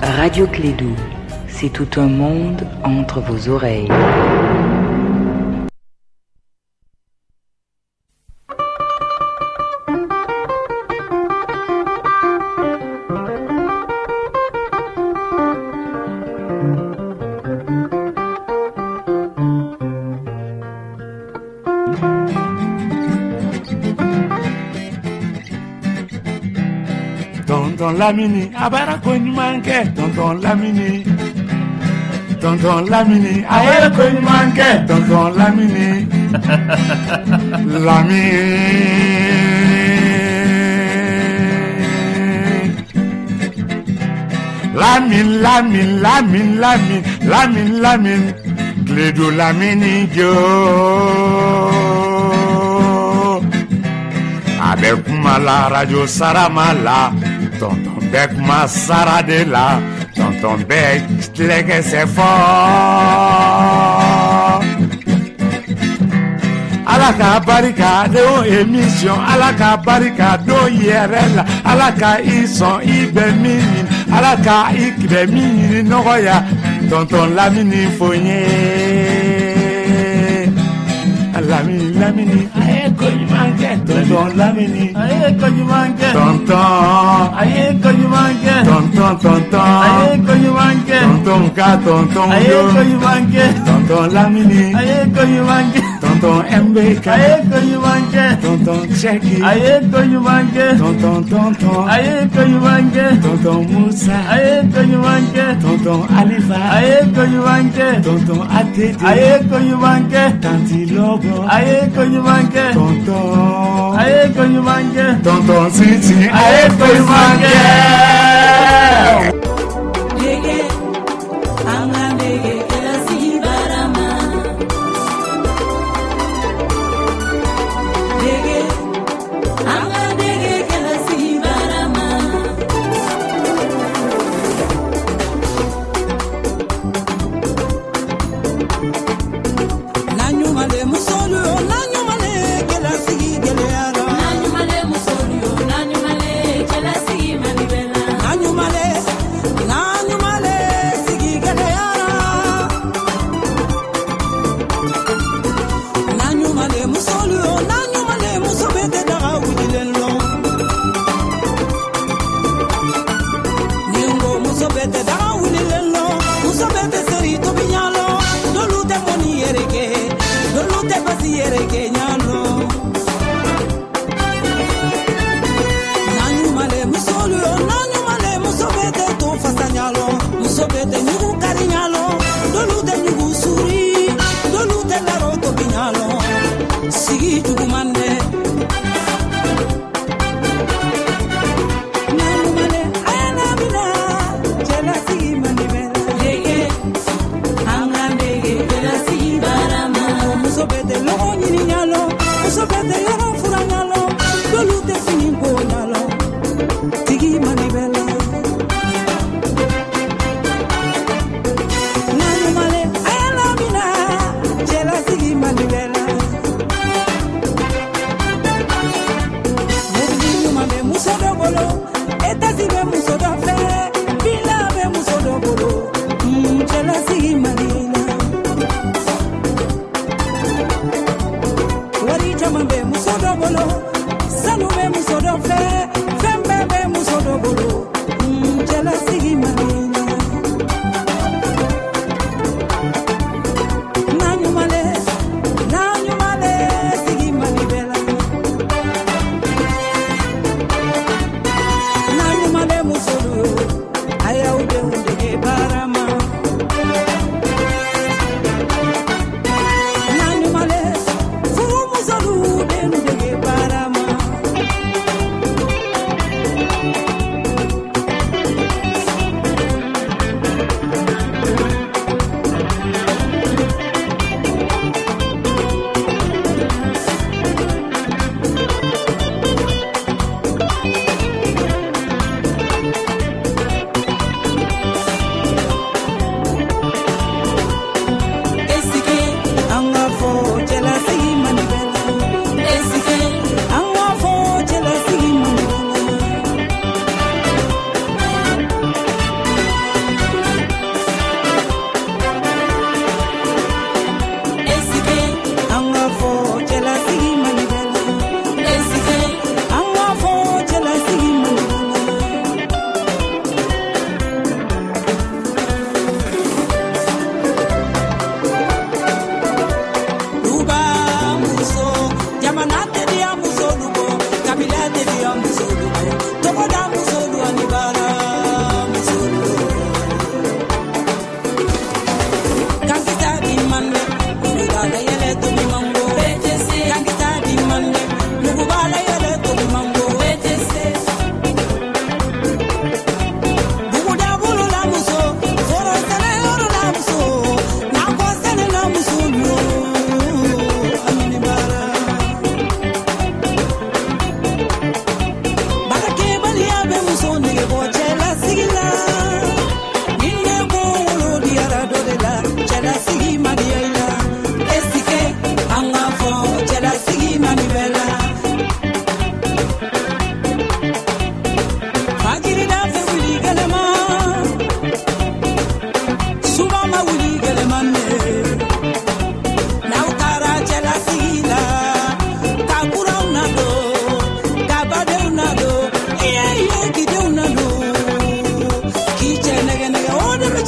Radio Klédu, c'est tout un monde entre vos oreilles. Tonton Lamini, a bara ko ɲuman kɛ. Tonton Lamini, Tonton Lamini, a yɛrɛ ko ɲuman kɛ. Tonton Lamini, Lamini. Lamine, Lamine, Lamine, Lamine, Lamine, Lamine, Klédu Lamini jo. A bɛ kuma la radio Sarama la, tonton bɛ kuma sara de la, tonton bɛ tilɛkɛsɛ fɔ. Ala ka barika don émission, Ala ka barika don yɛrɛ la, Ala ka i sɔn i bɛ min ɲini, Ala ka i bɛ min ɲini nɔgɔya, tonton Lamini fo n ye. Lamini, Lamini, a ye ko ɲuman kɛ. Tonton Lamini, a ye ko ɲuman kɛ. Tonton, a ye ko ɲuman kɛ. Tonton, tonton, a ye ko ɲuman kɛ. Tonton ka tonton a ye ko ɲuman kɛ. Tonton Lamini, a ye ko ɲuman kɛ. Tonton MBK, a ye ko ɲuman kɛ. Tonton Cheki, a ye ko ɲuman kɛ. Tonton, tonton, a ye ko ɲuman kɛ. Tonton Musa, a ye ko ɲuman kɛ. Tonton Alifa, a ye ko ɲuman kɛ. Tonton ATT, a ye ko ɲuman kɛ. Tanti Lobo, a ye ko ɲuman kɛ. Tonton, a ye ko ɲuman kɛ. Tonton Sisi, a ye ko ɲuman kɛ. Nege, an ka nege kɛlɛsigi baara ma. Nege, an ka nege kɛlɛsigi baara ma. Na ɲumale musolu yo, na ɲumale cɛlasigi gɛlɛyara. Na ɲumale musolu yo, na ɲumale cɛlasigi man di bɛɛ la. Na ɲumale, na ɲumale sigi gɛlɛyara. Na ɲumale musolu yo, na ɲumale muso bɛ tɛ daga wulilen lɔ. Ni n ko muso bɛ tɛ daga wulilen lɔ, muso bɛ tɛ seri tobi ɲa lɔ. Dɔlu tɛ mɔni yɛrɛ kɛ, dɔlu tɛ basi yɛrɛ kɛ ɲa lɔ. Na ɲumale musolu yo, na ɲumale muso bɛ tɛ to fasa ɲa lɔ, muso bɛ tɛ ɲugu kari ɲa lɔ, dɔlu tɛ ɲugu suri, dɔlu tɛ laro tobi ɲa lɔ. Sigi juguman dɛ. Na ɲumale, a ye na minɛ, cɛlasigi man di bɛɛ la. Nege, an ka nege cɛlasigi baara ma. Muso bɛ tɛ lɔgɔ ɲini ɲa lɔ, muso bɛ tɛ yɔrɔ fura ɲa lɔ, dɔlu tɛ fini ko ɲa lɔ, tigi man di bɛɛ la.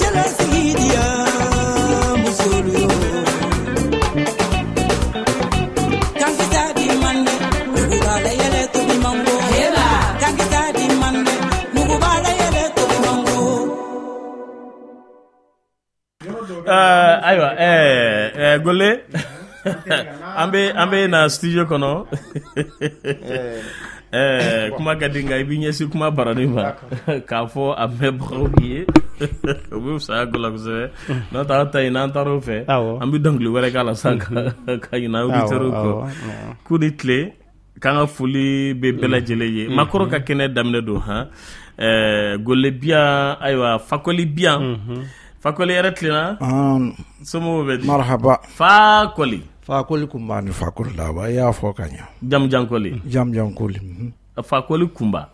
kɛlɛ sigi diya musolu yo. Kankita di mande, nugu b'a la yɛlɛ tobi mango. Kankita di mande, nugu b'a la yɛlɛ tobi mango. Ayiwa, Gole, an bɛ na studio kɔnɔ. Kuma ka di, nka i b'i ɲɛsin kuma baranin ma k'a fɔ a mɛnbagaw ye, o bɛ fisaya ko la kosɛbɛ. N'o tɛ, an ta in, n'an taara o fɛ, an bɛ dɔnkili wɛrɛ k'a la sisan ka ɲinɛ auditeurs kɔ. K'u ni tile, k'an ka foli bɛ bɛɛ lajɛlen ye. Makɔrɔ ka kɛnɛ daminɛ don han. Gole biyan, ayiwa, Fakoli biyan. Fakoli yɛrɛ tilenna, somɔgɔw bɛ di? Marhaba. Fakoli. Fakoli kunba ni Fakoli daba, i y'a fɔ ka ɲɛ. Jamujan koli. Jamujan koli. Fakoli kunba.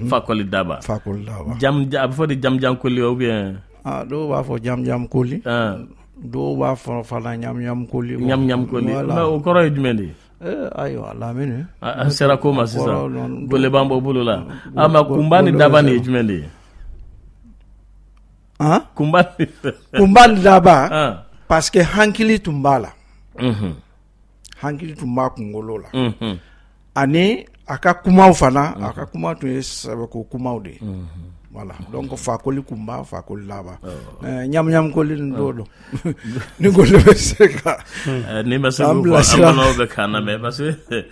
Fakoli daba. Fakoli daba. Jam, a bɛ fɔ de jamujan koli ou bien? Ah, dɔw b'a fɔ jamujan koli. Dɔw b'a fɔ fana ɲam koli. Ɲam koli. Mais o kɔrɔ ye jumɛn de ye? Ayiwa, Lamini. An sera ko ma sisan. Gole b'an bɔ bolo la. Ah, mais kunba ni daba nin ye jumɛn de ye? Kunba. Kunba ni daba. Parce que hankili tun b'a la. Hankili tun b'a kunkolo la. Ani a ka kumaw fana, a ka kuma tun ye sɛbɛko kumaw de ye. Voilà, donc Fakoli kunba, Fakoli daba. Ɲam koli nin dɔw don. Ni Gole bɛ se ka. Ni ma se k'o fɔ, an balimaw bɛ k'an lamɛn parce que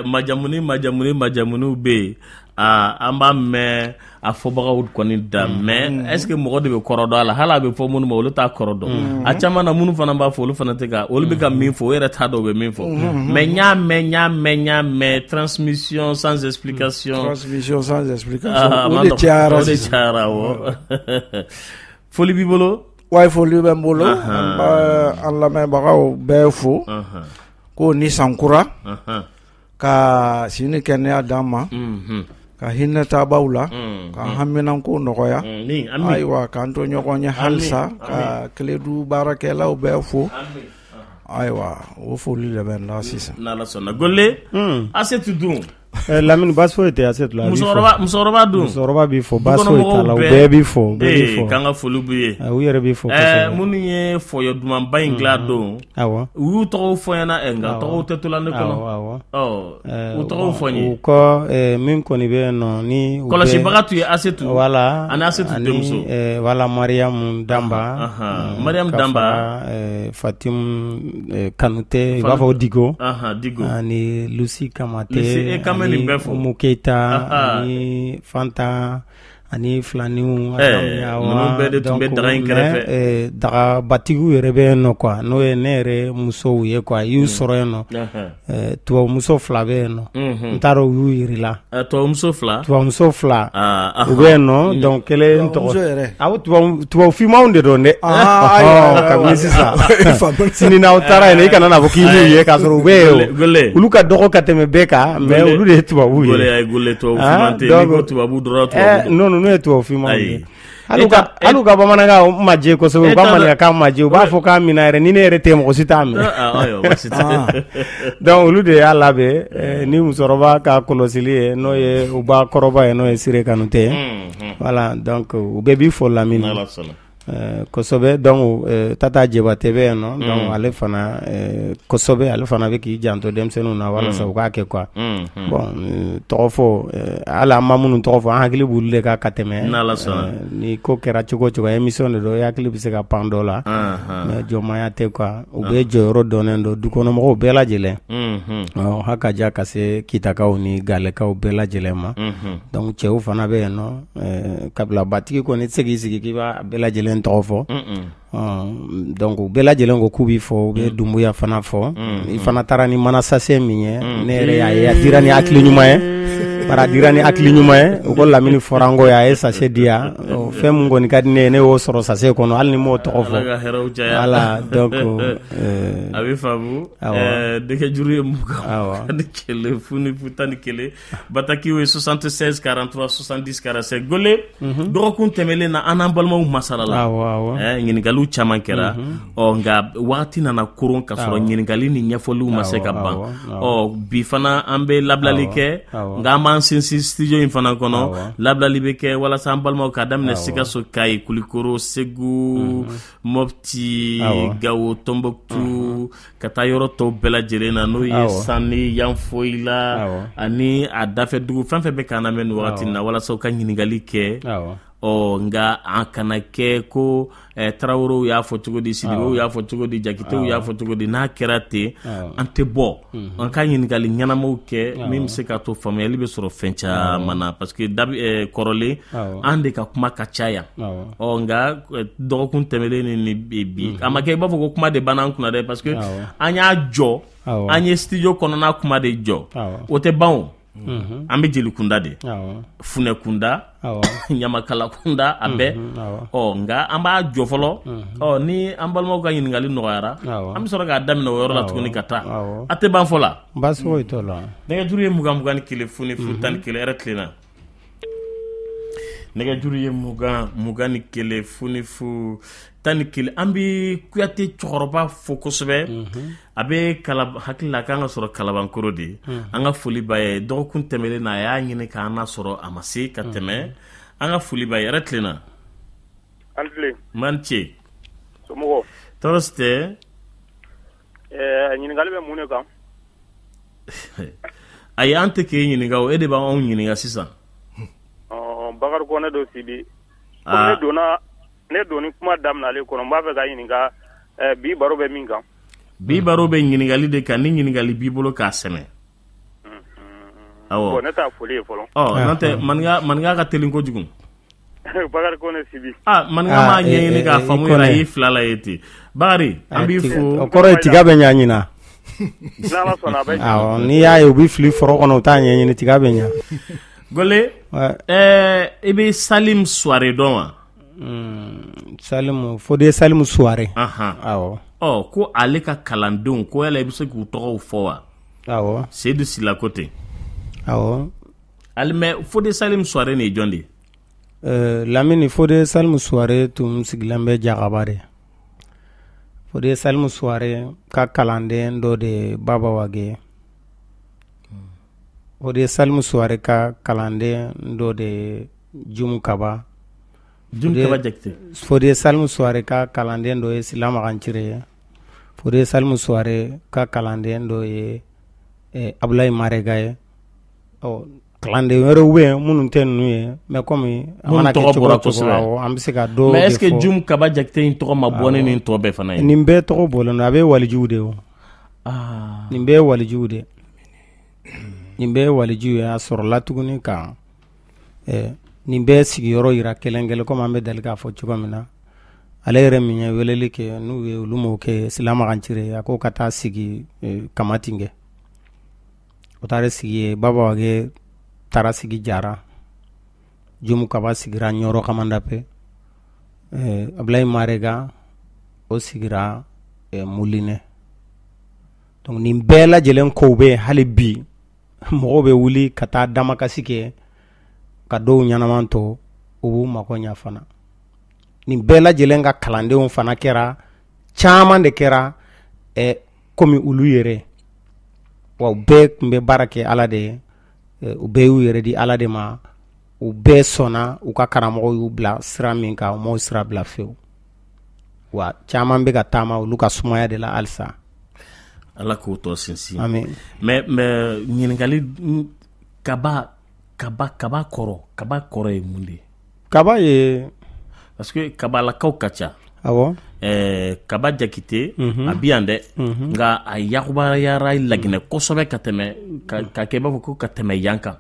majamuniw bɛ yen. An b'a mɛn a fɔbagaw kɔni da, mais est ce que mɔgɔ de bɛ kɔrɔ dɔn a la? Hali a bɛ fɔ minnu ma, olu t'a kɔrɔ dɔn. A caman na, minnu fana b'a fɔ, olu fana tɛ ka, olu bɛ ka min fɔ, o yɛrɛ t'a dɔn u bɛ min fɔ. Mais n y'a mɛn transmission sans explication. Transmission sans explication. O de cayara. O de cayara, awɔ. Foli b'i bolo? Wayi, foli bɛ n bolo. An bɛ an lamɛnbagaw bɛɛ fo. Ko ni sankura. Ka si ni kɛnɛya d'an ma. Ka hinɛ taabaw la, ka haminanko nɔgɔya. Ayiwa, k'an to ɲɔgɔn ye halisa, ka Kledu baarakɛlaw bɛɛ fo. Ayiwa, o foli de bɛ n la sisan. N'Ala sɔnna. Gole, Asetu dun? Lamini, baasi foyi tɛ Asetu la. Musokɔrɔba dun? Musokɔrɔba b'i fo, baasi foyi t'a la, u bɛɛ b'i fo. K'an ka foli b'u ye. U yɛrɛ b'i fo kosɛbɛ. Minnu ye fɔyɔ dumanba in dilan don, u y'u tɔgɔw fɔ n ɲɛna, nka tɔgɔw tɛ to la ne kɔnɔ. U tɔgɔw fɔ n ye. U kɔ, min kɔni bɛ yen nɔ ni. Kɔlɔsibaga tun ye Asetu. Voilà. Ani Asetu denmuso. Voilà, Mariamu Danba. Mariamu Danba. Fatimu Kanute, i b'a fɔ Digo. Digo. Ani Lusi Kamate. Lusi Kamate nin bɛɛ fo. Umu Keyita ani Fanta ani Filaniw. Ninnu bɛɛ de tun bɛ daga in kɛrɛfɛ. Dagabatigiw yɛrɛ bɛ yen nɔ quoi, n'o ye ne yɛrɛ musow ye quoi, i y'u sɔrɔ yen nɔ. Tubabumuso 2 bɛ yen nɔ. N t'a dɔn u y'u yir'i la. Tubabumuso 2? Tubabumuso 2. U bɛ yen nɔ, donc kelen tɔgɔ. Awɔ, tubabu finmanw de don dɛ. Kabini sisan. Sini n'aw taara yen, i kana n'a fɔ k'i m'u ye k'a sɔrɔ u bɛ yen. Olu ka dɔgɔ ka tɛmɛ bɛɛ kan, mais olu de ye tubabuw ye. Gole, Gole, tubabu finman tɛ yen. N'i ko tubabu dɔrɔn, tubabu. Non, ninnu ye tubabu finmanw ye. Hali u ka bamanankan ma jɛ kosɛbɛ, u ka maninkakan ma jɛ, u b'a fɔ k'a minɛ yɛrɛ, ni ne yɛrɛ tɛ, mɔgɔ si t'a mɛn. Donc olu de y'a labɛn ni musokɔrɔba ka kɔlɔsili ye, n'o ye u ba kɔrɔba ye, n'o ye Sire Kanute ye. Voilà, donc u bɛɛ b'i fo Lamini. Kosɛbɛ. Donc Tata Jabate bɛ yen nɔ, donc ale fana kosɛbɛ, ale fana bɛ k'i janto denmisɛnninw na walasa u k'a kɛ quoi. Bon, tɔgɔ fɔ, hali an ma minnu tɔgɔ fɔ, an hakili b'olu de kan ka tɛmɛ. Ni ko kɛra cogo o cogo, émission de don, i hakili bɛ se ka pan dɔ la, mais jɔnmaya tɛ quoi. U bɛ jɔyɔrɔ dɔnnen don dukɔnɔmɔgɔw bɛɛ lajɛlen. Ha ka ja ka se Kitakaw ni Galekaw bɛɛ lajɛlen ma. Donc cɛw fana bɛ yen nɔ, kabilabatigi kɔni tɛ se k'i sigi k'i b'a bɛɛ lajɛlen tɔgɔ fɔ. Donc u bɛɛ lajɛlen ko k'u b'i fɔ, u bɛ Dunbuya fana fɔ. I fana taara ni mana sase min ye, ne yɛrɛ y'a ye, a dira ni hakili ɲuman ye. Bari a dira ni hakili ɲuman ye, u ko Lamini fɔra n kɔ ye, a ye sase di yan. Fɛn min kɔni ka di ne ye, ne y'o sɔrɔ sase kɔnɔ, hali ni m'o tɔgɔ fɔ. Ala ka hɛrɛw caya. Voilà, donc a bɛ faamu. Dɛgɛjuru ye 21 0 0 11. Batakiw ye 76 43 70 45. Gole, dɔgɔkun tɛmɛnen na, an n'an balimaw masalala. Ɲininkaliw caman kɛra. Ɔ, nka waati nana koron ka sɔrɔ ɲininkali ni ɲɛfɔliw ma se ka ban. Ɔ, bi fana an bɛ labilali kɛ, nka an b'an b'an sinsin studio in fana kɔnɔ. Labilali bɛ kɛ walasa an balimaw k'a daminɛ Sikaso, Kayi, Kulikoro, Segu, Mopti, Gawo, Tombouctou, ka taa yɔrɔ tɔw bɛɛ lajɛlen na, n'o ye Sani, Yanfoyila ani a dafɛ dugu fɛn fɛn bɛ k'an lamɛn nin wagati in na, walasa u ka ɲininkali kɛ. Ɔ nka an kana kɛ ko Tarawelew y'a fɔ cogo di, Sidibew y'a fɔ cogo di, Jakitew y'a fɔ cogo di. N'a kɛra ten, an tɛ bɔ. An ka ɲininkali ɲɛnamaw kɛ min bɛ se k'a to faamuyali bɛ sɔrɔ fɛn caman na, parce que kɔrɔlen an de ka kuma ka ca yan. Ɔ nka dɔgɔkun tɛmɛnen ni bi, a ma kɛ i b'a fɔ ko kuma de banna an kunna dɛ, parce que an y'a jɔ, an ye studio kɔnɔna kuma de jɔ, o tɛ ban o. An bɛ jeli kunda de, funɛ kunda, ɲamakala kunda, a bɛɛ. Ɔ nka an b'a jɔ fɔlɔ. Ɔ ni an balimaw ka ɲininkali nɔgɔyara, an bɛ sɔrɔ k'a daminɛ o yɔrɔ la tuguni ka taa. A tɛ ban fɔ la. Baasi foyi t'o la. Nɛgɛjuru ye 20 21 0 0 11. Hɛrɛ tilenna. Nɛgɛjuru ye 20 21 0 0 11. An bɛ Kuyate cɛkɔrɔba fo kosɛbɛ. A bɛ hakili la a kan ka sɔrɔ Kalabankoro de. An ka foli b'a ye. Dɔgɔkun tɛmɛnen na, a y'a ɲini k'an lasɔrɔ, a ma se ka tɛmɛ. An ka foli b'a ye. Hɛrɛ tilenna. An tilen. Man ce. Somɔgɔw? Tɔɔrɔ si tɛ. Ɲininkali bɛ mun de kan? Ayi, an tɛ k'e ɲininka o, e de b'anw ɲininka sisan. Bakari Kɔnɛ don Sibi. Ne donna ne donni kuma daminɛ ale kɔnɔ, n b'a fɛ ka ɲininka bi baro bɛ min kan. Bi baro bɛ ɲininkali de kan, ni ɲininkali b'i bolo k'a sɛmɛ. Awɔ. Bon, ne t'a foli ye fɔlɔ. Ɔ n'o tɛ maninka ka teli kojugu. Bakari Kɔnɛ Sibi. Ah, maninka m'a ɲɛɲini k'a faamu yɛrɛ, a y'i fila la ye ten. Bakari, an b'i fo. O kɔrɔ ye tiga bɛ ɲa ɲina. N'Ala sɔnna a bɛ ɲa. Awɔ, n'i y'a ye u bɛ fili foro kɔnɔ, u t'a ɲɛɲini, tiga bɛ ɲa. Gole, i bɛ Salim Suware dɔn wa? Salimu, Fode Salimu Suware. Awɔ. Ɔ ko ale ka kalandenw, ko yala i bɛ se k'u tɔgɔw fɔ wa? Awɔ. Seyidu Sila ko ten. Awɔ. Ali mais Fode Salim Suware nin ye jɔn de ye? Lamini, Fode Salimu Suware tun sigilen bɛ Jagaba de. Fode Salimu Suware ka kalanden dɔ de ye Baba Wage ye. Fode Salimu Suware ka kalanden dɔ de ye Jumu Kaba. Jumu Kaba Jakite. Fode Salimu Suware ka kalanden dɔ ye Silamakan Cire ye. Fode Salimu Suware ka kalanden dɔ ye Abulayi Marega ye. Ɔ kalanden wɛrɛw bɛ yen minnu tɛ ninnu ye, mais komi a mana kɛ cogo o cogo, an bɛ se ka dɔw de fɔ. Mais est ce que Jumu Kaba Jakite in tɔgɔ ma bɔ ne nin tɔ bɛɛ fana ye? Nin bɛɛ tɔgɔ bɔlen don, a bɛ walijuw de ye o. Nin bɛɛ ye walijuw de ye. Nin bɛɛ ye walijuw ye. A sɔrɔla tuguni ka nin bɛɛ sigiyɔrɔ yira kelen kelen, komi an bɛ deli k'a fɔ cogo min na. Ale yɛrɛ min ye weleli kɛ, n'u ye olu m'o kɛ Silamakan Cire, a ko ka taa sigi Kamatingɛ. O taara sigi yen, Baba Wage taara sigi Jara, Jumu Kaba sigira Ɲɔrɔ Kamandape, Abulayi Marega o sigira Mulinɛ. Donc nin bɛɛ lajɛlen kow bɛ yen hali bi, mɔgɔw bɛ wuli ka taa damakasi kɛ ka dɔw ɲɛnama to, u b'u mako ɲa fana. Nin bɛɛ lajɛlen ka kalandenw fana kɛra, caman de kɛra komi olu yɛrɛ. Wa u bɛɛ tun bɛ baara kɛ Ala de ye, u bɛɛ y'u yɛrɛ di Ala de ma, u bɛɛ sɔnna u ka karamɔgɔw y'u bila sira min kan, u m'o sira bila fewu. Wa caman bɛ ka taama olu ka sumaya de la halisa. Ala k'o tɔ sinsin. Amin. Mais ɲininkali, kaba kaba kaba kɔrɔ, kaba kɔrɔ ye mun de ye? Kaba ye parce que kabalakaw ka ca. Awɔ. Kaba Jakite a bi yan dɛ, nka a yakubayara Laginɛ kosɛbɛ ka tɛmɛ ka kɛ i b'a fɔ ko ka tɛmɛ yan kan.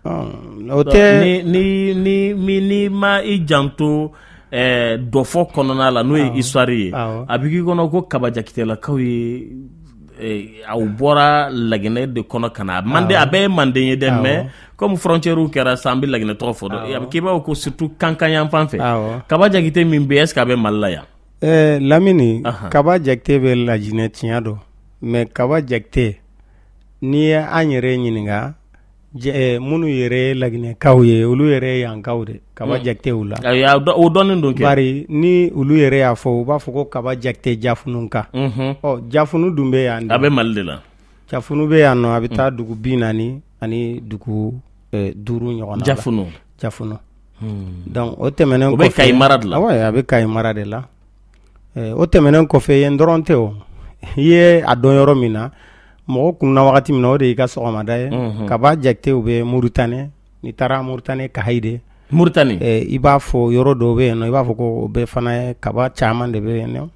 O tɛ ni ma i janto dɔfɔ kɔnɔna la, n'o ye histoire ye, a bɛ k'i kɔnɔ ko Kaba Jakitelakaw ye aw bɔra Laginɛ de kɔnɔ ka na. Manden, a bɛɛ ye Manden ye dɛ, mais comme frontière kɛra sisan, an bɛ Laginɛ tɔgɔ fɔ dɔn, a bɛ k'i b'a fɔ ko surtout Kankan yan fan fɛ. Kaba Jakite min bɛ yen, est ce que a bɛ Mali la yan? Lamini, Kaba Jakite bɛ Lajinɛ, tiɲɛ don, mais Kaba Jakite, n'i ye an yɛrɛ ɲininka, minnu yɛrɛ ye Laginɛkaw ye, olu yɛrɛ ye yankaw de, Kaba Jakitew la. O dɔnnen don kɛ. Bari ni olu yɛrɛ y'a fɔ, u b'a fɔ ko Kaba Jakite Jafunu kan. Ɔ Jafunu dun bɛ yan. A bɛ Mali de la. Jafunu bɛ yan nɔ, a bɛ taa dugu 40 ani dugu 5 ɲɔgɔn na. Jafunu. Donc o tɛmɛnen kɔfɛ, o bɛ Kayi mara de la. Awɔ, a bɛ Kayi mara de la. O tɛmɛnen kɔfɛ, yen dɔrɔn tɛ o. I ye a dɔn yɔrɔ min na, mɔgɔ kunna wagati min na, o de y'i ka sɔgɔmada ye. Kaba Jakitew bɛ Mauritanie. N'i taara Mauritanie Kayi de. Mauritanie. I b'a fɔ yɔrɔ dɔw bɛ yen nɔ, i b'a fɔ ko o bɛɛ fana ye kaba caman de bɛ yen nɔ.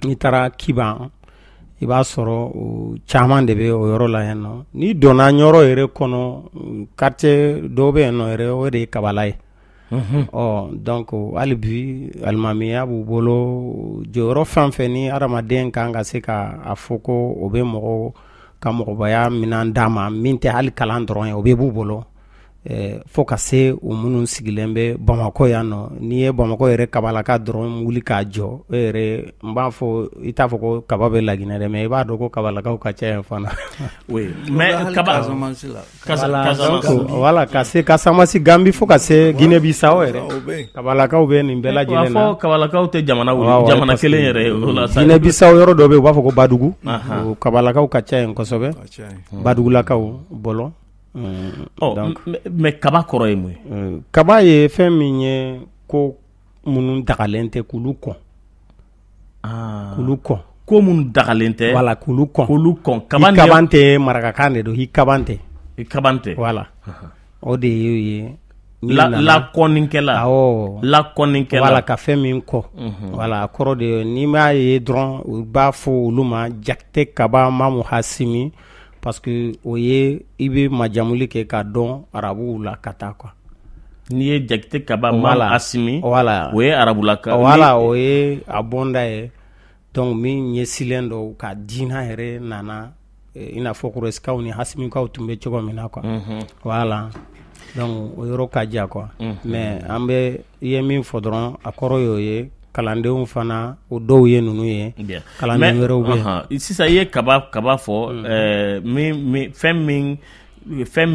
N'i taara Kiban, i b'a sɔrɔ caman de bɛ o yɔrɔ la yen nɔ. N'i donna Ɲɔrɔ yɛrɛ kɔnɔ, quartier dɔw bɛ yen nɔ yɛrɛ, o de ye kabala ye. Ɔ donc hali bi alimamiya b'u bolo. Jɔyɔrɔ fɛn fɛn ni adamaden kan ka se ka a fɔ ko o bɛ mɔgɔ ka mɔgɔbaya minɛn d'a ma, min tɛ hali kalan dɔrɔn ye, o bɛɛ b'u bolo. Fo ka se u minnu sigilen bɛ Bamakɔ yan nɔ. N'i ye Bamakɔ yɛrɛ kabalaka dɔrɔn wuli k'a jɔ, e yɛrɛ n b'a fɔ, i t'a fɔ ko kaba bɛ Laginɛ dɛ, mais i b'a dɔn ko kabalakaw ka ca yen fana. Oui, mais kaba voilà, ka se Casamance, Gambie, fo ka se Guinée Bissau yɛrɛ, kabalakaw bɛ nin bɛɛ lajɛlen na. A fɔ kabalakaw tɛ jamana wuli, jamana kelen yɛrɛ ye o la. Guinée Bissau yɔrɔ dɔ bɛ yen, u b'a fɔ ko Badugu, kabalakaw ka ca yen kosɛbɛ, Badugulakaw bolo. Mais kaba kɔrɔ ye mun ye? Kaba ye fɛn min ye, ko minnu dagalen tɛ, k'olu kɔn. K'olu kɔn. Ko minnu dagalen tɛ. Voilà, k'olu kɔn. K'olu kɔn. Kaban tɛ marakakan de don, i kaban tɛ. I kaban tɛ. Voilà. O de y'o ye. Lakɔnikɛla. Awɔ. Lakɔnikɛla. Voilà, ka fɛn min kɔ. Voilà, a kɔrɔ de ye, n'i m'a ye dɔrɔn, u b'a fɔ olu ma Jakite Kaba Mamu Hasimi. Parce que o ye i bɛ majamuli kɛ k'a dɔn arabuw la ka taa quoi. N'i ye Jakite Kaba Mamu Hasimi, voilà, o ye arabulaka. Voilà, o ye a bɔnda ye. Donc min ɲɛsilen don ka diinɛ yɛrɛ nana, i n'a fɔ Kurɛsikaw ni Hasimikaw tun bɛ cogo min na quoi. Voilà, donc o yɔrɔ ka diya quoi. Mais an bɛ i ye min fɔ dɔrɔn, a kɔrɔ y'o ye. Kalandenw fana, o dɔw ye ninnu ye. Kalanden wɛrɛw bɛ yen. Sisan i ye kaba fɔ, fɛn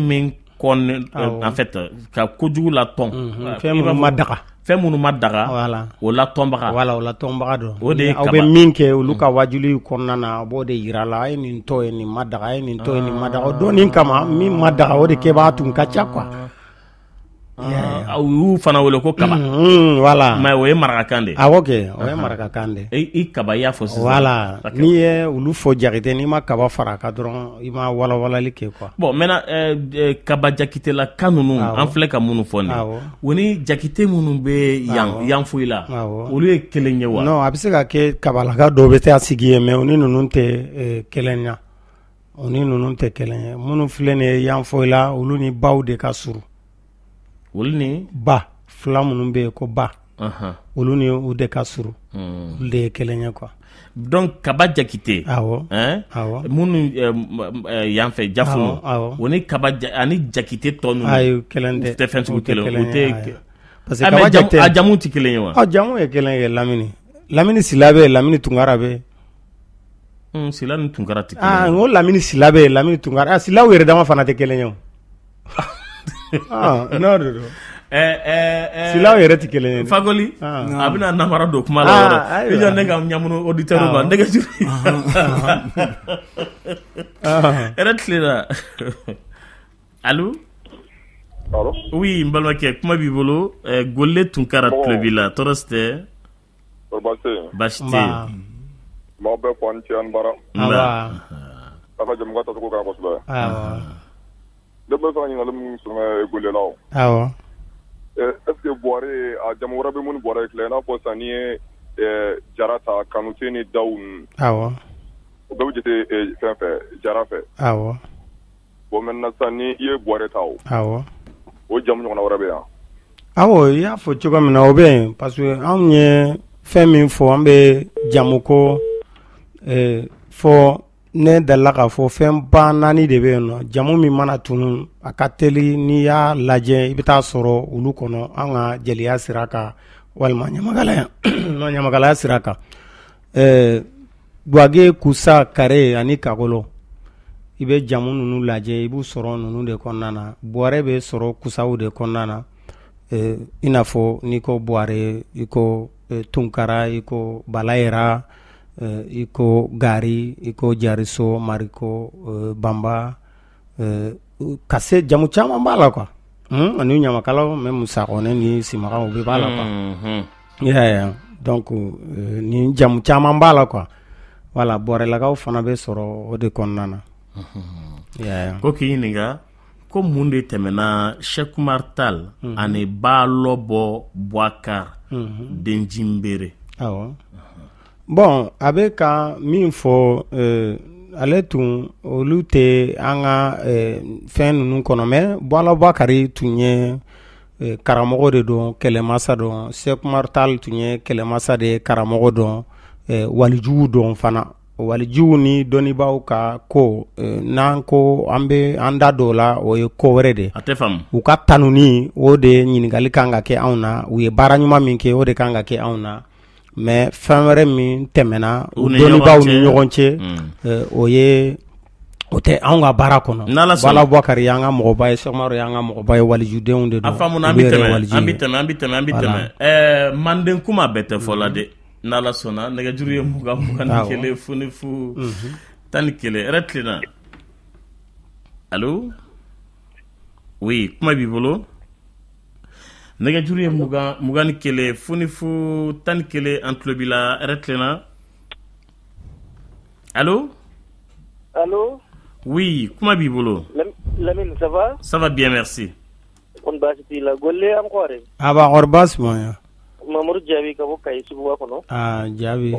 min kɔn, en fait, ka kojugu latɔn. Fɛn minnu ma daga. Fɛn minnu ma daga. Voilà. O latɔnbaga. Voilà, o latɔnbaga don. O de ye kaba. Aw bɛ min kɛ olu ka wajuli kɔnɔna na, a b'o de yira la. A ye nin tɔ ye, nin ma daga, a ye nin tɔ ye, nin ma daga. O dɔnni kama, min ma daga, o de kɛbaa tun ka ca quoi. U y'u fana wele ko kaba. Voilà. Mais o ye marakakan de ye. Awɔ kɛ, o ye marakakan de ye. I kaba i y'a fɔ sisan. Voilà, n'i ye olu fɔ Jakite, n'i ma kaba fara a kan dɔrɔn, i ma walawalali kɛ quoi. Bon maintenant, kaba Jakitelaka ninnu, an filɛ ka minnu fɔ nin ye, o ni Jakite minnu bɛ yan Yanfoyila, olu ye kelen ye wa? Non, a bɛ se ka kɛ kabalaka dɔw bɛ taa sigi yen, mais o ni ninnu tɛ kelen ye. O ni ninnu tɛ kelen ye. Minnu filɛ nin ye Yanfoyila, olu ni baw de ka surun. Olu ni ba fila minnu bɛ yen ko ba, olu ni u de ka surun, olu de ye kelen ye quoi. Donc kaba Jakite, awɔ, awɔ, minnu yan fɛ Jafunu, o ni kaba ani Jakite tɔ ninnu, ayi, kelen tɛ, u tɛ fɛn sugu kelen, u tɛ, parce que kaba Jakite a jamu tɛ kelen ye wa? A jamu ye kelen ye. Lamini Sila bɛ yen, Lamini Tunkara bɛ yen. Sila ni Tunkara tɛ kelen ye. N ko Lamini Sila bɛ yen, Lamini Tunkara, Silaw yɛrɛ dama fana tɛ kelen ye o. N'o de don. Silaw yɛrɛ tɛ kelen ye. Fakoli, a bɛna namara don kuma la yɔrɔ. I jɔ ne ka ɲamunu auditeur ma nɛgɛjuru. Hɛrɛ tilenna. Allo. Oui, n balimakɛ, kuma b'i bolo. Gole Tunkara tulo b'i la, tɔɔrɔ si tɛ. Baasi tɛ yen. N b'aw bɛɛ fo, a ni ce, a ni baara. Nba. A ka jamukan tacogo ka ɲi kosɛbɛ. Awɔ. Ne bɛ fɛ ka ɲininkali min sɔrɔ Gole la o. Awɔ. Est ce que Buware, a jamu wɛrɛ bɛ minnu Buware filɛ, i n'a fɔ sisan n'i ye Jara ta, Kanute ni Dawu ninnu. Awɔ. O bɛɛ bɛ jate fɛn fɛ, Jara fɛ. Awɔ. Bon maintenant sisan ni i ye Buware ta o. Awɔ. O jamu ɲɔgɔnna wɛrɛ bɛ yan. Awɔ, i y'a fɔ cogo min na, o bɛ yen, parce que anw ye fɛn min fɔ, an bɛ jamu ko fɔ. Ne dalila k'a fɔ fɛn ba 4 de bɛ yen nɔ. Jamu min mana tunu, a ka teli, n'i y'a lajɛ i bɛ taa sɔrɔ olu kɔnɔ, an ka jeliya sira kan walima ɲamakalaya sira kan. Buwage, Kusa, Kare ani Kakolo, i bɛ jamu ninnu lajɛ, i b'u sɔrɔ ninnu de kɔnɔna na. Buware bɛ sɔrɔ Kusaw de kɔnɔna na. I n'a fɔ n'i ko Buware, i ko Tunkara, i ko Balayera, i ko Gari, i ko Jariso, Mariko, Banba, ka se jamu caman b'a la quoi, ani ɲamakalaw même Sakɔnɛ ni Simakaw u bɛɛ b'a la quoi. I y'a ye, donc ni jamu caman b'a la quoi. Voilà, Bɔrɛlakaw fana bɛ sɔrɔ o de kɔnɔna na. I y'a ye. Ko k'i ɲininka ko mun de tɛmɛna Cheikh Oumar Tall ani Balɔbɔ Boubacar Denjinbere? Awɔ. Bon, a bɛ ka min fɔ, ale tun olu tɛ an ka fɛn ninnu kɔnɔ, mais Balɔbɔ Bakari tun ye karamɔgɔ de don, kɛlɛmasa don. Cheikh Oumar Tall tun ye kɛlɛmasa de ye, karamɔgɔ don, walijugu don fana. Walijugu ni dɔnnibaaw ka ko, n'an ko an bɛ an da don o la, o ye ko wɛrɛ de ye. A tɛ faamu. U ka tanuni, o de ɲininkali kan ka kɛ anw na. U ye baara ɲuman min kɛ, o de kan ka kɛ anw na. Mais fɛn wɛrɛ min tɛmɛna u dɔnnibaaw ni ɲɔgɔn cɛ, o ye o tɛ anw ka baara kɔnɔ. Balɔbɔ Bakari y'an ka mɔgɔba ye, Cheikh Umaru y'an ka mɔgɔba ye, walijudenw de don. A faamuna, an bɛ tɛmɛ, an bɛ tɛmɛ, an bɛ tɛmɛ, an bɛ tɛmɛ. Manden kuma bɛɛ tɛ fɔ la dɛ. N'Ala sɔnna, nɛgɛjuru ye 20 21 00 11. Hɛrɛ tilenna. Allo, oui, kuma b'i bolo. Nɛgɛjuru ye 20 21 00 11, an tulo b'i la. Hɛrɛ tilenna. Allo, allo, oui, kuma b'i bolo. Lamine, ça va? Ça va bien, merci. Kon baasi t'i la? Golle am kɔre. Aba kɔri baasi ma ya. Mamadou Diaby ka bɔ Kayi suguba kɔnɔ. Ah, Diaby.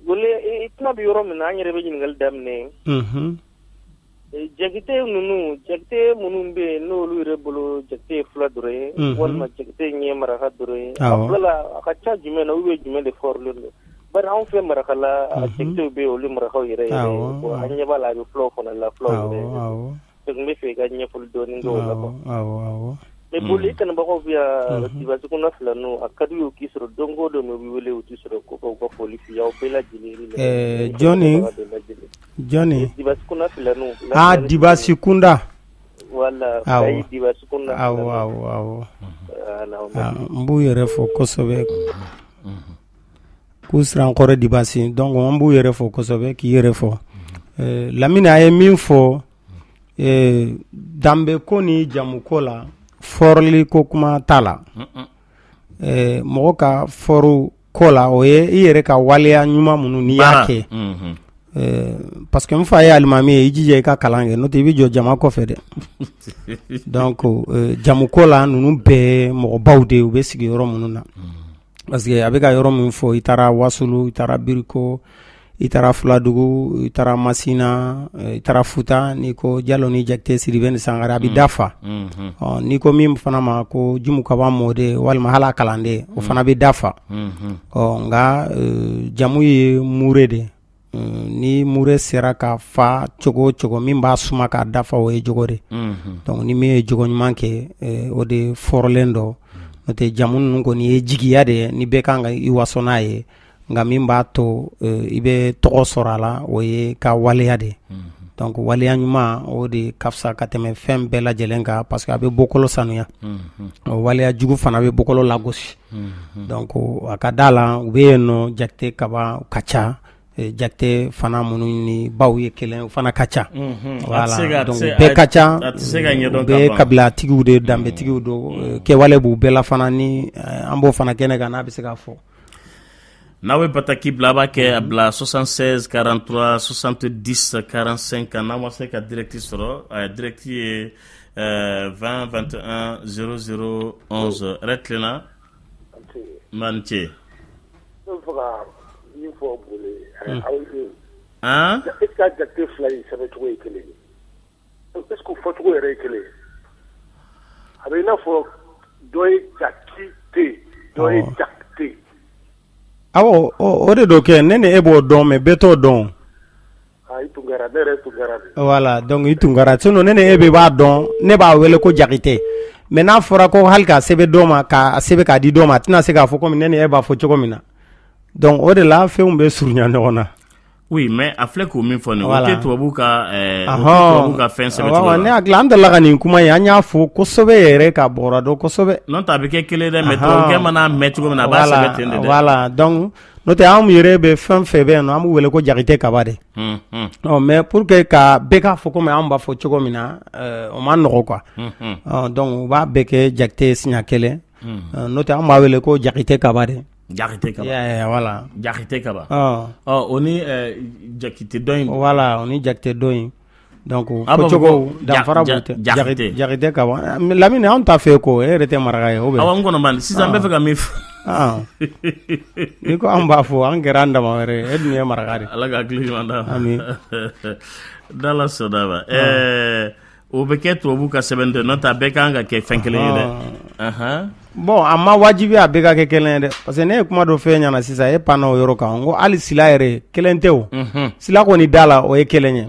Golle, kuma bɛ yɔrɔ min na, an yɛrɛ bɛ ɲininkali daminɛ. Jakite ninnu, jakite minnu bɛ yen n'olu yɛrɛ bolo jakite ye fila dɔrɔn ye, walima jakite ɲɛ maraka dɔrɔn ye. A fila la, a ka ca jumɛn na, ou bien jumɛn de fɔrilen don? Bari anw fɛ maraka la, a jakitew bɛ yen, olu marakaw yɛrɛ yɛrɛ. An ɲɛ b'a la, a bɛ fulaw fana la, fulaw yɛrɛ. Donc n bɛ fɛ i ka ɲɛfɔli dɔɔni kɛ o la quoi. Awɔ. Mais Boli, kanubagaw bɛ yan, Dibasi kunda fila ninnu, a ka d'u ye k'i sɔrɔ don o don, u b'i wele u t'i sɔrɔ, ko k'u ka foli f'i ye, aw bɛɛ lajɛlen. Jɔnni? Jɔnni? Dibasi kunda fila ninnu. Ah, Dibasi kunda. Voilà, Kayi Dibasi kunda. Awɔ. N b'u yɛrɛ fo kosɛbɛ. K'u siran kɔrɔ Dibasi, donc an b'u yɛrɛ fo kosɛbɛ, k'i yɛrɛ fo. Lamini, a ye min fɔ, danbe ko ni jamu ko la, fɔrili ko kuma t'a la. Mɔgɔ ka fɔru ko la, o ye i yɛrɛ ka waleya ɲuman minnu n'i y'a kɛ. Parce que n fa ye alimami ye, i jija i ka kalan kɛ, n'o tɛ i bɛ jɔ jama kɔfɛ dɛ. Donc jamu ko la, ninnu bɛɛ mɔgɔbaw de ye, u bɛ sigi yɔrɔ minnu na. Parce que a bɛ ka yɔrɔ min fɔ, i taara Wasulu, i taara Biriko, i taara Fuladugu, i taara Masina, i taara Futa, n'i ko Jalo ni Jakite, Sidibe ni Sangare, a bɛ dafa. N'i ko min fana ma ko Jumu Kaba mɔden walima hali a kalanden, o fana bɛ dafa. Ɔ nka jamu ye mure de. Ni mure sera ka fa cogo o cogo, min b'a suma k'a dafa, o ye jogo de. Donc ni min ye jogo ɲuman kɛ, o de fɔrɔlen don. N'o tɛ jamu ninnu kɔni ye jigiya de ye, ni bɛɛ kan ka i waso n'a ye. Nka min b'a to i bɛ tɔgɔ sɔrɔ a la, o ye ka waleya de. Donc waleya ɲuman, o de ka fisa ka tɛmɛ fɛn bɛɛ lajɛlen kan, parce que a bɛ bɔkolo sanuya. O waleya jugu fana bɛ bɔkolo lagosi. Donc a ka da la, u bɛ yen nɔ, Jakite kaba ka ca, Jakite fana minnu ni baw ye kelen, o fana ka ca. Voilà, donc bɛɛ ka ca, bɛɛ kabilatigiw de, danbetigiw don, kɛwale b'u bɛɛ la fana, ni an b'o fana kɛnɛ kan, n'a bɛ se k'a fɔ. N'aw bɛ bataki bila, a b'a kɛ a bila 76 43 70 45. N'aw ma se ka direct sɔrɔ, direct ye 20 21 00 11. Hɛrɛ tilenna. N ni ce. Ne bɛ fɛ ka min fɔ Bole, aw ye. Est ce que Jakite fila in sɛbɛn cogo ye kelen ye? Est ce que fɔcogo yɛrɛ ye kelen ye? A bɛ i n'a fɔ dɔ ye Jakite, dɔ ye Jakite. Awɔ, o de do kɛ, ne ni e b'o dɔn, mais bɛɛ t'o dɔn. I Tunkara, ne yɛrɛ Tunkara de. Voilà, donc i Tunkara, sinon ne ni e bɛ b'a dɔn, ne b'a wele ko Jakite. Mais n'a fɔra ko hali k'a sɛbɛn dɔ ma, k'a sɛbɛn k'a di dɔ ma, a tɛna se k'a fɔ komi ne ni e b'a fɔ cogo min na. Donc o de la fɛnw bɛ surunya ɲɔgɔn na. Oui, mais a filɛ k'o min fɔ nin ye, o tɛ tubabu ka tubabu ka fɛn sɛbɛn cogo la. Ne hakili an delila ka nin kuma in, an y'a fɔ kosɛbɛ yɛrɛ ka bɔra dɔn kosɛbɛ. N'o tɛ a bɛ kɛ kelen dɛ, mais tubabukɛ mana mɛn cogo min na, a b'a sɛbɛn ten de dɛ. Voilà, donc n'o tɛ anw yɛrɛ bɛ fɛn fɛn bɛ yen nɔ, an b'u wele ko Jakite Kaba de. Ɔ mais pour que ka bɛɛ k'a fɔ komi anw b'a fɔ cogo min na, o ma nɔgɔ quoi. Donc u b'a bɛɛ kɛ Jakite siɲɛ kelen. N'o tɛ an b'a wele ko Jakite Kaba de. Jakite Kaba. Yeah, voilà. Jakite Kaba. Ɔ o ni Jakite dɔ in. Voilà, o ni Jakite dɔ in. Donc fɔcogo danfara b'u tɛ. Jakite Kaba. Lamini anw t'a fɛ ko e yɛrɛ tɛ maraka ye o bɛ. Awɔ n kɔnɔ man sisan n bɛ fɛ ka min fɔ. N'i ko an b'a fɔ an kɛra an dama wɛrɛ ye, e dun ye maraka de. Ala ka hakili ɲuman d'a ma. Ami. N'Ala sɔnna a ma. O bɛ kɛ tubabu ka sɛbɛn tɛ, n'o tɛ a bɛɛ kan ka kɛ fɛn kelen ye dɛ. Bon a ma wajibi a bɛɛ ka kɛ kelen ye dɛ, parce que ne ye kuma dɔ f'e ɲɛna sisan, e panna o yɔrɔ kan, n ko hali sila yɛrɛ kelen tɛ o. Sila kɔni da la o ye kelen ye,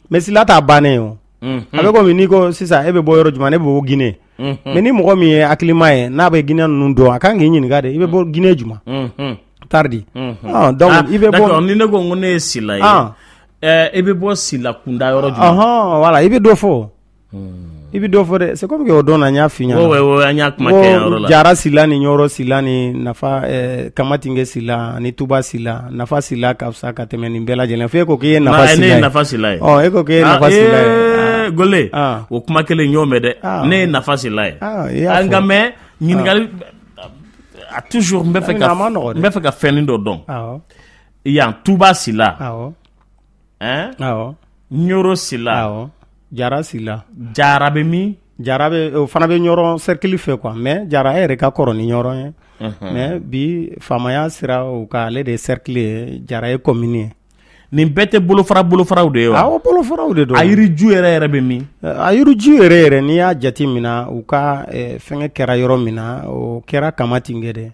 mais sila t'a bannen ye o. A bɛ komi n'i ko sisan e bɛ bɔ yɔrɔ jumɛn, ne bɛ bɔ Guinée. Mais ni mɔgɔ min ye hakilima ye n'a bɛ Guinée ninnu dɔn, a kan k'i ɲininka de, i bɛ bɔ Guinée jumɛn? Tardi. Donc i bɛ bɔ. D'accord, ni ne ko n ko ne ye Sila ye. E bɛ bɔ Sila kunda yɔrɔ jumɛn? Voilà, i bɛ dɔ fɔ. I bɛ dɔ fɔ dɛ, c'est comme que o don na n y'a f'i ɲɛna. Ouais, an y'a kuma kɛ yan yɔrɔ la. Jara Sila ni Ɲɔrɔ Sila ni Nafa Kamatinge Sila ani Tuba Sila, Nafa Sila ka fisa ka tɛmɛ nin bɛɛ lajɛlen fo e ko k'i ye Nafa Sila ye. Ne ye Nafa Sila ye. Ɔ e ko k'e ye Nafa Sila ye. Gole, o kuma kelen n y'o mɛn dɛ. Ne ye Nafa Sila ye. Nka mais ɲininkali a toujours n bɛ fɛ ka n bɛ fɛ ka fɛnnin dɔ dɔn. Yan Tuba Sila. Awɔ. Hein? Awɔ. Ɲɔrɔ Sila. Awɔ. Jara Sila. Jara bɛ min? Jara bɛ o fana bɛ Ɲɔrɔ cercle fɛ quoi, mais Jara e yɛrɛ ka kɔrɔ ni Ɲɔrɔ ye. Mais bi faamaya sira u ka ale de ye cercle ye, Jara ye commune ye. Nin bɛɛ tɛ bolofaraw de ye wa? Awɔ, bolofaraw de don. A yiriju yɛrɛ yɛrɛ bɛ min? A yiriju yɛrɛ yɛrɛ n'i y'a jate minɛ u ka fɛngɛ kɛra yɔrɔ min na, o kɛra Kamatinge de.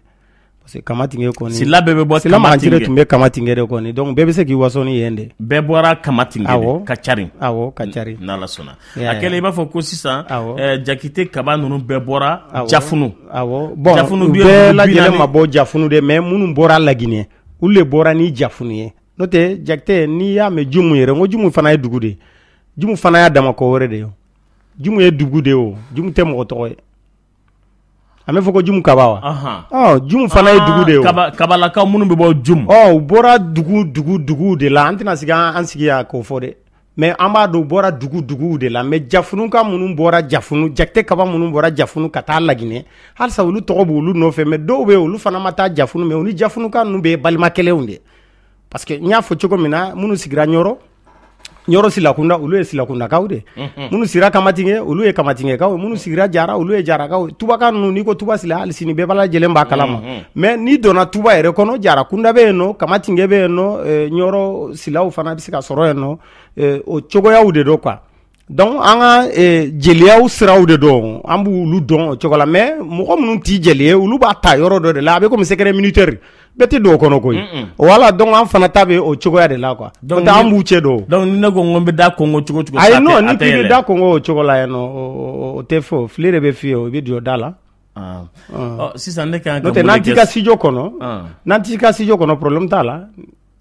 Parce que Kamatinge kɔni. Sila bɛɛ bɛ bɔ Sila Makanjire tun bɛ Kamatinge de kɔni, donc bɛɛ bɛ se k'i waso ni yen de. Bɛɛ bɔra Kamatinge de ka cari. Awɔ, ka cari. N'Ala sɔnna. A kɛlen i b'a fɔ ko sisan Jakite Kaba ninnu bɛɛ bɔra Jafunu. Awɔ, bon u bɛɛ lajɛlen ma bɔ Jafunu de, mais minnu bɔra Laginɛ, olu de bɔra ni Jafunu ye. N'o tɛ Jakite n'i y'a mɛn Jumu yɛrɛ, n ko Jumu fana ye dugu de ye. Jumu fana y'a dama ko wɛrɛ de ye. Jumu ye dugu de ye o, Jumu tɛ mɔgɔ tɔgɔ ye. A bɛ fɔ ko Jumu Kaba wa? Jumu fana ye dugu de ye o. Kabalakaw minnu bɛ bɔ Jumu. Ɔ u bɔra dugu de la, an tɛna sigi an sigi yan k'o fɔ dɛ. Mais an b'a dɔn u bɔra dugu de la, mais Jafunuka minnu bɔra Jafunu, Jakite Kaba minnu bɔra Jafunu ka taa Laginɛ, halisa olu tɔgɔ b'olu nɔfɛ, mais dɔw bɛ yen olu fana ma taa Jafunu, mais u ni Jafunuka ninnu bɛɛ ye balima kelenw de ye. Parce que n y'a fɔ cogo min na, minnu sigira Ɲɔrɔ, Ɲɔrɔ Silakunda, olu ye Silakundakaw de. Minnu sigira Kamatinge, olu ye Kamatingekaw. Minnu sigira Jara, olu ye Jarakaw. Tubaka ninnu, n'i ko Tuba Sila, hali sini bɛɛ lajɛlen b'a kalama. Mais n'i donna Tuba yɛrɛ kɔnɔ, Jara kunda bɛ yen nɔ, Kamatinge bɛ yen nɔ, Ɲɔrɔ Silaw fana bɛ se ka sɔrɔ yen nɔ. O cogoyaw de don quoi. Donc an ka jeliyaw siraw de don, an b'olu dɔn o cogo la. Mais mɔgɔ minnu t'i jeli ye, olu b'a ta yɔrɔ dɔ de la, a bɛ komi secret militaire. Bɛɛ tɛ don o kɔnɔ koyi. Voilà, donc an fana ta bɛ o cogoya de la quoi. Donc an b'u cɛ don. Donc ni ne ko n ko n bɛ da Kongo cogo cogo. Ayi non, ni k'i bɛ da Kongo o cogo la yen nɔ, o tɛ fɔ, fili de bɛ f'i ye, o bɛ don da la. Ɔ sisan ne kan ka. N'o tɛ n'an t'i ka studio kɔnɔ, n'an t'i ka studio kɔnɔ problème t'a la.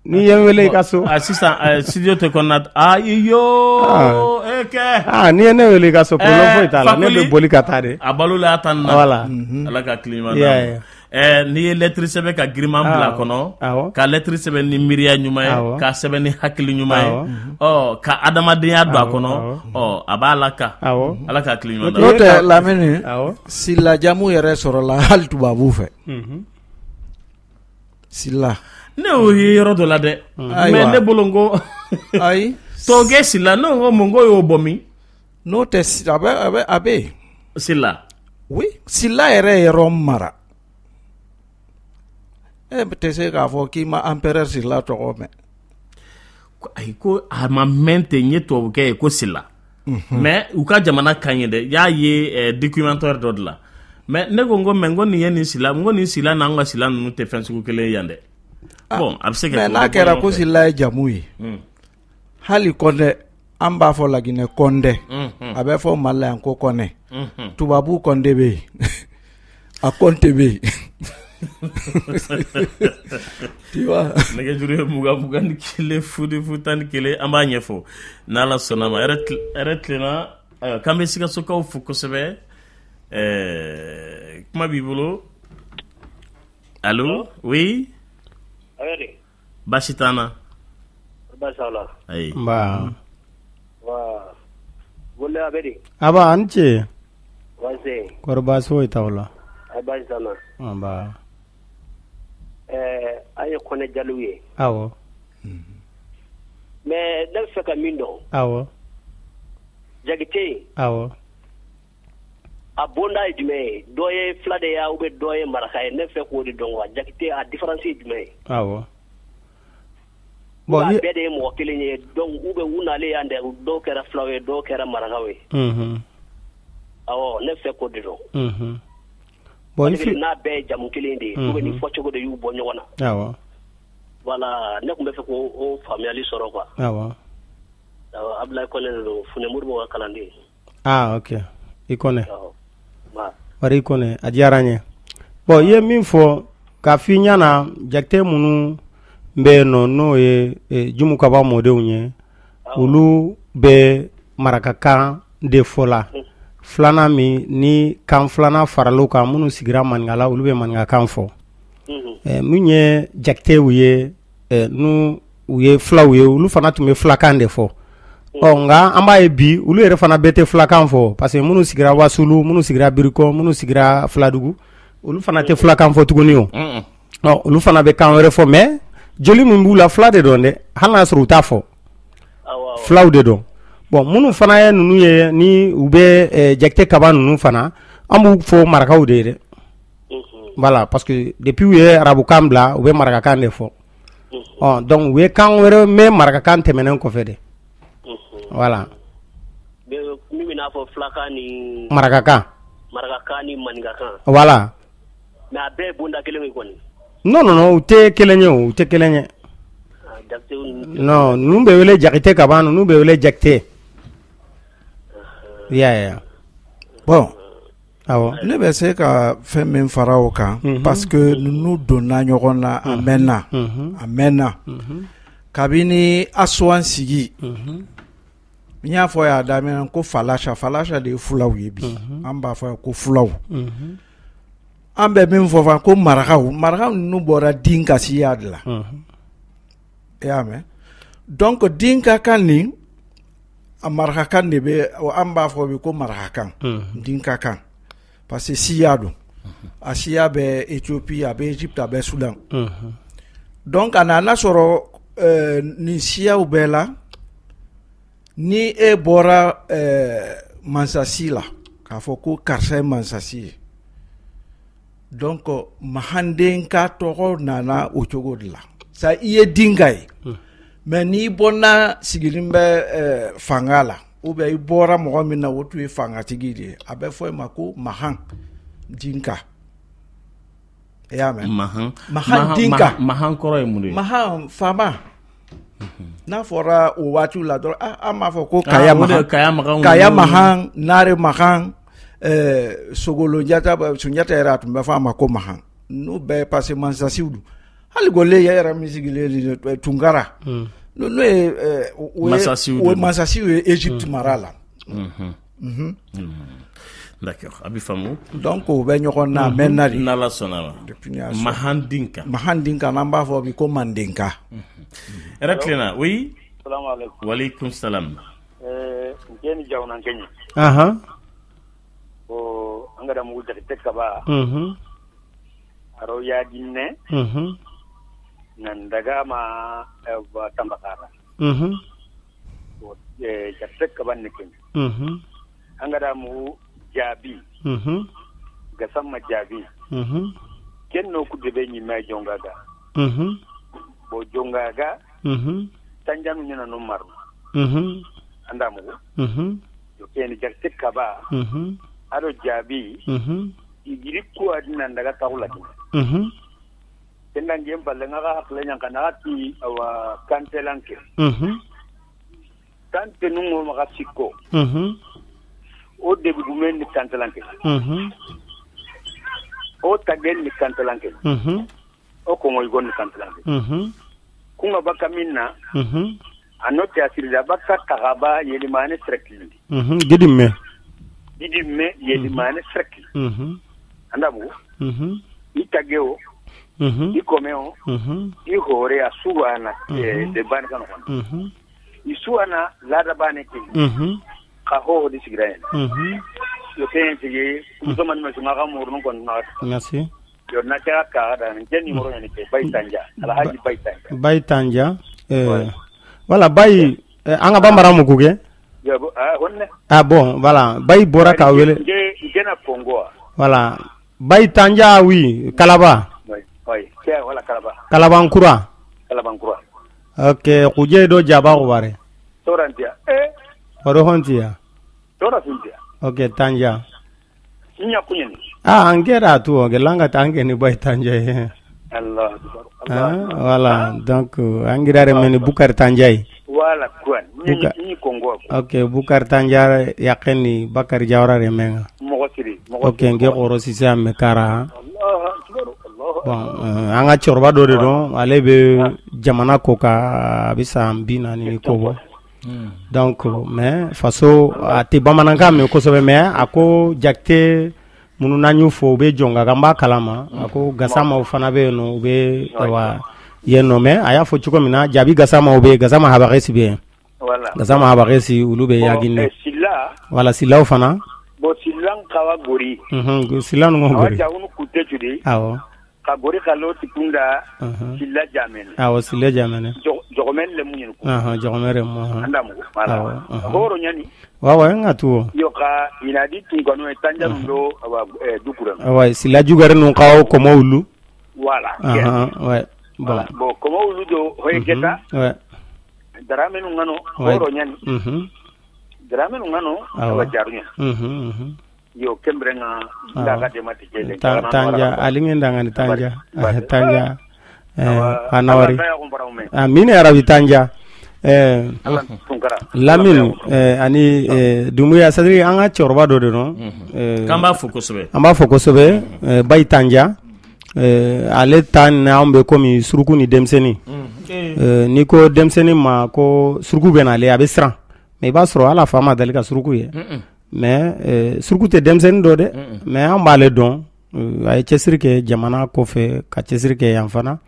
N'i ye n wele i ka so. Sisan studio tɛ kɔnɔna. Ayiyo e kɛ. N'i ye ne wele i ka so problème foyi t'a la, ne bɛ boli ka taa de. A balo la a tan na. Voilà. Ala ka tile ɲuman d'a ma. N'i ye lettre sɛbɛn ka giriman bila a kɔnɔ, ka lettre sɛbɛn ni miiriya ɲuman ye, ka sɛbɛn ni hakili ɲuman ye, ɔ ka adamadenya don a kɔnɔ, ɔ a b'a la ka. Ala ka tile ɲuman d'a ma. N'o tɛ Lamini, Sila jamu yɛrɛ sɔrɔla hali tubabu fɛ. Sila. Ne y'o ye yɔrɔ dɔ la dɛ. Mais ne bolo n ko. Ayi. Tɔkɛ Sila, ne ko mun ko y'o bɔ min? N'o tɛ a bɛ yen. Sila. Oui, Sila yɛrɛ ye yɔrɔ mara. E tɛ se k'a fɔ k'i ma empereur Sila tɔgɔ mɛn. Ayi ko a ma mɛn ten, n ye tubabukɛ ye ko Sila. Mais u ka jamana ka ɲi dɛ, n y'a ye documentaire dɔ de la. Mais ne ko n ko mais n ko nin ye nin Sila, n ko nin Sila n'an ka Sila ninnu tɛ fɛn sugu kelen ye yan dɛ. Bon, a bɛ se ka. Mais n'a kɛra ko Sila ye jamu ye. Hali Kɔndɛ, an b'a fɔ Laginɛ Kɔndɛ. A bɛ fɔ Mali la yan ko Kɔnɛ. Tubabu Kɔnde bɛ yen. A Kɔnte bɛ yen. Tu vois. Nɛgɛjuru ye 20 21 0 0 11 an b'a ɲɛfɔ n'Ala sɔnna ma. Hɛrɛ tilenna. Ayiwa, k'an bɛ Sikasokaw fo kosɛbɛ. Kuma b'i bolo. Allo, oui. Baasi t'an na. Baasi la. Ayi. Nba. Wa. Wole a bɛ di? Aba, a ni ce. Baasi. Kɔri baasi foyi t'aw la. A baasi t'an na. Nba. An ye Kɔnɛ Jaliw ye. Awɔ. Mais ne bɛ fɛ ka min dɔn. Awɔ. Jakite. Awɔ. A bonda ye jumɛn ye? Dɔ ye fila de ye ou bien dɔ ye maraka ye? Ne fɛ k'o de dɔn quoi. Jakite a différence ye jumɛn ye? Awɔ. Bon, a bɛɛ de ye mɔgɔ kelen ye, donc ou bien u nalen yan dɛ, dɔw kɛra filaw ye, dɔw kɛra marakaw ye. Awɔ, ne fɛ k'o de dɔn. Bon, n'a bɛɛ ye jamu kelen de ye, ou bien ni fɔcogo de y'u bɔ ɲɔgɔn na. Awɔ. Voilà, ne tun bɛ fɛ k'o faamuyali sɔrɔ quoi. Awɔ. Awɔ, Abdoulaye Kɔnɛ de don, Funɛ Modibo ka kalanden. Ah, ok. I Kɔnɛ. Wari i Kɔnɛ, a diyara n ye. Bon, i ye min fɔ k'a f'i ɲɛna, Jakite minnu bɛ yen nɔ, n'o ye Jumu Kaba mɔdenw ye, olu bɛ marakakan de fɔ la. Filanan min ni kan filanan faral'o kan, minnu sigira Maninkala, olu bɛ maninkakan fɔ. Min ye Jakitew ye, n'u u ye filaw ye, olu fana tun bɛ filakan de fɔ. Ɔ nka an b'a ye bi, olu yɛrɛ fana bɛɛ tɛ filakan fɔ, parce que minnu sigira Wasulu, minnu sigira Birikɔ, minnu sigira Filadugu, olu fana tɛ filakan fɔ tuguni o. Ɔ olu fana bɛ kan wɛrɛ fɔ, mais joli min b'u la fila de don dɛ, hali n'a sɔrɔ u t'a fɔ. Filaw de don. Bon, minnu fana ye ninnu ye, ni u bɛ Jakite Kaba ninnu fana, an b'u fɔ marakaw de ye dɛ. Voilà, parce que depuis u ye arabukan bila, u bɛ marakakan de fɔ. Ɔ donc u ye kan wɛrɛ mɛn marakakan tɛmɛnen kɔfɛ de. Voilà. Min bɛ n'a fɔ filakan ni marakakan. Marakakan ni maninkakan. Voilà. Mais a bɛɛ ye bonda kelen ye kɔni. Non non non, u tɛ kelen ye o, u tɛ kelen ye. Non, ninnu bɛ wele Jakite Kaba, ninnu bɛ wele Jakite. I y'a ye. Bon. Awɔ. Ne bɛ se ka fɛn min fara o kan, parce que ninnu donna ɲɔgɔn na a mɛnna. A mɛnna. Kabini Asuwan sigi. N y'a fɔ y'a daminɛ ko Falasha, Falasha de ye fulaw ye bi. An b'a fɔ ko fulaw. An bɛ min fɔ fan ko marakaw, marakaw ninnu bɔra Dinka siya de la. I y'a mɛn? Donc Dinka kan nin, a marakakan de bɛ, an b'a fɔ bi ko marakakan, Dinka kan. Parce que siya don. A siya bɛ Éthiopie, a bɛ Égypte, a bɛ Soudan. Donc a nana sɔrɔ nin siyaw bɛɛ la, ni e bɔra mansasi la, k'a fɔ ko karisa ye mansasi ye. Donc mahanden ka tɔgɔ nana o cogo de la. Ça i ye Dinka ye. Mais n'i bɔnna sigilen bɛ fanga la, ou bien i bɔra mɔgɔ min na o tun ye fangatigi de ye, a bɛ fɔ e ma ko Mahan Dinka. I y'a mɛn? Mahan. Mahan Dinka. Mahan kɔrɔ ye mun de ye? Mahan faama. N'a fɔra o waatiw la dɔrɔn, an b'a fɔ ko Kaya Mahan. Kaya Mahan, Nare Mahan, Sogolo Jata, Sunjata yɛrɛ a tun bɛ fɔ a ma ko Mahan. N'u bɛɛ parce que mansasiw don. Hali Gole yɛrɛ min sigilen Tunkara. N'o ye o mansasiw ye Égypte mara la. D'accord, a bɛ faamu. Donc o bɛ ɲɔgɔn na a mɛnna de. N'Ala sɔnna ma. Mahan Dinka. Mahan Dinka n'an b'a fɔ bi ko Mandenka. Hɛrɛ tilenna, oui. Salamu aleykum. Waaleykum salam. N kɛ ni jawonan kɛɲɛ. Ahan. Ɔ an ka mugu Jakite Kaba. Aro yaadinɛ. Nan daga ma Tambakara. Jakite Kaba ne kɛɲɛ. An ka mugu jaabi. Gasamma jaabi. Ken no ku debe ñimme jongaga. Bo jongaga. Tanjanu ñana no maru. Anda mugu. Yo keni Jakite Kaba. Ado jaabi. Igiri ku adina ndaga tawla ki. Kenda ngem balle nga hakle nyanga na ti awa kantelanke. Kante nungo maka sikko. O debi gumen ni kantelanke. O tagel ni kantalanke. O kongo igon ni kantalanke. Kunga baka minna. Anote asirida baka karaba yelimane srekli. Gidimme. Gidimme yelimane srekli. Andabu. Itageo. Ikomeo. Ihore asuwana de bane kanu. Isuwana lada bane ke. Kaho di sigraen. Yo kenji kusoma ni mashunga murnu kon na. Merci. Yo na ka ka da ni moro ni ke Baitanja. Alhaji Baitanja. Baitanja. Voilà Baye an ka bambara mu kuke. Ah bon voilà Baye bɔra ka wele. Ngena Kongo. Voilà Baitanja oui Kalaba. Oui, voilà Kalaba. Kalabankura. Kalabankura. OK, kuje do jaba ko bare. Torantia. Oro hontia. Tora funtia. OK, Tanja. Nya kunyen. Ah, angera tu gelanga tange ni Baitanja. Allah akbar. Ah, voilà donc angira remeni Bukar Tanjai. Voilà quoi. Ni Kongo. OK, Bukar Tanja yakeni Bakar Jawara remenga. Mogosiri. OK, nge oro sise amekara. Bon, an ka cɛkɔrɔba dɔ de dɔn ale bɛ jamana ko kan a bɛ san 40 ni kɔ bɔ. Donc mais faso a tɛ bamanankan mɛn kosɛbɛ mais a ko Jakite minnu n'an y'u fɔ u bɛ jɔn kan b'a kalama a ko Gasamaw fana bɛ yen nɔ u bɛ ayiwa yen nɔ mais a y'a fɔ cogo min na Jabi Gasamaw bɛ yen Gasama Habakesi bɛ yen. Gasama Habakesi olu bɛ Yaginɛ. Voilà Silaw fana. Bon Silan kawa gori. Sila ninnu gori. Awɔ. Ka gori ka lo tikunda Sila Jamene. Awɔ Sila Jamene. Jɔgɔmɛ le mun ye ko. Jɔgɔmɛ le mun. Anda mugu. Voilà. Horo ɲani. Wa n ka tu. Yo ka inadi tunkanu tanja do awa dukura. Wa Sila jugare nun ka kɔmɔ olu. Voilà. Ouais. Bon. Bon kɔmɔ olu do hoye keta. Ouais. Darame nun ngano horo ɲani. Darame nun ngano awa jarunya. Yo kembrenga ndaga demati jele Tanja alinge ndanga ni Tanja Tanja anawari amine arabi Tanja Lamine ani Dumuya c'est-à-dire an ka cɛkɔrɔba dɔ de dɔn k'an b'a fo kosɛbɛ an b'a fo kosɛbɛ Baitanja ale ta ni anw bɛ komi suruku ni denmisɛnnin n'i ko denmisɛnnin ma ko suruku bɛ n'ale a bɛ siran mais i b'a sɔrɔ hali a fa ma deli ka suruku ye. Mais suruku tɛ denmisɛnnin dɔ dɛ mais an b'ale dɔn a ye cɛsiri kɛ jamana kɔfɛ ka cɛsiri kɛ yan fana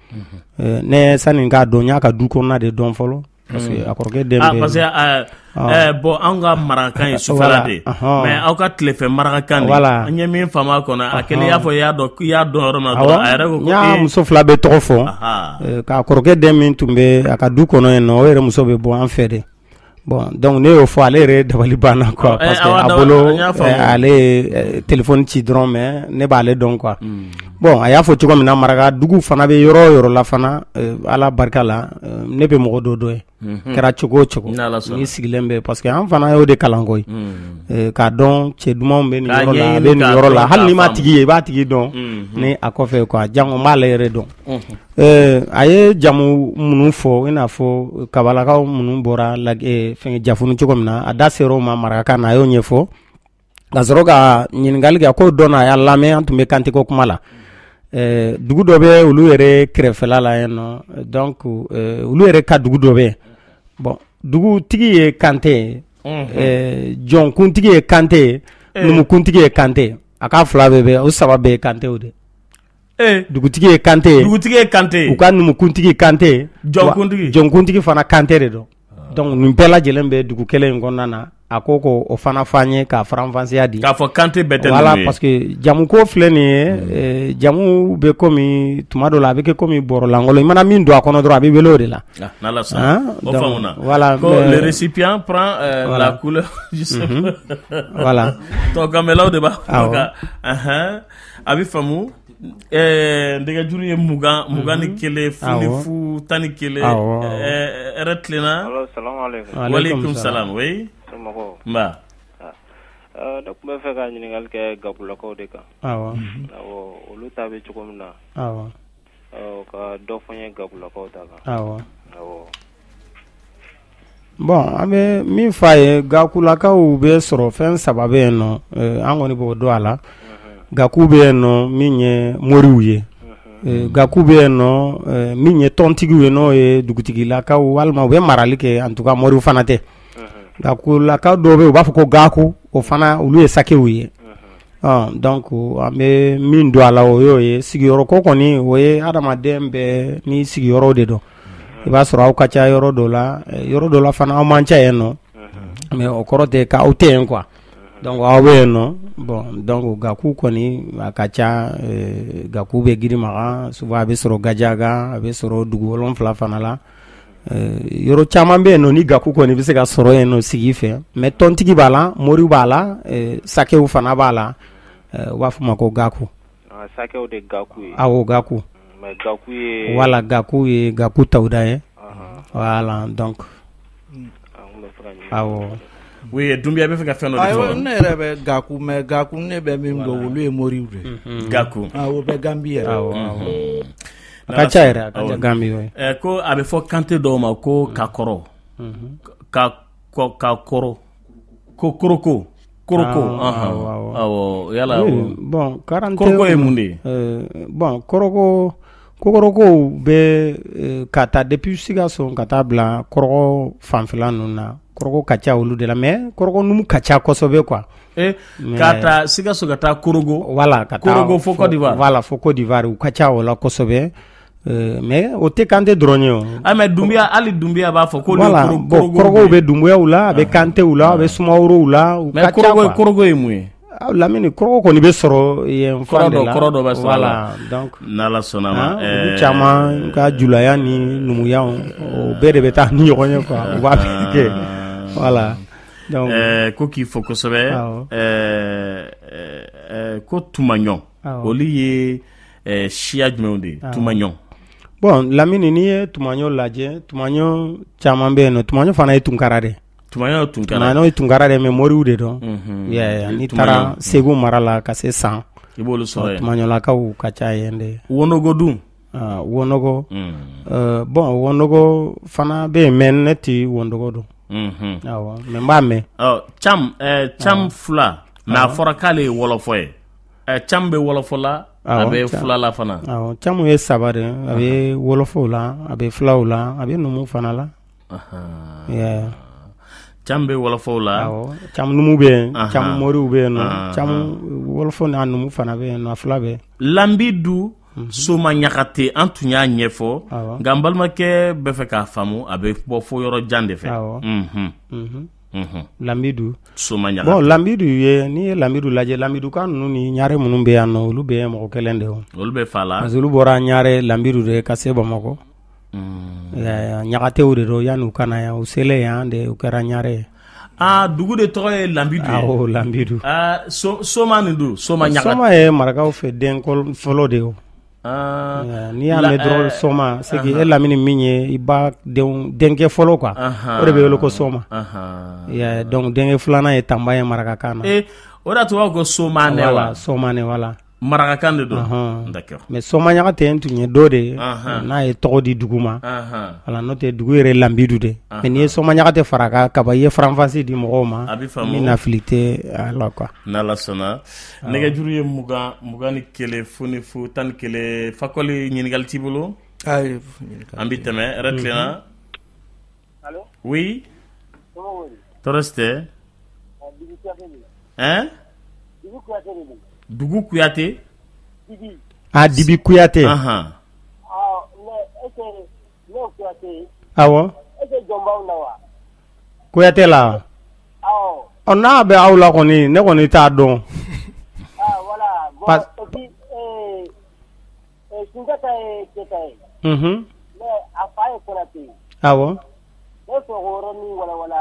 ne sani k'a dɔn n y'a ka du kɔnɔna de dɔn fɔlɔ parce que a kɔrɔkɛ den bɛ parce que bon anw ka marakakan ye sufɛla de mais aw ka tilefɛ marakakan de an ye min faamu a kɔnɔ a kɛlen i y'a fɔ i y'a dɔn yɔrɔ min na dɔrɔn a yɛrɛ ko ko n y'a muso fila bɛ tɔgɔ fɔ k'a kɔrɔkɛ den min tun bɛ a ka du kɔnɔ yen nɔ o yɛrɛ muso bɛ bɔ an fɛ de. Bon donc ne y'o fɔ ale yɛrɛ dabali banna quoi parce que a bolo ale ye téléphone ci dɔrɔn mais ne b'ale dɔn quoi. Bon a y'a fɔ cogo min na maraka dugu fana bɛ yɔrɔ o yɔrɔ la fana Ala barika la ne bɛ mɔgɔ dɔ dɔn ye kɛra cogo o cogo ni sigilen bɛ parce que an fana y'o de kalan koyi k'a dɔn cɛ dumanw bɛ nin yɔrɔ la a bɛ nin yɔrɔ la hali n'i m'a tigi ye i b'a tigi dɔn ni a kɔfɛ quoi jango n b'ale yɛrɛ dɔn. A ye jamu minnu fɔ i n'a fɔ kabalakaw minnu bɔra fɛn Jafunu cogo min na a da sera o ma marakakan na a y'o ɲɛfɔ ka sɔrɔ ka ɲininkali kɛ ko dɔn a y'a lamɛn an tun bɛ kanteko kuma la dugu dɔ bɛ olu yɛrɛ kɛrɛfɛla la yen nɔ donc olu yɛrɛ ka dugu dɔ bɛ yen bon dugutigi ye Kante ye jɔnkuntigi ye Kante ye numukuntigi ye Kante ye a ka fila bɛɛ bɛ o saba bɛɛ ye Kantew de. Dugutigi ye Kante ye dugutigi ye Kante ye u ka numukuntigi Kante ye jɔnkuntigi fana Kante de don donc nin bɛɛ lajɛlen bɛ dugu kelen in kɔnɔna na a ko ko o fana f'an ye k'a faranfasiya di k'a fɔ Kante bɛɛ tɛ voilà parce que jamu ko filɛ nin ye jamu bɛ komi tuma dɔ la a bɛ kɛ komi bɔrɔlankolon i mana min don a kɔnɔ dɔrɔn a bɛ wele o de la. N'Ala sɔnna o faamuna voilà ko le récipient prend la couleur du voilà tɔgɔmɛlaw de b'a fɔ ka a bɛ faamu. Nɛgɛjuru ye 21 0 0 11 hɛrɛ tilenna. Walekum salam oui. Nba. Ne tun bɛ fɛ ka ɲininkali kɛ Gakulakaw de kan. Awɔ. Awɔ olu ta bɛ cogo min na. Awɔ. Ka dɔ fɔ n ye Gakulakaw ta kan. Awɔ. Awɔ. Bon an bɛ min f'a ye Gakulakaw bɛ sɔrɔ fɛn saba bɛ yen nɔ an kɔni b'o dɔn a la. Gaku bɛ yen nɔ min ye moriw ye. Gaku bɛ yen nɔ min ye tɔntigiw ye, n'o ye dugutigilakaw walima u bɛ marali kɛ, en tout cas moriw fana tɛ. Gakulakaw dɔw bɛ yen, u b'a fɔ ko Gaku, o fana olu ye sakew ye. Donc an bɛ min don a la, o y'o ye. Sigiyɔrɔ ko kɔni, o ye adamaden bɛɛ ni sigiyɔrɔ de don. I b'a sɔrɔ aw ka ca yɔrɔ dɔ la, yɔrɔ dɔ la fana aw man ca yen nɔ, mais o kɔrɔ tɛ k'aw tɛ yen quoi. Donc aw bɛ yen nɔ. Bon, donc Gaku kɔni a ka ca. Gaku bɛ Girimaga, souvent a bɛ sɔrɔ Gajaga, a bɛ sɔrɔ dugu 7 fana la. Yɔrɔ caman bɛ yen nɔ ni Gaku kɔni bɛ se ka sɔrɔ yen nɔ sigi fɛ. Mais tɔntigi b'a la, moriw b'a la, sakew fana b'a la. U b'a fɔ ma ko Gaku. Sakew de Gaku ye. Awɔ, Gaku. Mais Gaku ye. Voilà, Gaku ye Gaku Tawuda ye. Voilà, donc. Awɔ. Oui, Doumbia bɛ fɛ ka fɛn dɔ de fɔ. Ne yɛrɛ bɛ Gaku, mais Gaku ne bɛ min dɔn, olu ye moriw de ye. Gaku. O bɛ Gambi yɛrɛ. Awɔ. A ka ca yɛrɛ, a ka ca Gambi ye. Ko a bɛ fɔ Kante dɔw ma ko Kakɔrɔ. Kakɔrɔ. Ko Koroko. Koroko. Awɔ, yala. Bon, Karante. Koroko ye mun de ye? Bon, Koroko. Kokorokow bɛ ka taa depuis Sikaso ka taa bila Kɔrɔgɔ fanfɛla ninnu na. Kɔrɔgɔ ka ca olu de la, mais Kɔrɔgɔ numu ka ca kosɛbɛ quoi. Ka taa Sikaso ka taa Korogo. Voilà, ka taa Korogo fo Côte d'Ivoire. Voilà, fo Côte d'Ivoire, u ka ca o la kosɛbɛ. Mais o tɛ Kante dɔrɔn ye o. Ah, mais Doumbia, hali Doumbia b'a fɔ ko voilà, bon, Kɔrɔgɔw bɛ Dumbuyaw la, a bɛ Kantew la, a bɛ Sumaworow la, u ka ca quoi. Mais Korogo ye mun ye? Lamini, Kɔrɔgɔ kɔni bɛ sɔrɔ yen fan de la. Kɔrɔ dɔ bɛ sɔrɔ. Voilà, donc n'Ala sɔnna ma. Olu caman ka julaya ni numuya, o bɛɛ de bɛ taa ni ɲɔgɔn ye quoi. U b'a bɛɛ kɛ. Voilà. Donc ko k'i fo kosɛbɛ. Ko Tumaɲɔ, olu ye siya jumɛnw de ye? Tumaɲɔ. Bon, Lamini, n'i ye Tumaɲɔ lajɛ, Tumaɲɔ caman bɛ yen nɔ. Tumaɲɔ fana ye Tunkara de ye. Tumaɲɔ ye Tunkara de, mais moriw de don. N'i taara Segu mara la ka se San, i b'olu sɔrɔ yen. Tumaɲɔlakaw ka ca yen de. Wonogo dun? Wonogo. Bon, Wonogo fana bɛ yen, mais ne tɛ Wonogo dɔn. Awɔ, mais n b'a mɛn. Cam fila, mais a fɔra k'ale ye wɔlɔfɔ ye. Cam bɛ wɔlɔfɔ la, a bɛ fila la fana. Awɔ, Cam ye 3 de ye. A bɛ wɔlɔfɔw la, a bɛ filaw la, a bɛ numuw fana la. Cam bɛ wɔlɔfɔw la. Awɔ, Cam numu bɛ yen, Cam moriw bɛ yen nɔ, Cam wɔlɔfɔ n'a numu fana bɛ yen nɔ, a fila bɛɛ. Lanbidu Soma Ɲagate, an tun y'a ɲɛfɔ, nka n balimakɛ bɛ fɛ k'a faamu, a bɛ bɔ fo yɔrɔ jan de fɛ. Awɔ. Lanbidu Soma Ɲagate. Bon, Lanbidu ye, n'i ye Lanbidu lajɛ, Lanbiduka ninnu ni Ɲare minnu bɛ yan nɔ, olu bɛɛ ye mɔgɔ kelen de ye. Olu bɛ fa la. Parce que olu bɔra Ɲare Lanbidu de ka se Bamakɔ. Ɲagatew de don, yanni u ka na yan, u selen yan de u kɛra Ɲare ye. Aa, dugu de tɔgɔ ye Lanbidu ye. Awɔ, Lanbidu. Aa, Soma nin dun, Soma Ɲagate. Soma ye marakaw fɛ den fɔlɔ de ye o. N'i y'a mɛn dɔrɔn Soma, c'est que e Lamini min ye i ba denkɛ fɔlɔ quoi, o de bɛ wele ko Soma. Donc denkɛ filanan ye Tanba ye marakakan na. O de y'a to u b'a fɔ ko Somanɛ wa? Somanɛ, voilà. Marakakan de don. D'accord. Mais Soma Ɲagate tun ye dɔ de ye, n'a ye tɔgɔ di dugu ma. Voilà, n'o tɛ dugu yɛrɛ Lanbidu de. Mais n'i ye Soma Ɲagate fara kan kaba, i ye faranfasi di mɔgɔw ma. A bɛ faamu. Min na fili tɛ a la quoi. N'Ala sɔnna. Nɛgɛjuru ye 20 21 00 11. Fakɔli, ɲininkali t'i bolo? Ayi. An bɛ tɛmɛ. Hɛrɛ tilenna. Allo? Oui. Tɔɔrɔ si tɛ. Hein? Dugu Kuyate. Ah, Dibi Kuyate. Awɔ. Kuyate la. Ɔ, n'a bɛ aw la kɔni, ne kɔni t'a dɔn. Ah, voilà. Bon, et puis, Sunjata ye Keyita ye. Mais a fa ye Konate ye. Awɔ. Ne fɛ k'o yɔrɔnin walawala,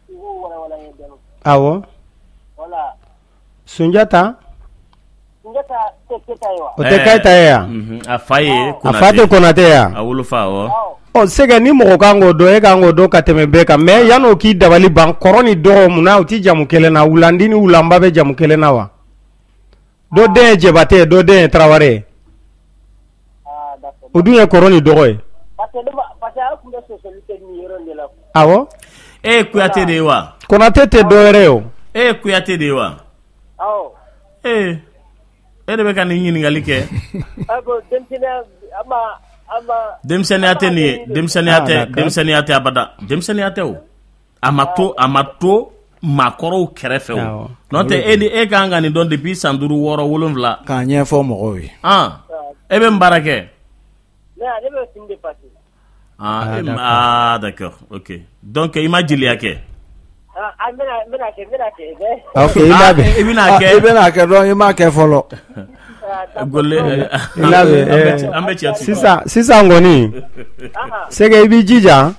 i k'o walawala n ye dɔɔnin. Awɔ. Voilà. Sunjata. Sunjata tɛ Keyita ye wa? O tɛ Keyita ye yan. A fa ye Konate. A fa tɛ Konate yan. A wolofa, awɔ. Ɔ, c'est que ni mɔgɔ kan k'o dɔn, e kan k'o dɔn ka tɛmɛ bɛɛ kan. Mais yan'o k'i dabali ban, kɔrɔ ni dɔgɔ, munna u tɛ jamu kelen na? Wulandi ni wulanba bɛ jamu kelen na wa? Dɔ den ye Jabate ye, dɔ den ye Tarawele ye. O dun ye kɔrɔ ni dɔgɔ ye. Parce que an tun bɛ sɔsɔli kɛ nin yɔrɔ in de la. Awɔ. E ye Kuyate de ye wa? Konate tɛ dɔ wɛrɛ ye o. E ye Kuyate de ye wa? Awɔ. Ee. E de bɛ ka nin ɲininkali kɛ. Denmisɛnninya tɛ nin ye, denmisɛnninya tɛ, denmisɛnninya tɛ abada, denmisɛnninya tɛ o. A ma to maakɔrɔw kɛrɛfɛ o. N'o tɛ e ni e ka kan ka nin dɔn depuis san 5 6 7. K'a ɲɛfɔ mɔgɔw ye. E bɛ mun baara kɛ? Ne bɛ fini de passer. Ah, d'accord, ok. Donc i ma jeliya kɛ? N bɛna kɛ. Ok, i labɛn. I bɛna kɛ. I bɛna kɛ donc i m'a kɛ fɔlɔ. I labɛn. An bɛ cɛ sisan kɔni. C'est que i b'i jija.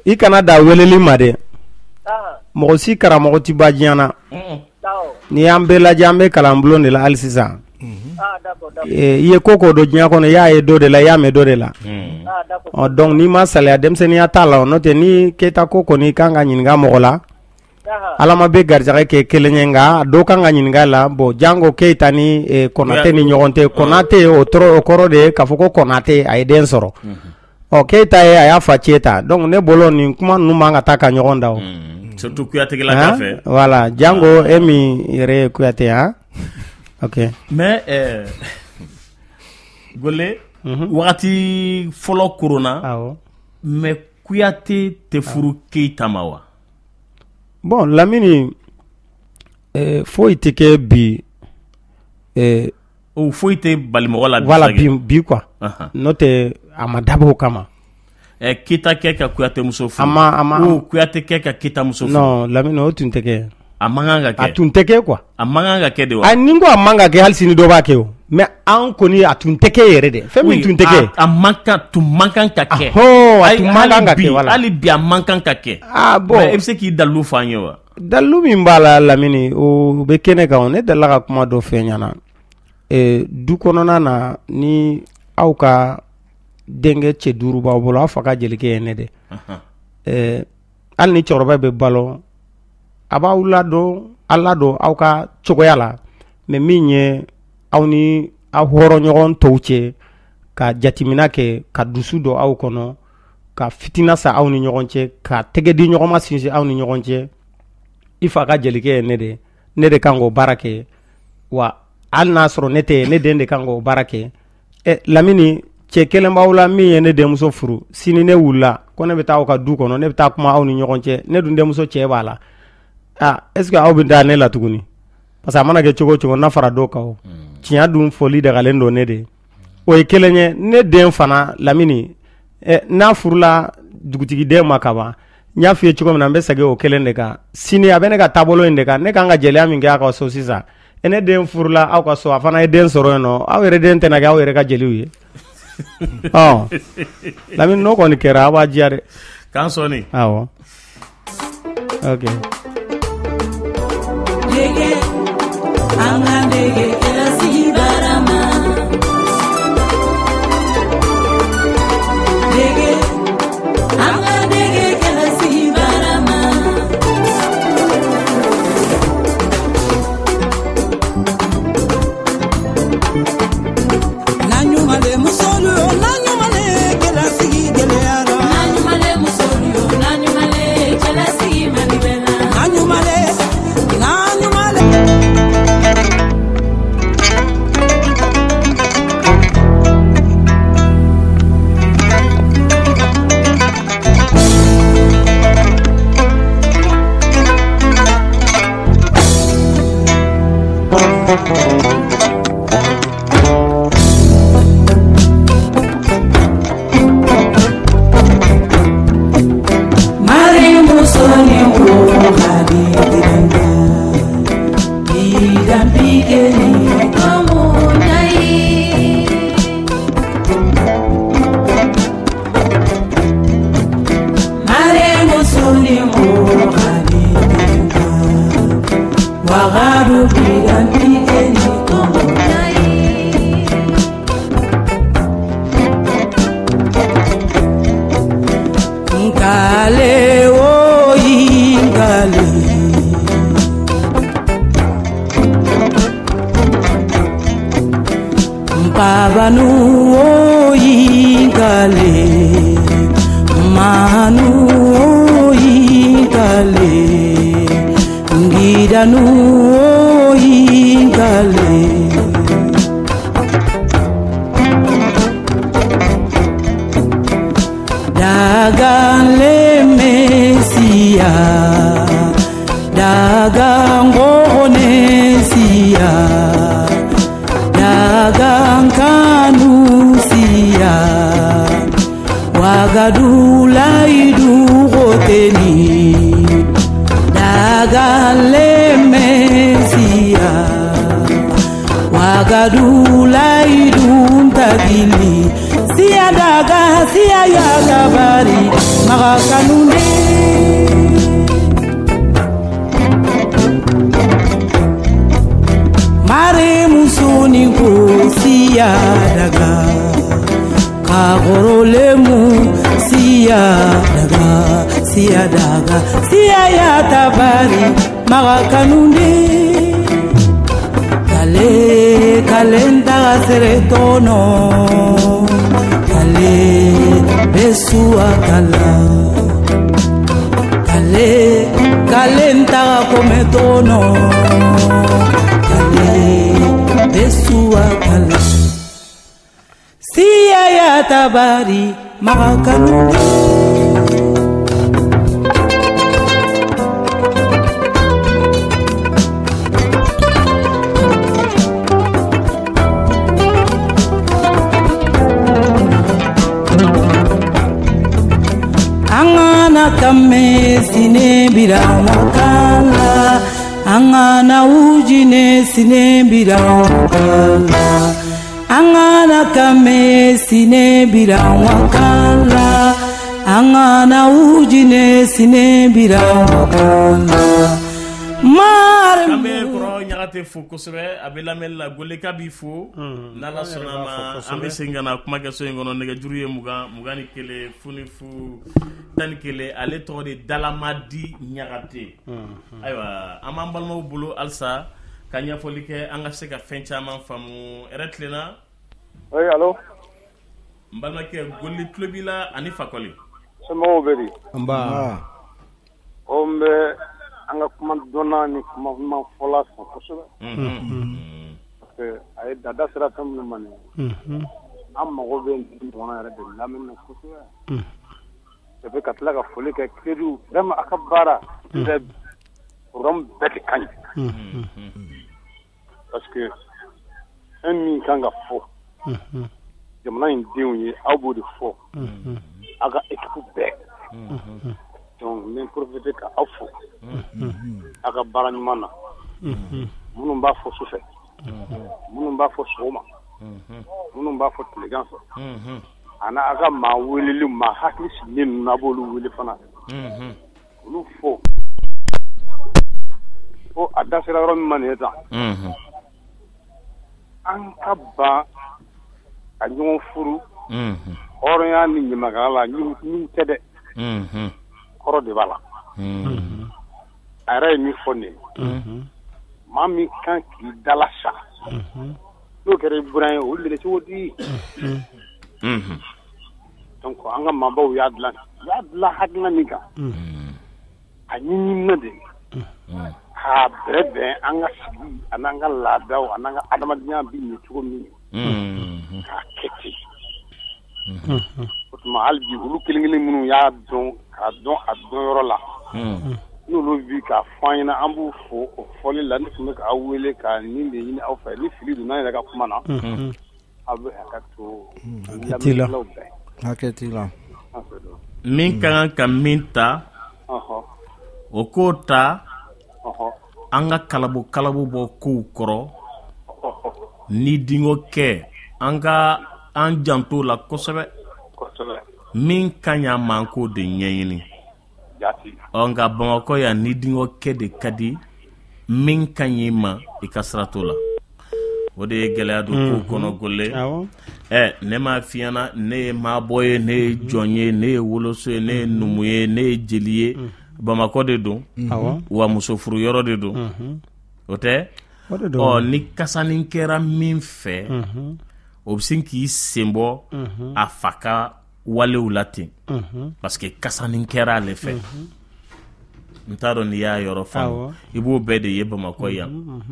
I kana da weleli ma dɛ. Mɔgɔ si karamɔgɔ tɛ ban diɲɛ na. N'i y'an bɛɛ lajɛ an bɛ kalanbulon de la hali sisan. I ye ko ko dɔn diɲɛ kɔnɔ i y'a ye dɔ de la i y'a mɛn dɔ de la. Ɔ donc n'i ma salaya denmisɛnninya t'a la n'o tɛ ni Keyita ko kɔni kan ka ɲininka mɔgɔ la. Ala ma bɛ garijɛgɛ kɛ kelen ye nka dɔ kan ka ɲininka la bon jango Keyita ni Konate ni ɲɔgɔn tɛ. Konate o kɔrɔ de ye k'a fɔ ko Konate a ye den sɔrɔ. Ɔ Keyita ye a y'a fa cɛ ta donc ne bolo nin kuma ninnu man ka taa ka ɲɔgɔn da o. Surtout Kuyategela ka fɛ. Voilà jango e min yɛrɛ ye Kuyate han. Ok. Mais Gole wagati fɔlɔ korona. Awɔ. Mais Kuyate tɛ furu Keyita ma wa? Bon Lamini foyi tɛ kɛ bi. O foyi tɛ bali mɔgɔ la bi. Voilà bi quoi. N'o tɛ a ma dabɔ o kama. Keyita kɛ ka Kuyate muso furu. A ma ou Kuyate kɛ ka Keyita muso furu. Non Lamini o tun tɛ kɛ. A man kan ka kɛ. A tun tɛ kɛ quoi. A man kan ka kɛ de wa? A ni n ko a man ka kɛ hali sini dɔ b'a kɛ o. Mais an kɔni a tun tɛ kɛ yɛrɛ de. Fɛn min tun tɛ kɛ. A man kan tun man kan ka kɛ. Ɔhɔn a tun man kan ka kɛ voilà. Hali bi a man kan ka kɛ. Ah bon. Mais e bɛ se k'i dalilu fɔ an ye wa? Dalilu min b'a la Lamini o bɛ kɛnɛ kan o ne delila ka kuma dɔ fɔ ɲɛna. Du kɔnɔna na ni aw ka denkɛ cɛ 5 b'aw bolo aw fa ka jelikɛ ye ne de. Hali ni cɛkɔrɔba bɛ balo a b'aw ladon a ladon aw ka cogoya la mais min ye aw ni aw hɔrɔnɲɔgɔn tɔw cɛ ka jateminɛ kɛ ka dusu don aw kɔnɔ ka fitina sa aw ni ɲɔgɔn cɛ ka tɛgɛ di ɲɔgɔn ma sinsin aw ni ɲɔgɔn cɛ i fa ka jelikɛ ye ne de ne de kan k'o baara kɛ wa hali n'a sɔrɔ ne tɛ ne den de kan k'o baara kɛ. Lamini cɛ kelen b'aw la min ye ne denmuso furu sini ne wulila ko ne bɛ taa aw ka du kɔnɔ ne bɛ taa kuma aw ni ɲɔgɔn cɛ ne dun denmuso cɛ b'a la. Ah, est-ce que aw bɛ da ne la tuguni? Parce que a mana kɛ cogo o cogo n'a fara dɔw kan o. Tiɲɛ dun fɔli dagalen don ne de. O ye kelen ye ne den fana Lamini n'a furula dugutigi den ma kaban n y'a f'i ye cogo min na n bɛ segin o kelen de kan sini a bɛ ne ka taabolo in de kan ne kan ka jeliya min kɛ aw ka so sisan ne den furula aw ka so a fana ye den sɔrɔ yen nɔ aw yɛrɛ den tɛna kɛ aw yɛrɛ ka jeliw ye. Ɔ Lamini n'o kɔni kɛra aw b'a diya dɛ. K'an sɔnni. Awɔ. Ok. An ka dege kɛlɛsigi baara ma. Dege, an ka dege kɛlɛsigi baara ma. Na ɲuman le musolu yo, na ɲuman le kɛlɛsigi gɛlɛyara. Na ɲuman le musolu yo, na ɲuman le cɛlasigi man di bɛɛ la. Na ɲuman le, na ɲuman le. Daga le Messia, daga Ngonesia, daga Nkanusia, Ouagadougou iduroteni. Daga le Messia, Ouagadougou iduntagili. Siya daga, siya yagabari, magakanune. Mare musoni ko siya daga, kagorolemu siya daga, siya daga, siya yatabari, magakanune. Kale kalenda seretono. Kale besua kala, kale kalenta kometono, kale besua kala, siya ya tabari makanu. Kame sine bira wakala, angana ujine sine bira wakala, angana kame sine bira wakala, angana ujine sine bira wakala. Kambe kɔrɔ ɲagate fo kosɛbɛ, a bɛ lamɛnli la Goleka b'i fo n'Ala sɔnna ma an bɛ segin ka na kumakɛso in kɔnɔ. Nɛgɛjuru ye 20 21 00 11, ale tɔgɔ de Dalamadi Ɲagate. Ayiwa an b'an balimaw bolo halisa ka ɲɛfɔli kɛ an ka se ka fɛn caman faamu. Hɛrɛ tilenna. Oui, allo. N balimakɛ Goli tulo b'i la ani Fakɔli. Somɔgɔw bɛ di? Nba. O n bɛ an ka kuma dɔnna ni kuma fɔla sɔn kosɛbɛ. Parce que a ye dada sera fɛn minnu ma nin ye, an mago bɛ nin ɲɔgɔnna yɛrɛ de lamɛnni na kosɛbɛ. Et puis ka tila ka foli kɛ Seydou, vraiment a ka baara programme bɛɛ de ka ɲi. Parce que fɛn min kan ka fɔ jamana in denw ye, aw b'o de fɔ aw ka équipe bɛɛ. Donc n bɛ profiter ka aw fo aw ka baara ɲuman na. Minnu b'a fɔ sufɛ, minnu b'a fɔ sɔgɔma, minnu b'a fɔ tilegan fɛ, ani aw ka maa weleli, maa hakili sigilen ninnu, a b'olu wele fana, olu fo. Fo a da sera yɔrɔ min ma nin ye tan, an ka ban ka ɲɔgɔn furu hɔrɔnya ni ɲamakalaya la, ɲugu tɛ dɛ, kɔrɔ de b'a la. A yɛrɛ ye min fɔ nin ye, maa min kan k'i dala sa, n'o kɛra i buran ye, o minɛ cogo di? Donc an ka maabaw y'a dilan, u y'a dilan hakilina min kan, a ɲinina de k'a bɛrɛ bɛn an ka sigi an'an ka laadaw an'an ka adamadenya bɛ ɲɛ cogo min, k'a kɛ ten. O tuma hali bi olu kelen kelen minnu y'a dɔn k'a dɔn a dɔnyɔrɔ la, n'olu bi k'a fɔ an ɲɛna, an b'u fo o fɔli la. Ne tun bɛ k'aw wele ka nin de ɲini aw fɛ, ni fili donna an yɛrɛ ka kuma na, aw bɛ hakɛ to lamɛnnikɛlaw bɛɛ. Hakɛ t'i la. Min ka kan ka min ta, o k'o ta. An ka kalabu kalabu bɔ kow kɔrɔ ni dingo kɛ, an ka an janto la kosɛbɛ. Min ka ɲi a ma, an k'o de ɲɛɲini. Ɔ nka Bamakɔ yan, ni dingo kɛ de ka di, min ka ɲi i ma, i ka sira t'o la. O de ye gɛlɛya don kow kɔnɔ. Gole ne m'a f'i ɲɛna, ne ye maabɔ ye, ne ye jɔn ye, ne ye woloso ye, ne ye numu ye, ne ye jeli ye. Bamakɔ de don, wa muso furu yɔrɔ de don, o tɛ. Ɔ ni kasani kɛra min fɛ, o bɛ sin k'i sen bɔ a fa ka walew la ten, parce que kasani kɛra ale fɛ. N t'a dɔn n'i y'a yɔrɔ faamu. I b'o bɛɛ de ye Bamakɔ yan.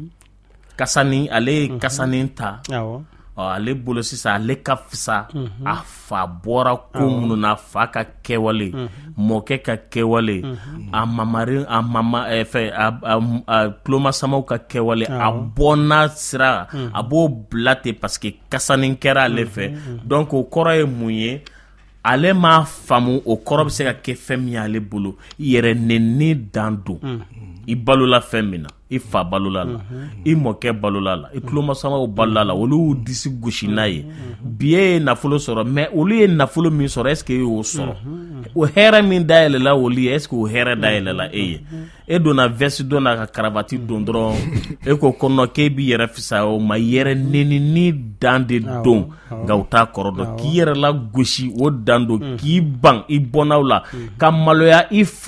Kasani, ale ye kasani ta. Ale bolo sisan ale ka fisa a fa bɔra ko minnu na, fa ka kɛwale, mɔkɛ ka kɛwale, a mamari a mama fɛ a tulomasamaw ka kɛwale, a bɔnna sira a b'o bila ten parce que kasanin kɛra ale fɛ. Donc o kɔrɔ ye mun ye? Ale m'a faamu o kɔrɔ bɛ se ka kɛ fɛn min y'ale bolo, yɛrɛ nɛni dan don. I balola fɛn min na, i fa balola la, i mɔkɛ balola la, i tulomasamaw balola la, olu y'u disi gosi n'a ye. Bi e ye nafolo sɔrɔ, mais olu ye nafolo min sɔrɔ, est ce que e y'o sɔrɔ? O hɛrɛ min dayɛlɛla olu ye, est ce que o hɛrɛ dayɛlɛla e ye? E donna veste don na ka karavati don dɔrɔn, e ko ko non k'e b'i yɛrɛ fisaya o ma. Yɛrɛ nɛni dan de don, nka u t'a kɔrɔ dɔn. K'i yɛrɛ la gosi o dan don, k'i ban i bɔnnaw la, ka maloya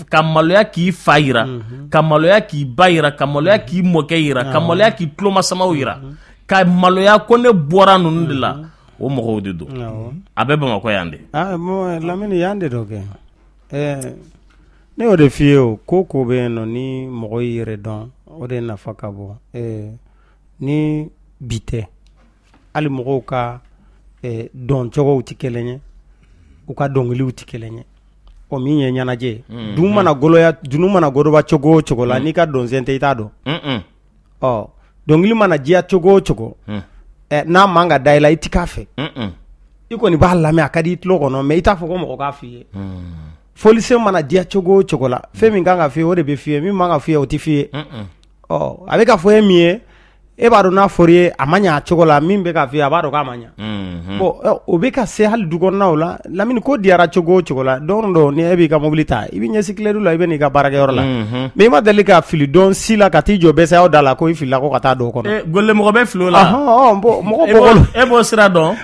ka maloya k'i fa yira, ka maloya k'i ba yira, ka maloya k'i mɔkɛ yira, ka maloya k'i tulomasamaw yira, ka maloya ko ne bɔra ninnu de la. O mɔgɔw de don. A bɛ Bamakɔ yan de. Lamini yan de dɔ kɛ. Ne y'o de f'i ye o, ko bɛ yen nɔ ni mɔgɔ y'i yɛrɛ dɔn, o de nafa ka bon. Ni bi tɛ, hali mɔgɔw ka dɔncogow tɛ kelen ye, u ka dɔnkiliw tɛ kelen ye. O min ye ɲɛnajɛ ye, dun mana goloya, dunu mana goroba cogo o cogo la, n'i ka dɔnsen tɛ i t'a dɔn. Ɔ dɔnkili mana diya cogo o cogo, n'a man ka da i la, i ti k'a fɛ. I kɔni b'a lamɛn, a ka di i tulo kɔnɔ, mais i t'a fɔ ko mɔgɔ k'a f'i ye. Folisen mana diya cogo o cogo la, fɛn min kan ka f'i ye o de bɛ f'i ye, min man ka f'i ye o tɛ f'i ye. Ɔ a bɛ ka fɔ e min ye, e b'a dɔn n'a fɔr'i ye a ma ɲɛ a cogo la, min bɛ ka f'i ye a b'a dɔn k'a ma ɲɛ. Bon o bɛ ka se hali du kɔnɔnaw la. Lamini ko diyara cogo o cogo la, don dɔ ni e b'i ka mobili ta, i bɛ ɲɛsin kiledu la, i bɛ n'i ka baarakɛyɔrɔ la, mais i ma deli ka fili don si la ka t'i jɔ BCEAO da la ko i filila ko ka taa don o kɔnɔ. Gole mɔgɔ bɛ fili o la. Bon mɔgɔ b'o e b'o sira dɔn.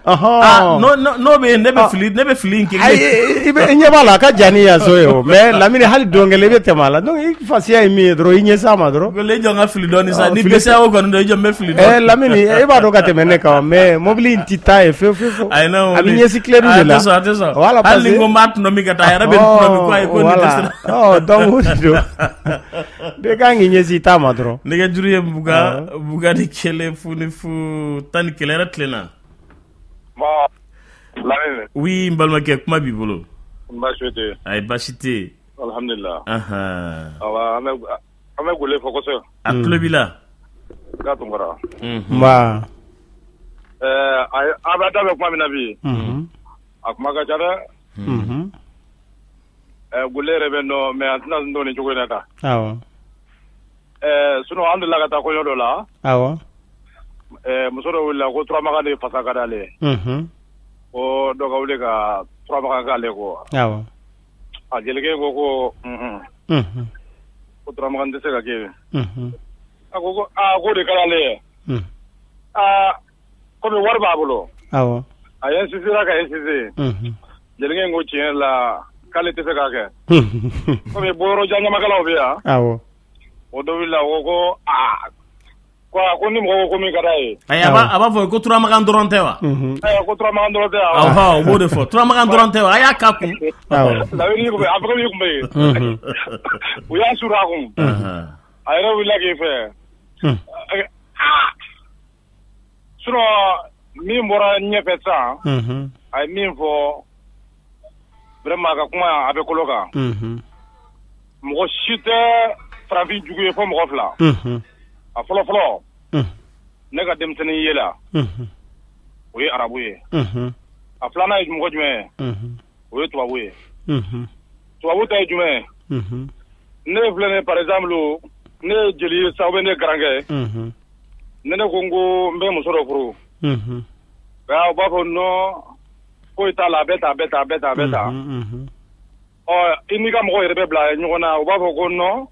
N'o bɛ yen, ne bɛ fili in kelen. Ayi, i bɛ ɲɛ b'a la a ka jan ni yan so ye o, mais Lamini hali don kelen i bɛ tɛmɛ a la, donc i fasiya ye min ye dɔrɔn i ɲɛsin a ma dɔrɔn. Gole jɔ n ka fili dɔɔni sa, ni BCEAO kɔni don i jɔ n bɛ fili dɔɔni. Lamini e b'a dɔn ka tɛmɛ ne kan, mais mobili in tɛ taa yen fewu fewu. Ayi non, a bɛ ɲɛsin kiledu de la. A tɛ sɔn. Voilà, hali ni ko n b'a tɔnɔmi min ka taa, a yɛrɛ bɛ tɔnɔmi ko ayi ko nin tɛ sira. Donc o de don. Bɛɛ kan k'i ɲɛsin i ta ma dɔrɔn. Nɛgɛjuru ye 21 0 0 11 yɛrɛ tilenna. Bon Lamini. Oui, n balimakɛ, kuma b'i bolo. Baasi tɛ yen. Ayi baasi tɛ yen. Alhamdulilah. Awa an bɛ Gole fo kosɛbɛ. A tulo b'i la. K'a Tunkara. Nba. A b'a da bɛ kuma min na bi. A kuma ka ca dɛ. Gole yɛrɛ bɛ nɔ, mais a tɛna dɔn nin cogo in na tan. Awɔ. Sinon an delila ka taa kɔɲɔ dɔ la. Awɔ. Muso dɔ wulila ko turamagan de fasa ka d'ale ye. Ko dɔ ka wuli ka turamagan k'ale kɔ. Awɔ. A jelikɛ ko ko turamagan tɛ se ka kɛ yen. A ko aa k'o de ka d'ale ye. Aa komi wari b'a bolo. Awɔ. A insistera ka insister. Jelikɛ in ko tiɲɛ la k'ale tɛ se k'a kɛ. Komi bɔyɔrɔjan ɲamakalaw bɛ yan. Awɔ. O dɔ wulila o ko aa ko ni mɔgɔ ko min ka d'a ye. Ayi a b'a fɔ ko turamagan dɔrɔn tɛ wa? Ko turamagan dɔrɔn tɛ wa? Ɔhɔ, o b'o de fɔ, turamagan dɔrɔn tɛ wa? A y'a k'a kun. Lamini kun bɛ a fɔ kun bɛ yen. U y'a suru a kun. A yɛrɛ wulila k'i fɛ. Sinon min bɔra ɲɛfɛ sisan, a ye min fɔ vraiment a ka kuma a bɛ kolo kan. Mɔgɔ si tɛ farafin jugu ye fo mɔgɔ fila. A fɔlɔ fɔlɔ, ne ka denmisɛnnin ye la, o ye arabu ye. A filanan ye mɔgɔ jumɛn ye? O ye tubabu ye. Tubabu ta ye jumɛn ye? Ne filɛ nin par exemple, ne ye jeli ye sa ou bien ne ye garankɛ ye. Ne ko n ko n bɛ muso dɔ furu. U b'a fɔ non foyi t'a la, a bɛ tan a bɛ tan a bɛ tan a bɛ tan. Ɔ i n'i ka mɔgɔ yɛrɛ bɛ bila ɲɔgɔn na, u b'a fɔ ko non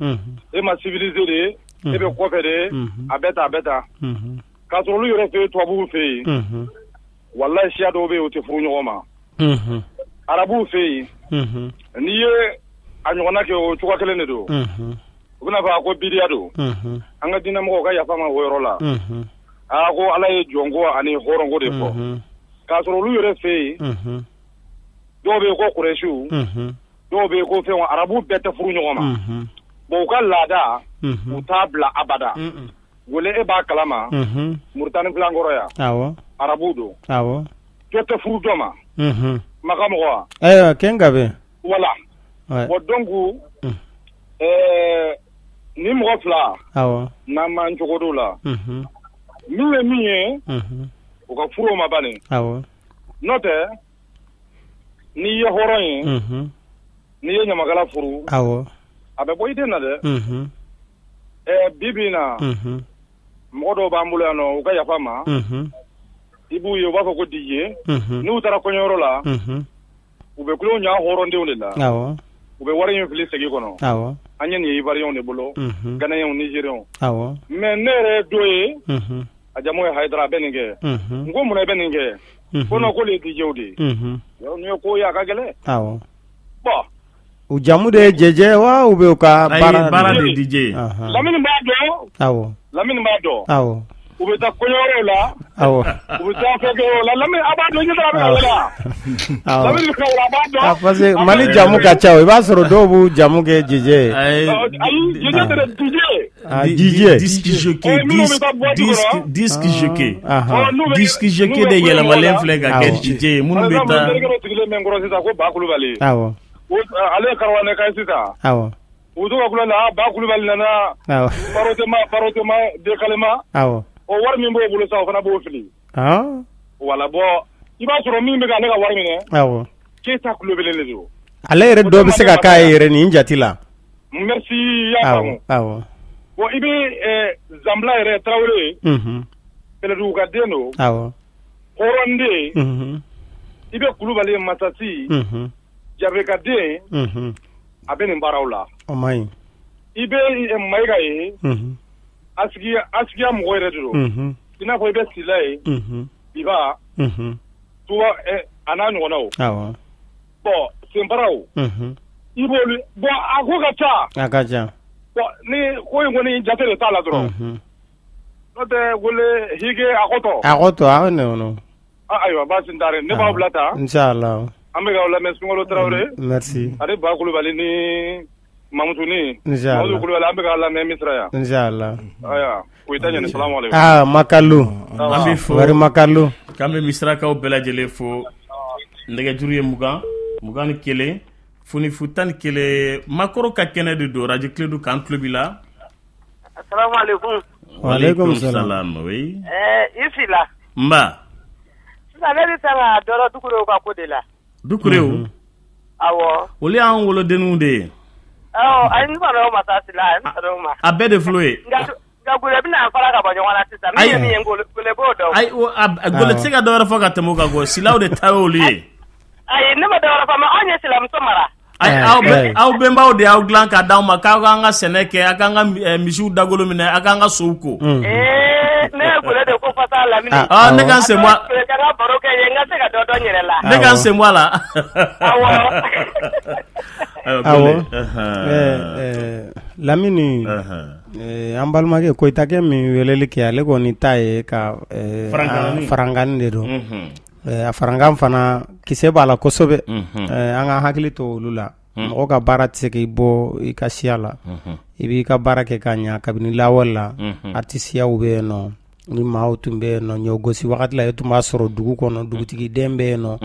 e ma civilisé de ye. E bɛ kɔfɛ de, a bɛ tan a bɛ tan. K'a sɔrɔ olu yɛrɛ fɛ yen, tubabuw fɛ yen, walahi siya dɔw bɛ yen u tɛ furu ɲɔgɔn ma. Arabuw fɛ yen, n'i ye a ɲɔgɔnna kɛ o cogoya kelen de don. U bɛna fɔ a ko bidiya don. An ka diinɛmɔgɔw ka yafa ma o yɔrɔ la. Aa ko Ala ye jɔnko ani hɔrɔnko de fɔ. K'a sɔrɔ olu yɛrɛ fɛ yen, dɔw bɛ yen ko Kurɛsiw, dɔw bɛ yen ko fɛn, arabu bɛɛ tɛ furu ɲɔgɔn ma. Bon u ka laada, u t'a bila abada. Wele e b'a kalama, Muritani filankɔrɔ yan. Awɔ. Arabuw don. Awɔ. Dɔ tɛ furu dɔ ma. Maka mɔgɔ wa? Ayiwa, kɛ bɛ. Voilà. Bon donc ni mɔgɔ fila. Awɔ. N'an m'an cogo d'o la. Min ye min ye. U ka furu ma ban. Awɔ. N'o tɛ n'i ye hɔrɔn ye. N'i ye ɲamakala furu. Awɔ. A bɛ bɔ i den na dɛ. Bi bi in na. Mɔgɔ dɔw b'an bolo yan nɔ, u ka yafa ma. I b'u ye, u b'a fɔ ko DJ. N'u taara kɔɲɔyɔrɔ la. U bɛ kulon ɲa hɔrɔndenw de la. Awɔ. U bɛ wari in fili segi kɔnɔ. Awɔ. An ye nin ye Ivoirienw de bolo. Ghanéenw, Nigérienw. Awɔ. Mais ne yɛrɛ ye dɔ ye. A jamu ye Hayidara, a bɛ nin kɛ. N ko munna i bɛ nin kɛ? Ko non, k'olu ye DJw de ye. Yɔrɔ nin ye ko ye, a ka gɛlɛn. Awɔ. Bon. U jamu de ye jɛjɛ wa ou bien u ka baara de ye DJ ye? Lamini b'a dɔn. Awɔ. Lamini b'a dɔn. Awɔ. U bɛ taa kɔɲɔyɔrɔw la. Awɔ. U bɛ taa fɛnkɛyɔrɔw la. Lamini a b'a dɔn, ɲɛ t'a la, a bɛ ka wele wa? Lamini bɛ ka wele, a b'a dɔn. Ah, parce que Mali jamu ka ca, i b'a sɔrɔ dɔw b'u jamu kɛ jɛjɛ ye. Ayi, jɛjɛ tɛ dɛ, DJ. Ah, DJ. Disque jockey, disque jockey. Disque jockey de yɛlɛmalen filɛ ka kɛ DJ ye minnu bɛ taa. N terikɛ dɔ sigilen bɛ n kɔrɔ sisan ko Ba Kulubali. Awɔ. Ale ye Karawane ka ye sisan. Awɔ. U to ka kulonkɛ la, Ba Kulubali nana. Awɔ. Parotema décalement. Awɔ. O wari min b'o bolo sa, o fana b'o fili. Wala, bon, i b'a sɔrɔ min bɛ ka ne ka wari minɛ. Awɔ. Keyita kulobelen de don. Ale yɛrɛ dɔ bɛ se ka k'a ye yɛrɛ nin jate la. Merci, i y'a faamu. Awɔ. Bon, i bɛ Zanbila yɛrɛ Tarawele. Kɛlɛdugu ka den don. Awɔ. Hɔrɔnden. I bɛ Kulubali Masasi. Jabe ka den. A bɛ nin baaraw la. O man ɲi. I bɛ Mayiga ye. Asigiya mɔgɔ yɛrɛ de don. I n'a fɔ i bɛ Sila ye. Biba. Tuba a n'a ɲɔgɔnnaw. Awɔ. Bon, Senfaraw. I b'olu, bon, a ko ka ca. A ka ca. Bon, ni ko in kɔni jate de t'a la dɔrɔn. N'o tɛ wele hige a ko tɔ. A ko tɔ, a nɔ. Ayiwa, baasi t'a rɛ, ne b'aw bila tan. Inchallah. An bɛ k'aw lamɛn Sunkalo Tarawele. Merci. Ani Ba Kulubali ni Mamusuni. Inchallah. Mamudu Kulubali, an bɛ k'aw lamɛn Misira yan. Inchallah. Ayiwa, Koyita ɲɛni, salamu aleykum. Ah, Makalu. An bɛ fo. Wari Makalu. K'an bɛ Misirakaw bɛɛ lajɛlen fo. Nɛgɛjuru ye 20 21 0 0 11. Makɔrɔ ka kɛnɛ de don, Radio Kledu k'an tulo b'i la. Assalamu alaikum. Wa alaikum salam. Oui. I Sila. Nba. Sisan ne bɛ fɛ ka dɔ dɔn Dukurew ka ko de la. Dukurew? Awɔ. Olu y'an wolodenninw de ye. Awɔ, ayi n sɔnna o ma sa Sila, n sɔnna o ma. A bɛɛ de filɛ ye. Nka Gole bɛna fara ka bɔ ɲɔgɔn na sisan. Min ye min ye, Gole b'o dɔn. Ayi, Gole tɛ se ka dɔ wɛrɛ fɔ ka tɛmɛ o kan kɔ. Silaw de ta y'olu ye. Ayi, ne ma dɔ wɛrɛ fɔ, mais anw ye silamuso mara. Aw bɛnbaw de y'aw dilan k'a d'aw ma k'aw k'an ka sɛnɛ kɛ, aw k'an ka misiw dagolo minɛ, aw k'an ka sow ko. Ne ye Gole de ko fɔ sa Lamini. Ah, ne ka n sen bɔ. Gole ka baro kɛ ye, n ka se ka dɔ dɔn n yɛrɛ la. Ne ka n sen bɔ a la. Awɔ. Awɔ. Lamini, an balimakɛ Koyitakɛ min weleli kɛ, ale kɔni ta ye ka farankanni de don. A farankan fana kisɛ b'a la kosɛbɛ. An ka hakili to olu la. Mɔgɔ ka baara tɛ se k'i bɔ i ka siya la. I b'i ka baara kɛ ka ɲa kabini lawale la. Artisiyaw bɛ yen nɔ, ni maaw tun bɛ yen nɔ, ɲɔgosi wagati la e tun b'a sɔrɔ dugu kɔnɔ, dugutigi den bɛ yen nɔ,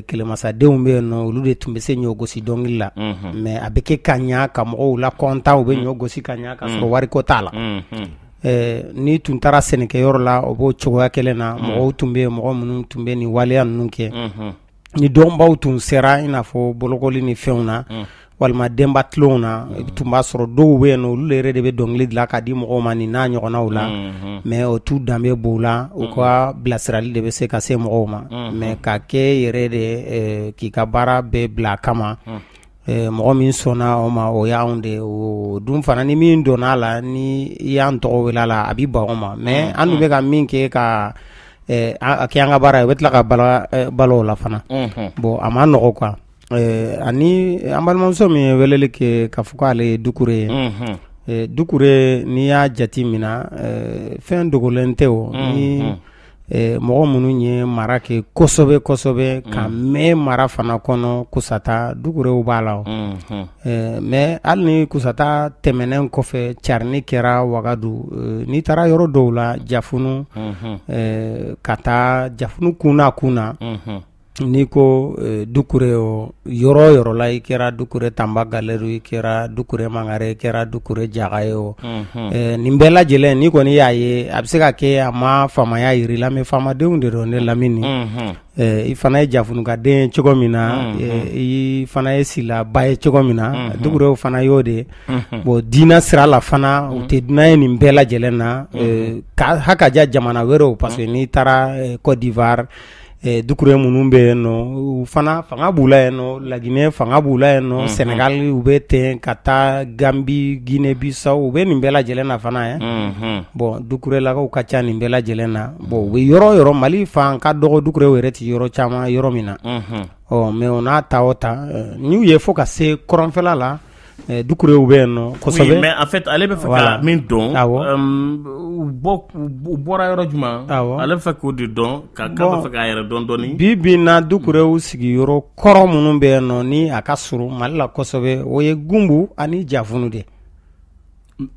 kɛlɛmasadenw bɛ yen nɔ, olu de tun bɛ se ɲɔgosi dɔnkili la. Mais a bɛ kɛ ka ɲa ka mɔgɔw la kɔntan, u bɛ ɲɔ gosi ka ɲa ka sɔrɔ wariko t'a la. N'i tun taara sɛnɛkɛyɔrɔ la, o b'o cogoya kelen na. Mɔgɔw tun bɛ yen, mɔgɔ minnu tun bɛ nin waleya ninnu kɛ. Ni dɔnbaw tun sera, i n'a fɔ bolokoli ni fɛnw na, walima denba tulonw na, i tun b'a sɔrɔ dɔw bɛ yen nɔ, olu yɛrɛ de bɛ dɔnkili dilan ka di mɔgɔw ma nin n'a ɲɔgɔnnaw la. Mais o t'u danbe b'u la, u ka bilasirali de bɛ se ka se mɔgɔw ma. Mais ka kɛ yɛrɛ de k'i ka baara bɛɛ bila a kama, mɔgɔ min sɔnna o ma, o y'anw de o dun fana. Ni min donna a la, ni i y'an tɔgɔ wele a la, a bɛ ban o ma. Mais an dun bɛ ka min kɛ ka a kɛ an ka baara ye, o bɛ tila ka balo o la fana. Bon, a ma nɔgɔ quoi. Ani an balimamuso min ye weleli kɛ k'a fɔ k'ale ye Dukure ye, Dukure, n'i y'a jate minɛ, fɛn dogolen tɛ o. Ni Mɔgɔ minnu ye mara kɛ kosɛbɛ kosɛbɛ ka mɛn mara fana kɔnɔ, Kusata Dukurew b'a la. Mais hali ni Kusata tɛmɛnen kɔfɛ, carinni kɛra Wagadu. N'i taara yɔrɔ dɔw la, Jafunu, ka taa Jafunu kunna kunna, n'i ko Dukure, o yɔrɔ o yɔrɔ la, i kɛra Dukure Tanba Galeru, i kɛra Dukure Mangare, i kɛra Dukure Jaga ye o, nin bɛɛ lajɛlen, n'i kɔni y'a ye, a bɛ se ka kɛ a ma faamaya yir'i la, mais faamadenw de don. Ne Lamini, i fana ye Jafunukaden ye cogo min na, i fana ye Silaba ye cogo min na, Dukurew fana y'o de ye. Bon, diinɛ sira la fana, u tɛ dunan ye nin bɛɛ lajɛlen na, ka ja jamana wɛrɛw, parce que n'i taara Côte d'Ivoire, Dukure minnu bɛ yen nɔ, u fana fanga b'u la yen nɔ. Laginɛ, fanga b'u la yen nɔ. Senegal, u bɛ ten ka taa Gambi, Guinée Bissau, u bɛ nin bɛɛ lajɛlen na fana ye. Bon, Dukurelakaw ka ca nin bɛɛ lajɛlen na. Bon, u bɛ yɔrɔ o yɔrɔ, Mali fan ka dɔgɔ Dukurew yɛrɛ ti yɔrɔ caman yɔrɔ min na. Ɔ, mais o n'a ta o ta, n'u ye fo ka se kɔrɔnfɛla la, Dukurew bɛ yen nɔ kosɛbɛ. Oui, mais en fait, ale bɛ fɛ ka min dɔn, u bɔra yɔrɔ jumɛn, ale bɛ fɛ k'o de dɔn, ka k'a bɛ fɛ k'a yɛrɛ dɔn dɔɔni. Bi bi in na, Dukurew sigiyɔrɔ kɔrɔ minnu bɛ yen nɔ, ni a ka surun Mali la kosɛbɛ, o ye Gunbu ani Jafunu de.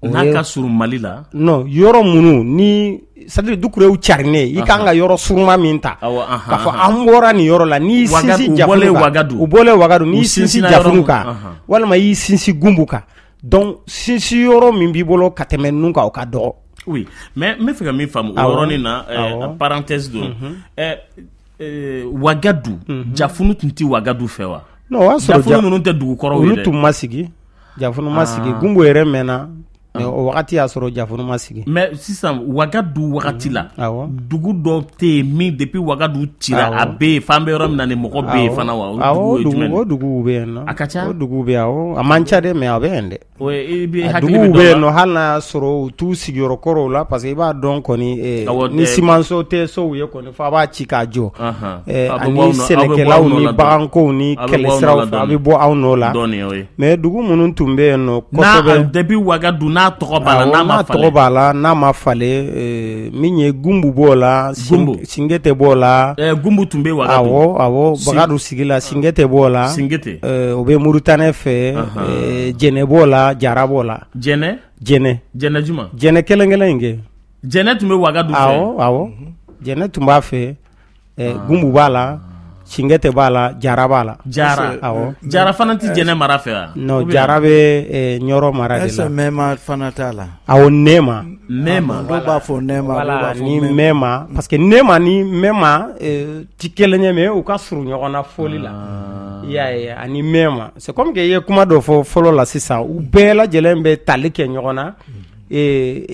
N'a ka surun Mali la? Non, yɔrɔ minnu ni, c'est à dire Dukurew carinen, i kan ka yɔrɔ surunma min ta k'a fɔ an bɔra nin yɔrɔ la, n'i sinsin Jafunu kan, u bɔlen Wagadu, n'i sinsin Jafunu kan walima i sinsin Gunbu kan, donc sinsin yɔrɔ min b'i bolo ka tɛmɛ ninnu kan, o ka dɔgɔ. Oui, mais n bɛ fɛ ka min faamu o yɔrɔnin na, parenthèse don, Wagadu, Jafunu tun tɛ Wagadu fɛ wa? Non, o y'a sɔrɔ Jafunu ninnu tɛ dugu kɔrɔw ye dɛ. Olu tun ma sigi, Jafunu ma sigi, Gunbu yɛrɛ mɛnna. Mais o wagati y'a sɔrɔ Jafunu ma sigi. Mais sisan, Wagadu wagati la, dugu dɔ tɛ yen min depuis Wagadu cira, a bɛ yen f'an bɛ yɔrɔ min na, ni mɔgɔ bɛ yen fana wa? Awɔ, o duguw bɛ yen nɔ. A ka ca? O duguw bɛ yen, awɔ. A man ca dɛ, mais a bɛ yen dɛ. I duguw bɛ yen nɔ, hali n'a y'a sɔrɔ u t'u sigiyɔrɔ kɔrɔw la, parce que i b'a dɔn kɔni, ni simanso tɛ sow ye kɔni, f'a b'a ci k'a jɔ. Ani sɛnɛkɛlaw ni bagankow ni kɛlɛsiraw fɛ, a bɛ bɔ aw nɔ la. Mais dugu minnu tun bɛ yen nɔ kosɛbɛ, depuis Wagadu n'a tɔgɔ b'a la, n'a tɔgɔ b'a la, n'a ma falen, min ye Gunbu b'o la, Singete b'o la. Gunbu tun bɛ Wagadu. Awɔ, Wagadu sigi la, Singete b'o la. Singete. O bɛ Murutanɛ fɛ, Jɛnɛ b'o la, Jara b'o la. Jɛnɛ? Jɛnɛ. Jɛnɛ jumɛn? Jɛnɛ kelen kelen in kɛ. Jɛnɛ tun bɛ Wagadu fɛ. Awɔ. Jɛnɛ tun b'a fɛ, Gunbu b'a la, Singete b'a la, Jara b'a la. Jara. Awɔ. Jara fana tɛ Jɛnɛ mara fɛ wa? Non, Jara bɛ Ɲɔrɔ mara de la. Est-ce que Mɛma fana t'a la? Awɔ, Nɛma. Nɛma. Dɔw b'a fɔ Nɛma, dɔw b'a fɔ ni Mɛma, parce que Nɛma ni Mɛma ti kelen ye, mais u ka surun ɲɔgɔn na fɔli la. I y'a ye, ani Mɛma. C'est comme que i ye kuma dɔ fɔ fɔlɔ la sisan, u bɛɛ lajɛlen bɛ tali kɛ ɲɔgɔn na.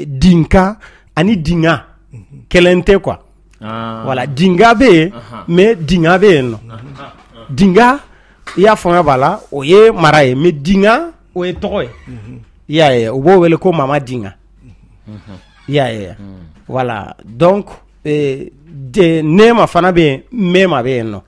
Dinka ani Dinga kelen tɛ quoi. Voilà, Dinga bɛ yen, mais Dinga bɛ yen nɔ. Dinga, i y'a faamuya b'a la, o ye mara ye, mais Dinga, o ye tɔgɔ ye. I y'a ye, u b'o wele ko Mama Dinga. I y'a ye, voilà, donc Nɛma fana bɛ yen, Mɛma bɛ yen nɔ.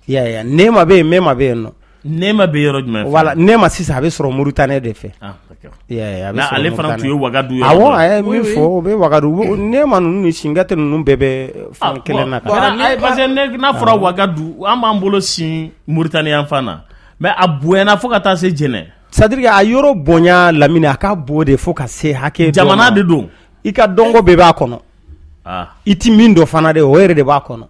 I y'a ye, Nɛma bɛ yen, Mɛma bɛ yen nɔ. Nɛma bɛ yɔrɔ jumɛn fɛ? Voilà, Nɛma sisan a bɛ sɔrɔ Murutanɛ de fɛ. Ah, d'accord. I y'a ye, a bɛ sɔrɔ ale fana tun ye Wagadu yɔrɔ. Awɔ, a ye min fɔ, o bɛ Wagadu. Nɛma ninnu ni Singate ninnu bɛɛ bɛ fan kelen na. Parce que n'a fɔra Wagadu, an b'an bolo sin Muritani yan fan na, mais a bonyana fo ka taa se Jɛnɛ. C'est à dire a yɔrɔ bonya Lamini, a ka bon de fo ka se hakɛ dɔ ma. Jamana de don. I ka dɔnko bɛɛ b'a kɔnɔ. I ti min dɔn fana dɛ, o yɛrɛ de b'a kɔnɔ.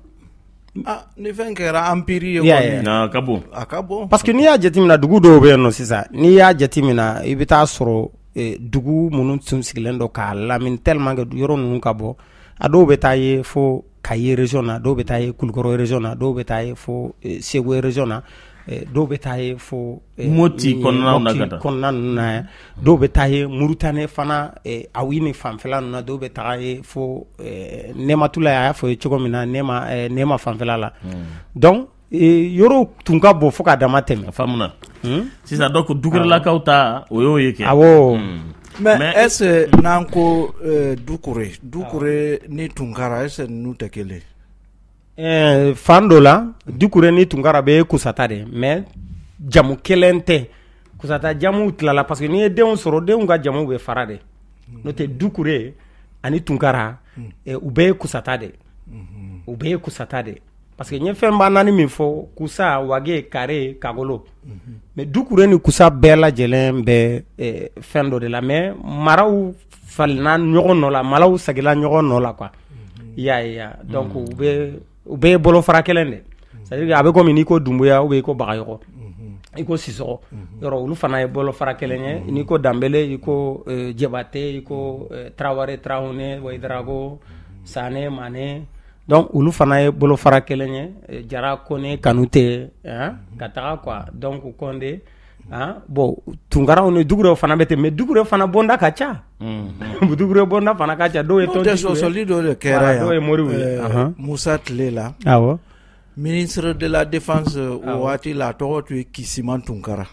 Ni fɛn kɛra empire ye kɔni, a ka bon. A ka bon. Parce que n'i y'a jateminɛ, dugu dɔw bɛ yen nɔ sisan, n'i y'a jateminɛ, i bɛ taa sɔrɔ dugu minnu tun sigilen don k'a lamini tellement que yɔrɔ ninnu ka bɔ, a dɔw bɛ taa ye fo Kayi région na, dɔw bɛ taa ye Kulukɔrɔ région na, dɔw bɛ taa ye fo Segu région na, dɔw bɛ taa ye fo Moti kɔnɔna ninnu na, dɔw bɛ taa ye Murutanɛ fana, Awi ni fanfɛla ninnu na, dɔw bɛ taa ye fo Nɛmatula, a y'a fɔ ye cogo min na, Nɛma fanfɛla la. Donc yɔrɔw tun ka bon fo ka dama tɛmɛ. A faamuna. Sisan donc Dukurelakaw ta, o y'o ye kɛ. Awɔ. Mais est-ce que n'an ko Dukure ni Tunkara, est-ce que ninnu tɛ kelen? Fan dɔ la, Dukure ni Tunkara bɛ Kusata de, mais jamu kelen tɛ. Kusata jamu tilala, parce que n'i ye denw sɔrɔ, denw ka jamu bɛ fara de. N'o tɛ, Dukure ani Tunkara, u bɛɛ ye Kusata de. U bɛɛ ye kusata de. Parce que n ye fɛn ba naani min fɔ, kusa, wage, kare, kagolo. Mais dukure ni kusa bɛɛ lajɛlen bɛ fɛn dɔ de la, mais maraw falenna ɲɔgɔn nɔ la, maraw sagila ɲɔgɔn nɔ la quoi. I y'a ye ya. Donc u bɛɛ ye bolofara kelen de. C'est à dire a bɛ komi n'i ko Dunbuya ou bien i ko Bagayɔgɔ, i ko Sisɔgɔ, yɔrɔ olu fana ye bolofara kelen ye. N'i ko Danbele, i ko Jabate, i ko Tarawele, Tarawele, Wayidarago, Sane, Mane. Donc olu fana ye bolofara kelen ye. Jara, Kone, Kanute, ka taga quoi. Donc Konde, bon Tunkaraw ni Dugurew fana bɛ ten, mais Dugurew fana bonda ka ca. Dugurew bonda fana ka ca. Dɔw ye tɔntigi ye, sɔsɔli dɔ de kɛra yan, dɔw ye moriw ye. Musa tile la, awɔ, ministre de la défense o waati la, a tɔgɔ tun ye Kisima Tunkara.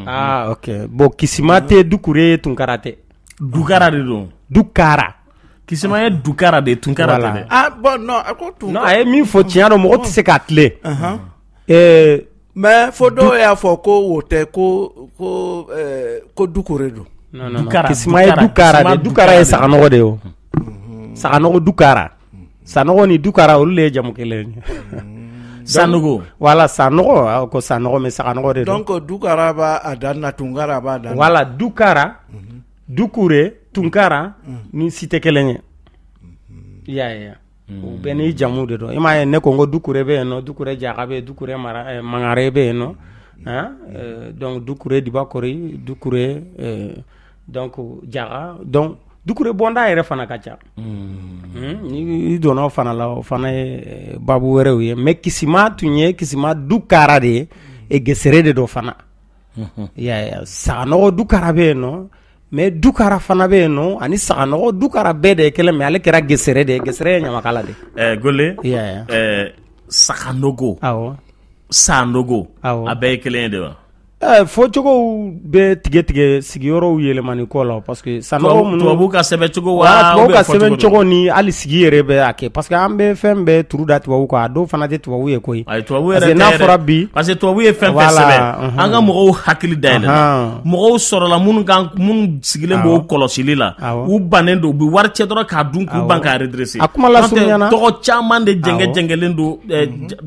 Ah ok, bon Kisima tɛ Dukure, Tunkara tɛ. Dukara de don. Dukara. Kisima ye Dukara de, Tunkara tɛ dɛ. Ah bon non, a ko Tunkara. Non, a ye min fɔ tiɲɛ don, mɔgɔ tɛ se k'a tilen. Mais fo dɔw y'a fɔ ko o tɛ, ko Dukure don. Non non, Kisima ye Dukara de. Dukara ye Saganɔgɔ de ye o. Saganɔgɔ Dukara. Sanɔgɔ ni Dukara olu de ye jamu kelen ye. Sanogo. Voilà, Sanogo, ko Sanogo, mais Saganɔgɔ de don. Donc Dukara b'a dan na, Tunkara b'a dan na. Voilà, Dukara, Dukure, Tunkara ni si tɛ kelen ye. I y'a ye. U bɛɛ n'i jamu de don. I m'a ye ne ko n ko Dukure bɛ yen nɔ, Dukure Jaga bɛ yen, Dukure Mangare bɛ yen nɔ. Donc Dukure Dibakori, Dukure donc Jaga, donc Dukure bonda yɛrɛ fana ka ca. Ni i donna o fana la, o fana ye babu wɛrɛw ye. Mais Kisima tun ye Kisima Dukara de ye, et Gesere de don fana. I y'a ye, Saganɔgɔ Dukara bɛ yen nɔ, mais Dukara fana bɛ yen nɔ, ani Saganɔgɔ Dukara bɛɛ de ye kelen, mais ale kɛra Gesere de ye. Gesere ye ɲamakala de ye. Gole, i y'a ye. Saganogo. Awɔ. Sanogo. Awɔ. A bɛɛ ye kelen ye de wa? Fɔcogow bɛ tigɛ tigɛ sigiyɔrɔw yɛlɛmani kɔ la, parce que Sanogo minnu, tubabu ka sɛbɛncogo wa, tubabu ka sɛbɛncogo ni hali sigi yɛrɛ bɛ a kɛ, parce que an bɛ fɛn bɛɛ turu da tubabu kan, a dɔw fana tɛ tubabu ye koyi. Ayi, tubabu yɛrɛ tɛ n'a fɔra bi, parce que tubabu ye fɛn fɛn sɛbɛn, an ka mɔgɔw hakili dayɛlɛ, mɔgɔw sɔrɔla minnu kan, minnu sigilen b'o kɔlɔsili la, u bannen don, u bɛ wari cɛ dɔrɔn k'a dun, k'u ban k'a redresser. A kuma lasurunya na, tɔgɔ caman de jɛngɛ jɛngɛlen don,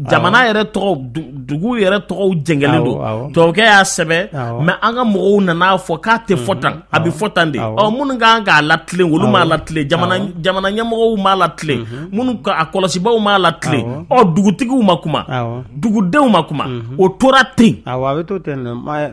jamana yɛrɛ tɔgɔ, dugu yɛrɛ tɔgɔw jɛngɛlen don. Tubabukɛ y'a sɛbɛn, mais an ka mɔgɔw nana fɔ k'a tɛ fɔ tan, a bɛ fɔ tan de. Ɔ, minnu kan k'a latilen, olu m'a latilen, jamana ɲɛmɔgɔw m'a latilen, minnu a kɔlɔsibaw m'a latilen. Ɔ, dugutigiw ma kuma, dugudenw ma kuma, o tora ten. Awɔ, a bɛ to ten.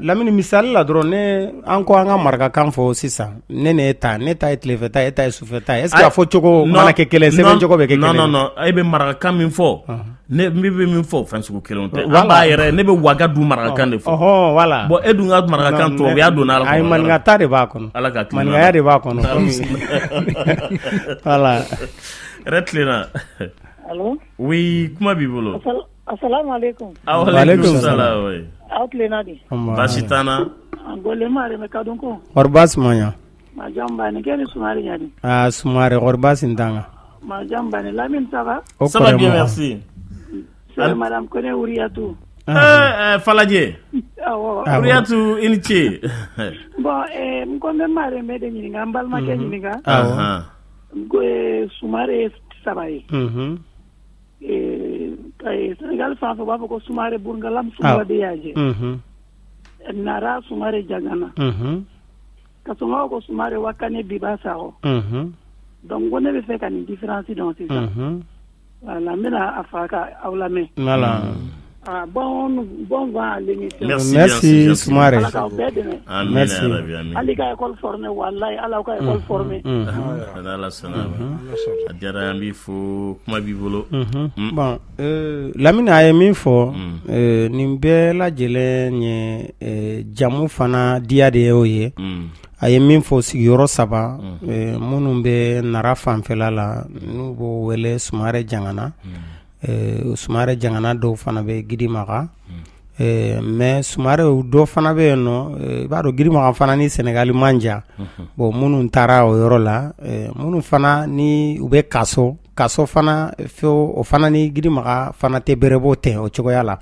Lamini, misali la dɔrɔn, ne an ko an ka marakakan fɔ sisan, ne ne ta, ne ta ye tilefɛ ta, e ta ye sufɛ ta. Est ce que a fɔ cogo mana kɛ kelen, sɛbɛn cogo bɛ kɛ kelen? Non non non, e bɛ marakakan min fɔ, ne bɛ min fɔ, fɛn sugu kelenw tɛ. An b'a yɛrɛ, ne bɛ Wagadu marakakan de fɔ. Voilà. Bon, e dun ka marakakan tubabuya donna a la. Ayi, maninka ta de b'a kɔnɔ. Ala ka tilenna. Maninkaya de b'a kɔnɔ. Voilà. Hɛrɛ tilenna. Allo? Oui, kuma b'i bolo. Assalamu alaikum. Aleykum salam. Oui. Aw tilenna di? Baasi t'an na. Gole mare me kadon ko. Kɔri baasi ma ɲa. Ma jamba ni kɛ ni Sumare ɲadi. Ah, Sumare kɔri baasi t'an kan. Ma jamba ni Lamine, ça va? Ça va bien, merci. C'est madame Kone Ouriatou. Falajɛ. Awɔ. Ouriatou, i ni ce. Bon, n ko n bɛ mare mɛ de ɲininka, n balimakɛ ɲininka. Awɔ. N ko Sumare ye saba ye. Sénégal fan fɛ, u b'a fɔ ko Sumare Burungalam, Sumare de y'a jɛ. Nara Sumare Jagana. Kasɔngaw ko Sumare Wakane Biba Sakɔ. Donc ko ne bɛ fɛ ka nin différence dɔn sisan. Voilà, n bɛna a fa ka aw lamɛn. Voilà. Ah, bon vent à l'émission. Merci, Soumare. Ala k'aw bɛɛ dɛmɛ. Merci. Hali ka école formée, wallahi, Ala ka école formée. Ala sɔnna. A diyara an b'i fo, kuma b'i bolo. Bon, Lamine a ye min fɔ, nin bɛɛ lajɛlen ye jamu fana diya de y'o ye. A ye min fɔ, sigiyɔrɔ saba, minnu bɛ Nara fanfɛla la, n'u b'o wele Sumare Jangana. Sumare Jangana dɔw fana bɛ Gidimaga. Mais Sumare dɔw fana bɛ yen nɔ, i b'a dɔn Gidimaga fana ni Sénégal man jan. Bon, minnu taara o yɔrɔ la, minnu fana ni u bɛ Kaso, Kaso fana o fana ni Gidimaga fana tɛ bɛrɛ bɔ ten o cogoya la.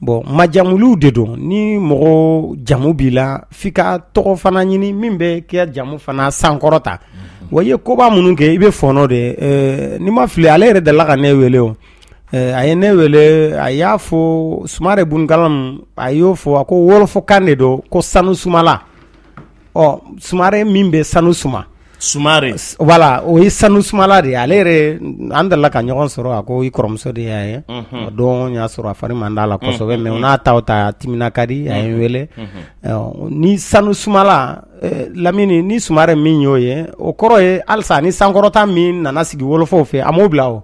Bon, majamuliw de don, ni mɔgɔ jamu b'i la, f'i ka tɔgɔ fana ɲini min bɛ kɛ jamu fana sankɔrɔta. Wa i ye koba minnu kɛ, i bɛ fɔnɔ de. N'i ma fili, ale yɛrɛ delila ka ne wele o. A ye ne wele, a y'a fɔ Sumare Bunkalam, a y'o fɔ, a ko wɔlɔfɔkan de don, ko sanu sumala. Ɔ, Sumare min bɛ sanu suma. Sumare. Voilà, o ye sanu sumala de ye. Ale yɛrɛ, an delila ka ɲɔgɔn sɔrɔ, a ko i kɔrɔmuso de y'a ye. O don y'a sɔrɔ a fari man d'a la kosɛbɛ, mais o n'a ta o ta, a timina ka di, a ye n wele. Ni sanu sumala, Lamini, ni Sumare min y'o ye, o kɔrɔ ye halisa ni sankɔrɔta min nana sigi wɔlɔfɔw fɛ, a m'o bila o.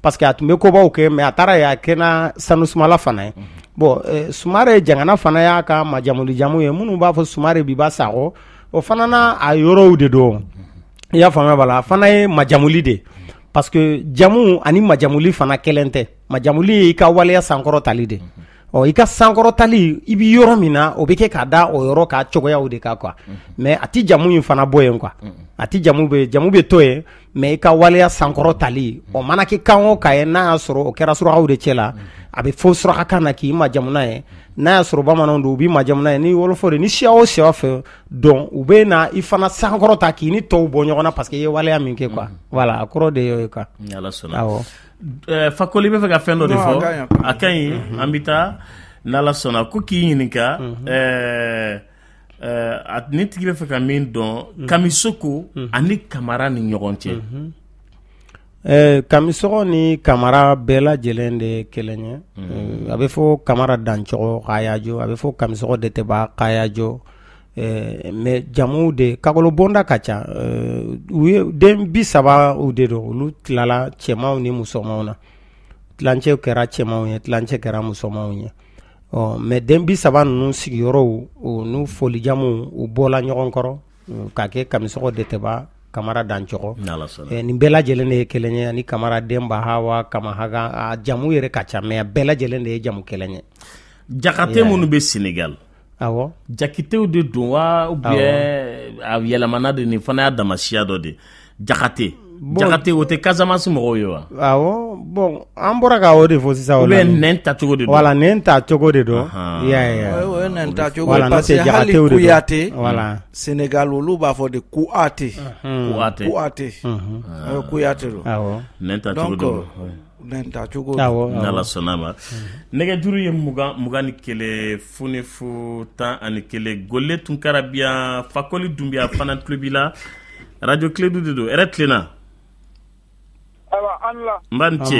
Parce que a tun bɛ kobaw kɛ, mais a taara ye a kɛra sanu sumala fana ye. Bon, Sumare Jangana fana y'a ka majamuli jamu ye. Minnu b'a fɔ Sumare Biba Sakɔ, o fana n'a a yɔrɔw de don. I y'a faamuya b'a la, a fana ye majamuli de, parce que jamu ani majamuli fana kelen tɛ. Majamuli ye i ka waleya sankɔrɔtali de. Ɔ, i ka sankɔrɔtali, i bɛ yɔrɔ min na, o bɛ kɛ ka da o yɔrɔ ka cogoyaw de kan quoi. Mais a ti jamu in fana bɔ yen quoi. A ti jamu bɛ, jamu bɛ to yen, mais i ka waleya sankɔrɔtali, o mana kɛ kan o kan ye, n'a y'a sɔrɔ o kɛra surakaw de cɛ la, a bɛ fɔ surakakan na k'i majamu n'a ye. N'a y'a sɔrɔ bamananw don, u b'i majamu n'a ye. Ni wɔlɔfɔ de, ni siya o siya fɛ donc u bɛ na i fana sankɔrɔta k'i ni tɔw bɔ ɲɔgɔn na, parce que i ye waleya min kɛ quoi. Voilà, a kɔrɔ de y'o ye quoi. Ni Ala sɔnna. Awɔ. Fakoli bɛ fɛ ka fɛn dɔ de fɔ. A ka ɲi, an bɛ taa n'Ala sɔnna. Ko k'i ɲininka, ni tigi bɛ fɛ ka min dɔn, Kamisoko ani Kamara ni ɲɔgɔn cɛ. Kamisɔgɔ ni Kamara bɛɛ lajɛlen de ye kelen ye. A bɛ fɔ Kamara Dancɔgɔ Kayajo, a bɛ fɔ Kamisɔgɔ Dɛtɛba Kayajo. Mais jamu de kakolo bonda ka ca. U ye den 30 u de don, olu tilala cɛmanw ni musomanw na. Tilancɛ kɛra cɛmanw ye, tilancɛ kɛra musomanw ye. Ɔ, mais den 30 ninnu sigiyɔrɔw n'u folijamuw, u bɔla ɲɔgɔn kɔrɔ ka kɛ Kamisɔgɔ Dɛtɛba Kamara Dancɔgɔ. Nin bɛɛ lajɛlen de ye kelen ye, ani Kamara Denba Hawa Kamahaga, a jamu yɛrɛ ka ca, mais a bɛɛ lajɛlen de ye jamu kelen ye. Jakate minnu bɛ Senegal. Awɔ. Jakitew de don wa, ou bien a yɛlɛmana de, nin fana y'a damasiya dɔ de. Jakate. Jakate o tɛ Casamance mɔgɔw ye wa? Awɔ, bon, an bɔra ka o de fɔ sisan. Ou bien nɛn tacogo de don. Voilà, nɛn tacogo de don. I y'a ye. O ye nɛn tacogo ye, parce que hali Kuyate, voilà, Sénégal olu b'a fɔ de Kouate. Kouate. Kouate. Kuyate don. Awɔ. Nɛn tacogo don. Nɛn tacogo. Awɔ. N'Ala sɔnna ma. Nɛgɛjuru ye 20 21 0 0 11. Gole Tunkara bi yan, Fakoli Dunbiya fana tulo b'i la. Radio Kledu de don. Hɛrɛ tilenna. Ayiwa, an la. N ba ni ce.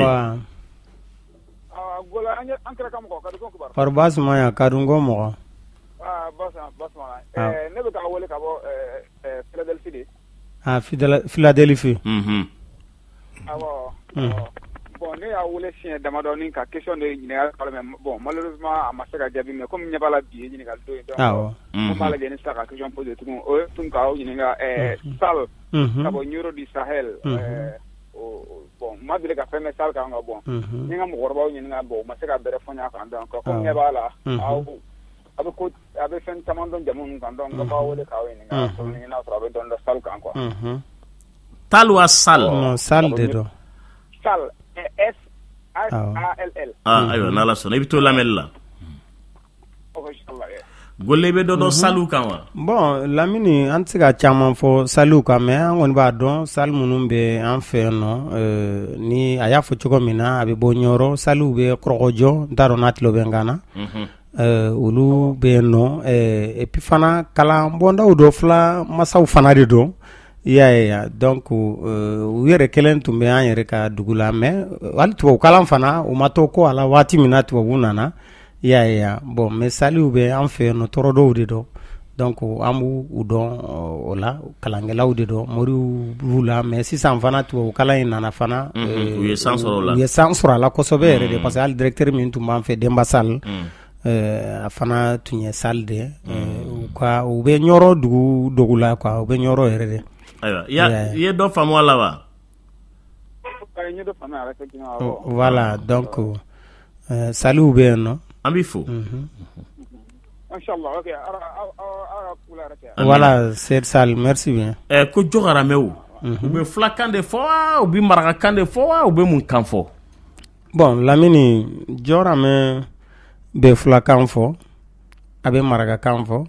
Gola, an kɛra ka mɔgɔ Kadunko kibaru. Kɔri baasi ma yan, Kadunko mɔgɔ. Baasi ma. Ne bɛ ka wele ka bɔ Philadelphie de. Ah, Philadelphie. Awɔ. Bon, ne y'a wele siɲɛ damadɔni ka question de ɲininka, mais bon, malheureusement a ma se ka jaabi, mais comme ɲɛ b'a la bi ye ɲininkali don ye, donc awɔ, n b'a lajɛ ni sisan ka question poser tugun. O ye tun k'aw ɲininka Sall ka bɔ Nioro du Sahel. Bon, n ma deli ka fɛn mɛn Sall kan ka bɔ. N ye n ka mɔgɔkɔrɔbaw ɲininka, bon, u ma se ka bɛrɛ fɔ n ɲ'a kan, donc comme ɲɛ b'a la aw a bɛ ko a bɛ fɛn caman dɔn jamu ninnu kan, donc n b'aw wele k'aw ɲininka ni n'a sɔrɔ a bɛ dɔn dɔ Sall kan quoi. Tal wa Sall? Non, Sall de don. Sall, S A L L. Ah, ayiwa, n'Ala sɔnna, i bɛ to lamɛnli la. Gole, i bɛ dɔ dɔn Saliw kan wa? Bon, Lamini, an tɛ se ka caman fɔ Saliw kan, mais an kɔni b'a dɔn Sali minnu bɛ an fɛ yan nɔ, ni a y'a fɔ cogo min na, a bɛ bɔ Ɲɔrɔ, Saliw bɛ Kɔrɔgɔjɔ, n t'a dɔn n'a tulo bɛ n kan na. Olu bɛ yen nɔ, et puis fana kalan bɔndaw dɔ fila masaw fana de don. I y'a ye, donc u yɛrɛ kelen tun bɛ an yɛrɛ ka dugu la, mais hali tubabukalan fana u ma to ko a la waati min na tubabu nana. I y'a ye, bon, mais Saliw bɛ an fɛ yen nɔ, tɔɔrɔdɔw de don, donc an b'u dɔn o la, kalankɛlaw de don, moriw b'u la, mais sisan fana tubabukalan in nana fana. U ye san sɔrɔ o la. U ye san sɔrɔ a la kosɛbɛ yɛrɛ de, parce que hali directeur min tun b'an fɛ, Denba Sall, a fana tun ye Sall de ye. U ka u bɛ Ɲɔrɔ dugu dogo la quoi, u bɛ Ɲɔrɔ yɛrɛ de. Ayiwa, i ye dɔ faamu a la wa? Voilà, donc Saliw bɛ yen nɔ. An b'i fo. Voilà, c'est Sall, merci bien. Ko Jɔkaramɛw, u bɛ fulakan de fɔ wa, u bɛ marakakan de fɔ wa, u bɛ mun kan fɔ? Bon, Lamini, Jɔramɛ bɛ fulakan fɔ, a bɛ marakakan fɔ.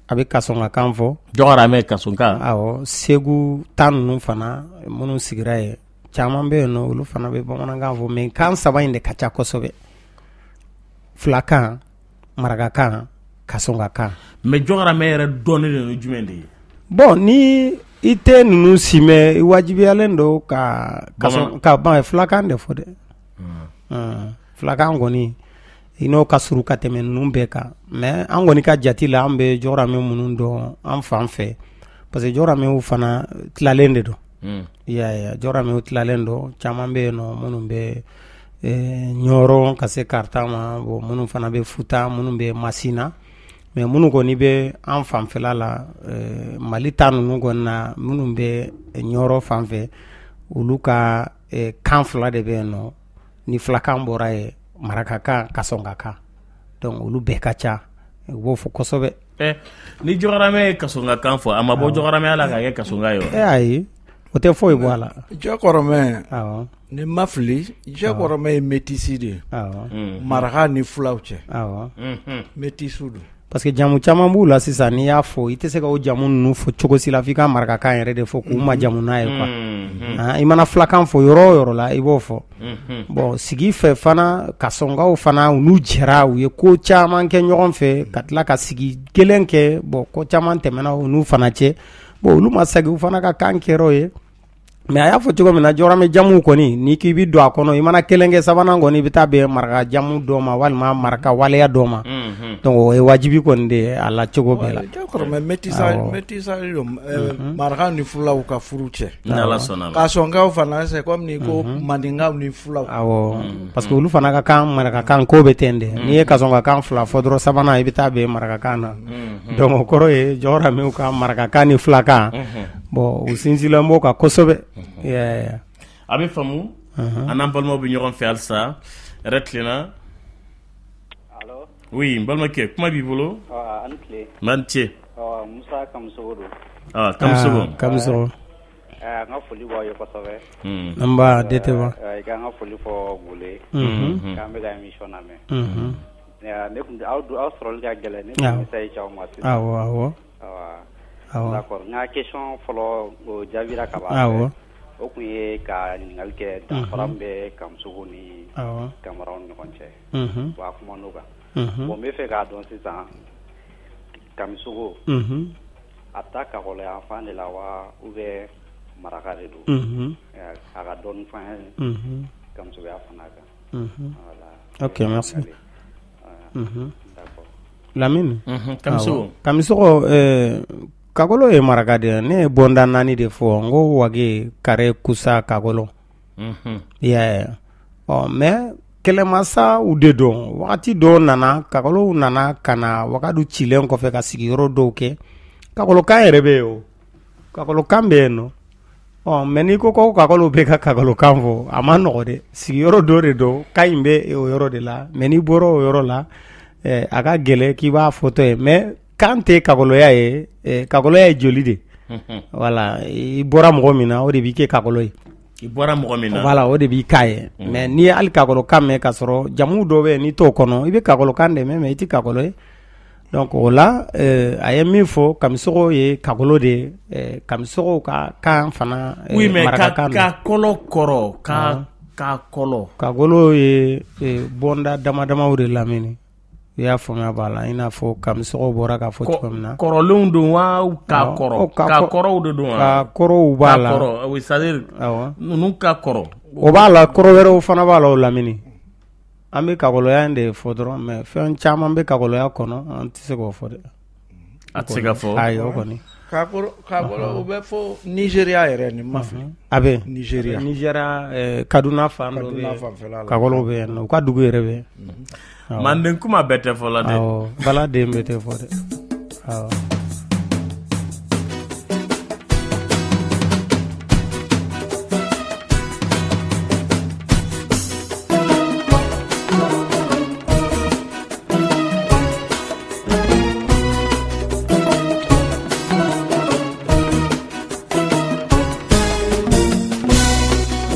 a bɛ kasɔnkakan fɔ. Jɔgɔramɛ kasɔnka. Awɔ, Segu ta ninnu fana minnu sigira yen, caman bɛ yen nɔ, olu fana bɛ bamanankan fɔ, mais kan saba in de ka ca kosɛbɛ: filakan, marakakan, kasɔnkakan. Mais jɔgɔramɛ yɛrɛ dɔnnen don ni jumɛn de ye? Bon, ni i tɛ ninnu si mɛn, i wajibiyalen don ka filakan de fɔ dɛ. Filakan kɔni i n'o ka surun ka tɛmɛ ninnu bɛɛ kan. Mais an kɔni ka jate la, an bɛ jɔgɔramɛ minnu dɔn an fan fɛ, parce que jɔgɔramɛw fana tilalen de don. I y'a ye, jɔgɔramɛw tilalen don, caman bɛ yen nɔ minnu bɛ Ɲɔrɔ ka se Karata ma, bon minnu fana bɛ Futa, minnu bɛ Masina. Mais minnu kɔni bɛ an fanfɛla la, Mali ta ninnu kɔni na, minnu bɛ Ɲɔrɔ fan fɛ, olu ka kan fila de bɛ yen nɔ. Ni filakan bɔra yen, marakakan, kasɔnkakan. Donc olu bɛɛ ka ca, u b'o fɔ kosɛbɛ. Ni jɔgɔramɛ ye kasɔnkakan fɔ, a ma bɔ jɔgɔramɛya la k'a kɛ kasɔnka ye wa? Ayi, o tɛ foyi bɔ a la. Jɔkɔrɔmɛ, awɔ, ni ma fili, jɔkɔrɔmɛ ye métis de ye. Awɔ, maraka ni fulaw cɛ. Awɔ, métis don. Parce que jamu caman b'u la sisan, n'i y'a fɔ, i tɛ se ka o jamu ninnu fɔ cogo si la f'i ka marakakan yɛrɛ de fɔ k'u majamu n'a ye quoi. I mana filakan fɔ yɔrɔ o yɔrɔ la, i b'o fɔ. Bon, sigi fɛ fana, kasɔnkaw fana u n'u jɛra, u ye ko caman kɛ ɲɔgɔn fɛ, ka tila ka sigi kelen kɛ. Bon, ko caman tɛmɛna u n'u fana cɛ. Bon, olu ma segin, u fana ka kan kɛra o ye. Mais a y'a fɔ cogo min na, jɔgɔramɛ jamu kɔni, n'i k'i bɛ don a kɔnɔ, i mana kelen kɛ, sabanan kɔni i bɛ taa bɛn maraka jamu dɔ ma walima maraka waleya dɔ ma. Donc o ye wajibi kɔni de ye a la cogo bɛɛ la. Jɔkɔrɔmɛ métissage don maraka ni fulaw ka furu cɛ. N'Ala sɔnna. Kasɔnkaw fana, c'est comme ni ko mandinkaw ni fulaw. Awɔ, parce que olu fana ka kan marakakan ko bɛ ten de. N'i ye kasɔnkakan fila fɔ dɔrɔn, sabanan i bɛ taa bɛn marakakan na. Donc o kɔrɔ ye jɔgɔramɛw ka marakakan ni filakan. Bon, u sinsinlen b'o kan kosɛbɛ. A bɛ faamu, an n'an balimaw bɛ ɲɔgɔn fɛ halisa. Hɛrɛ tilenna. Oui, n balimakɛ, kuma b'i bolo. A ni tile. N ni ce. Musa Kamisogo don. Kamisogo. Kamisogo. N ka foli b'aw ye kosɛbɛ. Nba, DTba. I ka n ka foli fɔ Gole. K'an bɛ ka émission lamɛn. Ne kun aw sɔrɔli ka gɛlɛn, ne tun message ci aw ma sisan. Awɔ, awɔ. D'accord, n ka question fɔlɔ o jaabira ka ban. Awɔ. O tun ye ka ɲininkali kɛ danfara min bɛ Kamisogo ni Kamaraw ni ɲɔgɔn cɛ. Wa a kuma n'o kan. Bon, n bɛ fɛ k'a dɔn sisan, Kamisogo, a bɛ taa Kakɔlɔ fan de la wa ou bien maraka de don? A ka dɔɔnin fɔ an ye Kamisogoya fana kan. Voilà. Ok, merci. D'accord. Lamini. Kamisogo. Kamisogo, Kakɔlɔ ye maraka de ye. Ne ye bɔnda naani de fɔ, n ko Wage, Kare, Kusa, Kakɔlɔ. I y'a ye. Ɔ, mais kɛlɛmasaw de don. Wagati dɔw nana, Kakɔlɔw nana ka na Wagadu cilen kɔfɛ ka sigiyɔrɔ dɔw kɛ. Kakɔlɔkan yɛrɛ bɛ yen o. Kakɔlɔkan bɛ yen nɔ. Ɔ, mais n'i ko ko kakɔlɔw bɛ ka kakɔlɔkan fɔ, a ma nɔgɔ dɛ. Sigiyɔrɔ dɔ de don, kan in bɛ o yɔrɔ de la. Mais n'i bɔra o yɔrɔ la, a ka gɛlɛn k'i b'a fɔtɔ ye. Mais kan tɛ kakɔlɔya ye, kakɔlɔya ye joli de. Voilà, i bɔra mɔgɔ min na, o de b'i kɛ kakɔlɔ ye. I bɔra mɔgɔ min na. Voilà, o de b'i k'a ye. Mais n'i ye hali kakɔlɔkan mɛn k'a sɔrɔ jamu dɔ bɛ yen, n'i t'o kɔnɔ, i bɛ kakɔlɔkan de mɛn, mais i tɛ kakɔlɔ ye. Donc o la, a ye min fɔ, Kamisogo ye kakɔlɔ de ye. Kamisogo ka kan fana. Oui, mais kakɔlɔ kɔrɔ, kakɔlɔ. Kakɔlɔ ye bɔnda dama damaw de lamini. I y'a faamuya b'a la, i n'a fɔ Kamisogo bɔra k'a fɔ cogo min na. Kɔrɔlenw don wa ka kɔrɔ? Ka kɔrɔw de don wa? Ka kɔrɔw b'a la. Ka kɔrɔ, oui, c'est à dire ninnu ka kɔrɔ. O b'a la, kɔrɔ wɛrɛw fana b'a la o lamini. An bɛ kakɔlɔya in de fɔ dɔrɔn, mais fɛn caman bɛ kakɔlɔya kɔnɔ, an tɛ se k'o fɔ dɛ. A tɛ se ka fɔ. Ayi, o kɔni. Kakɔlɔ o bɛ fɔ Nizeriya yɛrɛ ni ma fili. A bɛ Nizeriya. Nizeriya, Kaduna fan dɔ bɛ yen. Kakɔlɔw bɛ yen nɔ, u ka dugu yɛrɛ bɛ yen. Manden kuma bɛɛ tɛ fɔ la dɛ. Awɔ, bala den bɛɛ tɛ fɔ dɛ. Awɔ.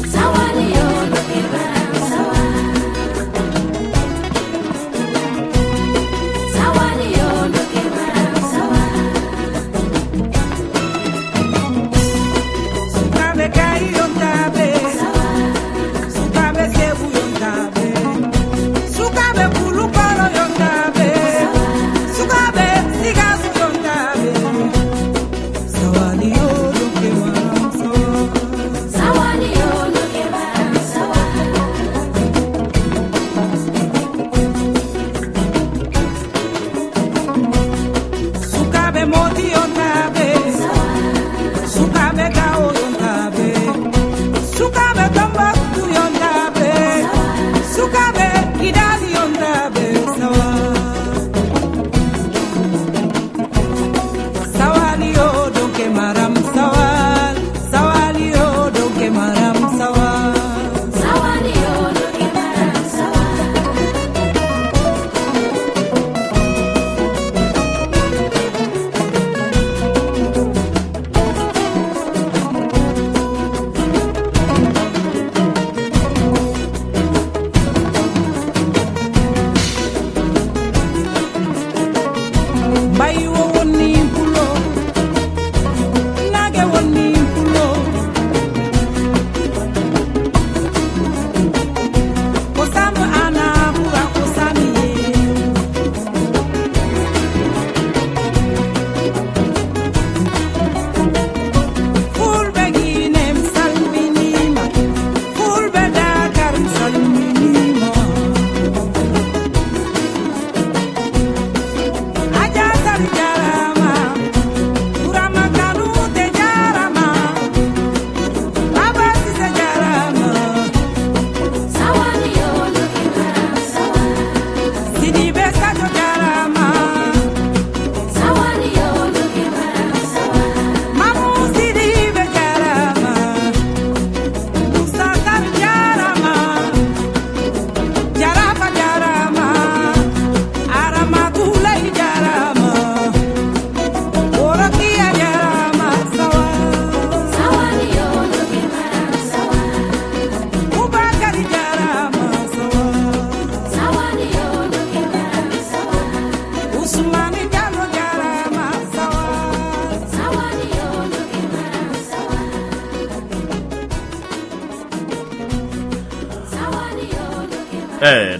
Sawa.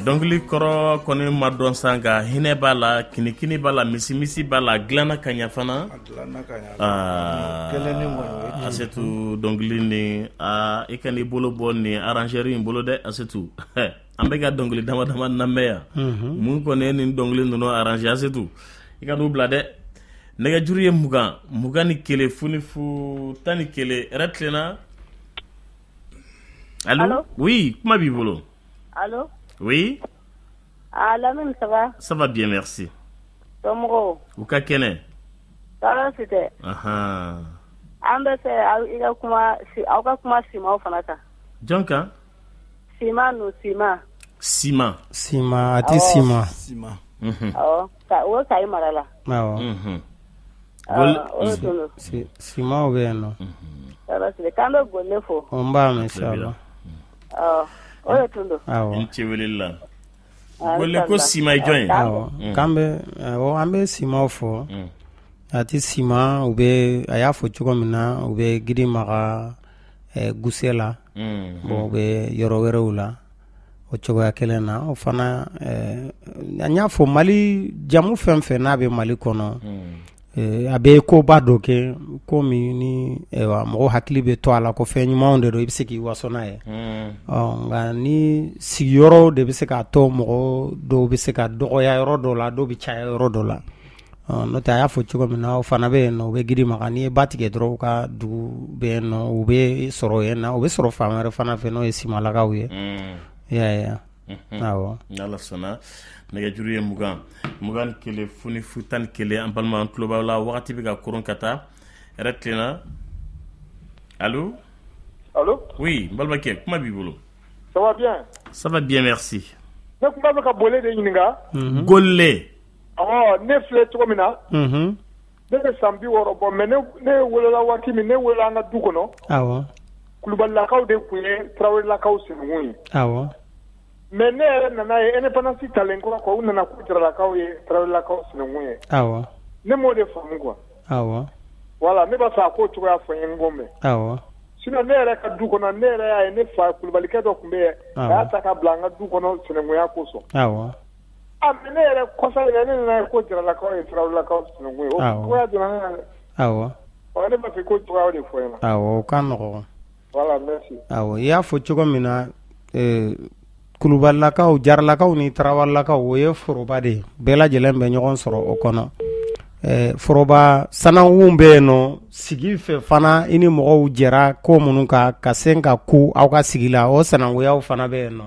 Dɔnkili kɔrɔ kɔni ma dɔn san nka hinɛ b'a la, kinikini b'a la, misimisi b'a la, a dilanna ka ɲɛ fana. Asetu dɔnkili ni i kan'i bolo bɔ nin arrangeur in bolo dɛ Asetu. An bɛ ka dɔnkili dama dama lamɛn yan, mun kɔni ye nin dɔnkili ninnu arranger Asetu, i ka n'u bila dɛ. Nɛgɛjuru ye 20 21 0 0 11. Hɛrɛ tilenna. Allo, oui, kuma b'i bolo. Allo. Oui. Ah, Lamine, ça va? Ça va bien, merci. Somɔgɔw? U ka kɛnɛ? Tɔɔrɔ si tɛ. Ahan. An bɛ fɛ i ka kuma, aw ka kuma simaw fana kan. Jɔn kan? Sima nu, sima. Sima. Sima, a ti sima. Sima. Awɔ, o ye Kayi mara la. Awɔ. O de tun don. Simaw bɛ yen nɔ. Tɔɔrɔ si tɛ, k'an bɛ Gole fo. N b'a mɛn inchallah. Awɔ. O de tun don. Awɔ. N ce weleli la. Gole ko sima ye jɔn ye? Awɔ. K'an bɛ, awɔ, an bɛ simaw fɔ. A ti sima, u bɛ, a y'a fɔ cogo min na, u bɛ Gidimaga Guse la. Bon, u bɛ yɔrɔ wɛrɛw la. O cogoya kelen na, o fana, an y'a fɔ Mali jamu fɛn fɛn n'a bɛ Mali kɔnɔ. A bɛ koba dɔ kɛ ko min ni mɔgɔ hakili bɛ to a la ko fɛn ɲumanw de don, i bɛ se k'i waso n'a ye. Nka ni sigiyɔrɔ de bɛ se k'a to mɔgɔ dɔw bɛ se ka dɔgɔya yɔrɔ dɔw la, dɔw bɛ caya yɔrɔ dɔw la. N'o tɛ a y'a fɔ cogo min na, o fana bɛ yen nɔ, u bɛ Gidimaga, n'i ye ba tigɛ dɔrɔn u ka dugu bɛ yen nɔ, u bɛ sɔrɔ yen na, u bɛ sɔrɔ fan wɛrɛ fana fɛ n'o ye Simalakaw ye. I y'a ye wa? Awɔ. N'Ala sɔnna, nɛgɛjuru ye 20 21 0 0 11. An balima, an tulo b'aw la, wagati bɛ ka koron ka taa. Hɛrɛ tilenna. Allo. Allo. Oui, n balimakɛ, kuma b'i bolo. Ça va bien? Ça va bien, merci. Ne tun b'a fɛ ka Gole de ɲininka. Gole. Awɔ, ne filɛ cogo min na. Ne bɛ san 60 bɔ, mais ne wolola waati min, ne wolola an ka du kɔnɔ. Awɔ. Kulubalilakaw de tun ye Tarawelelakaw sinikun ye. Awɔ. Mais ne yɛrɛ nana ye indépendance talen kɔrɔ kɔ, u nana ko Jaralakaw ye Tarawelelakaw sinikun ye. Awɔ. Ne m'o de faamu quoi. Awɔ. Voilà, ne b'a fɛ a k'o cogoya fɔ n ye, n k'o mɛn. Awɔ. Sinon ne yɛrɛ ka du kɔnɔ, ne yɛrɛ y'a ye ne fa kulubalikɛ dɔ tun bɛ yen, a y'a ta ka bila an ka du kɔnɔ sinankunya kosɔn. Awɔ. Ah, mais ne yɛrɛ kɔsa in na, ne nana ye ko Jaralakaw ye Tarawelelakaw sinikun ye. O cogoya donna ne na dɛ. Awɔ. Ɔ, ne b'a fɛ k'o cogoya de fɔ n ɲɛna. Awɔ, o ka nɔgɔn. Voilà, merci. Awɔ, i y'a fɔ cogo min na, Kulubalilakaw, Jaralakaw ni Tarawelelakaw, o ye foroba de ye, bɛɛ lajɛlen bɛ ɲɔgɔn sɔrɔ o kɔnɔ. Foroba sanankunw bɛ yen nɔ, sigi fɛ fana i ni mɔgɔw jɛra ko minnu kan ka se ka ku aw ka sigi la, o sanankuyaw fana bɛ yen nɔ.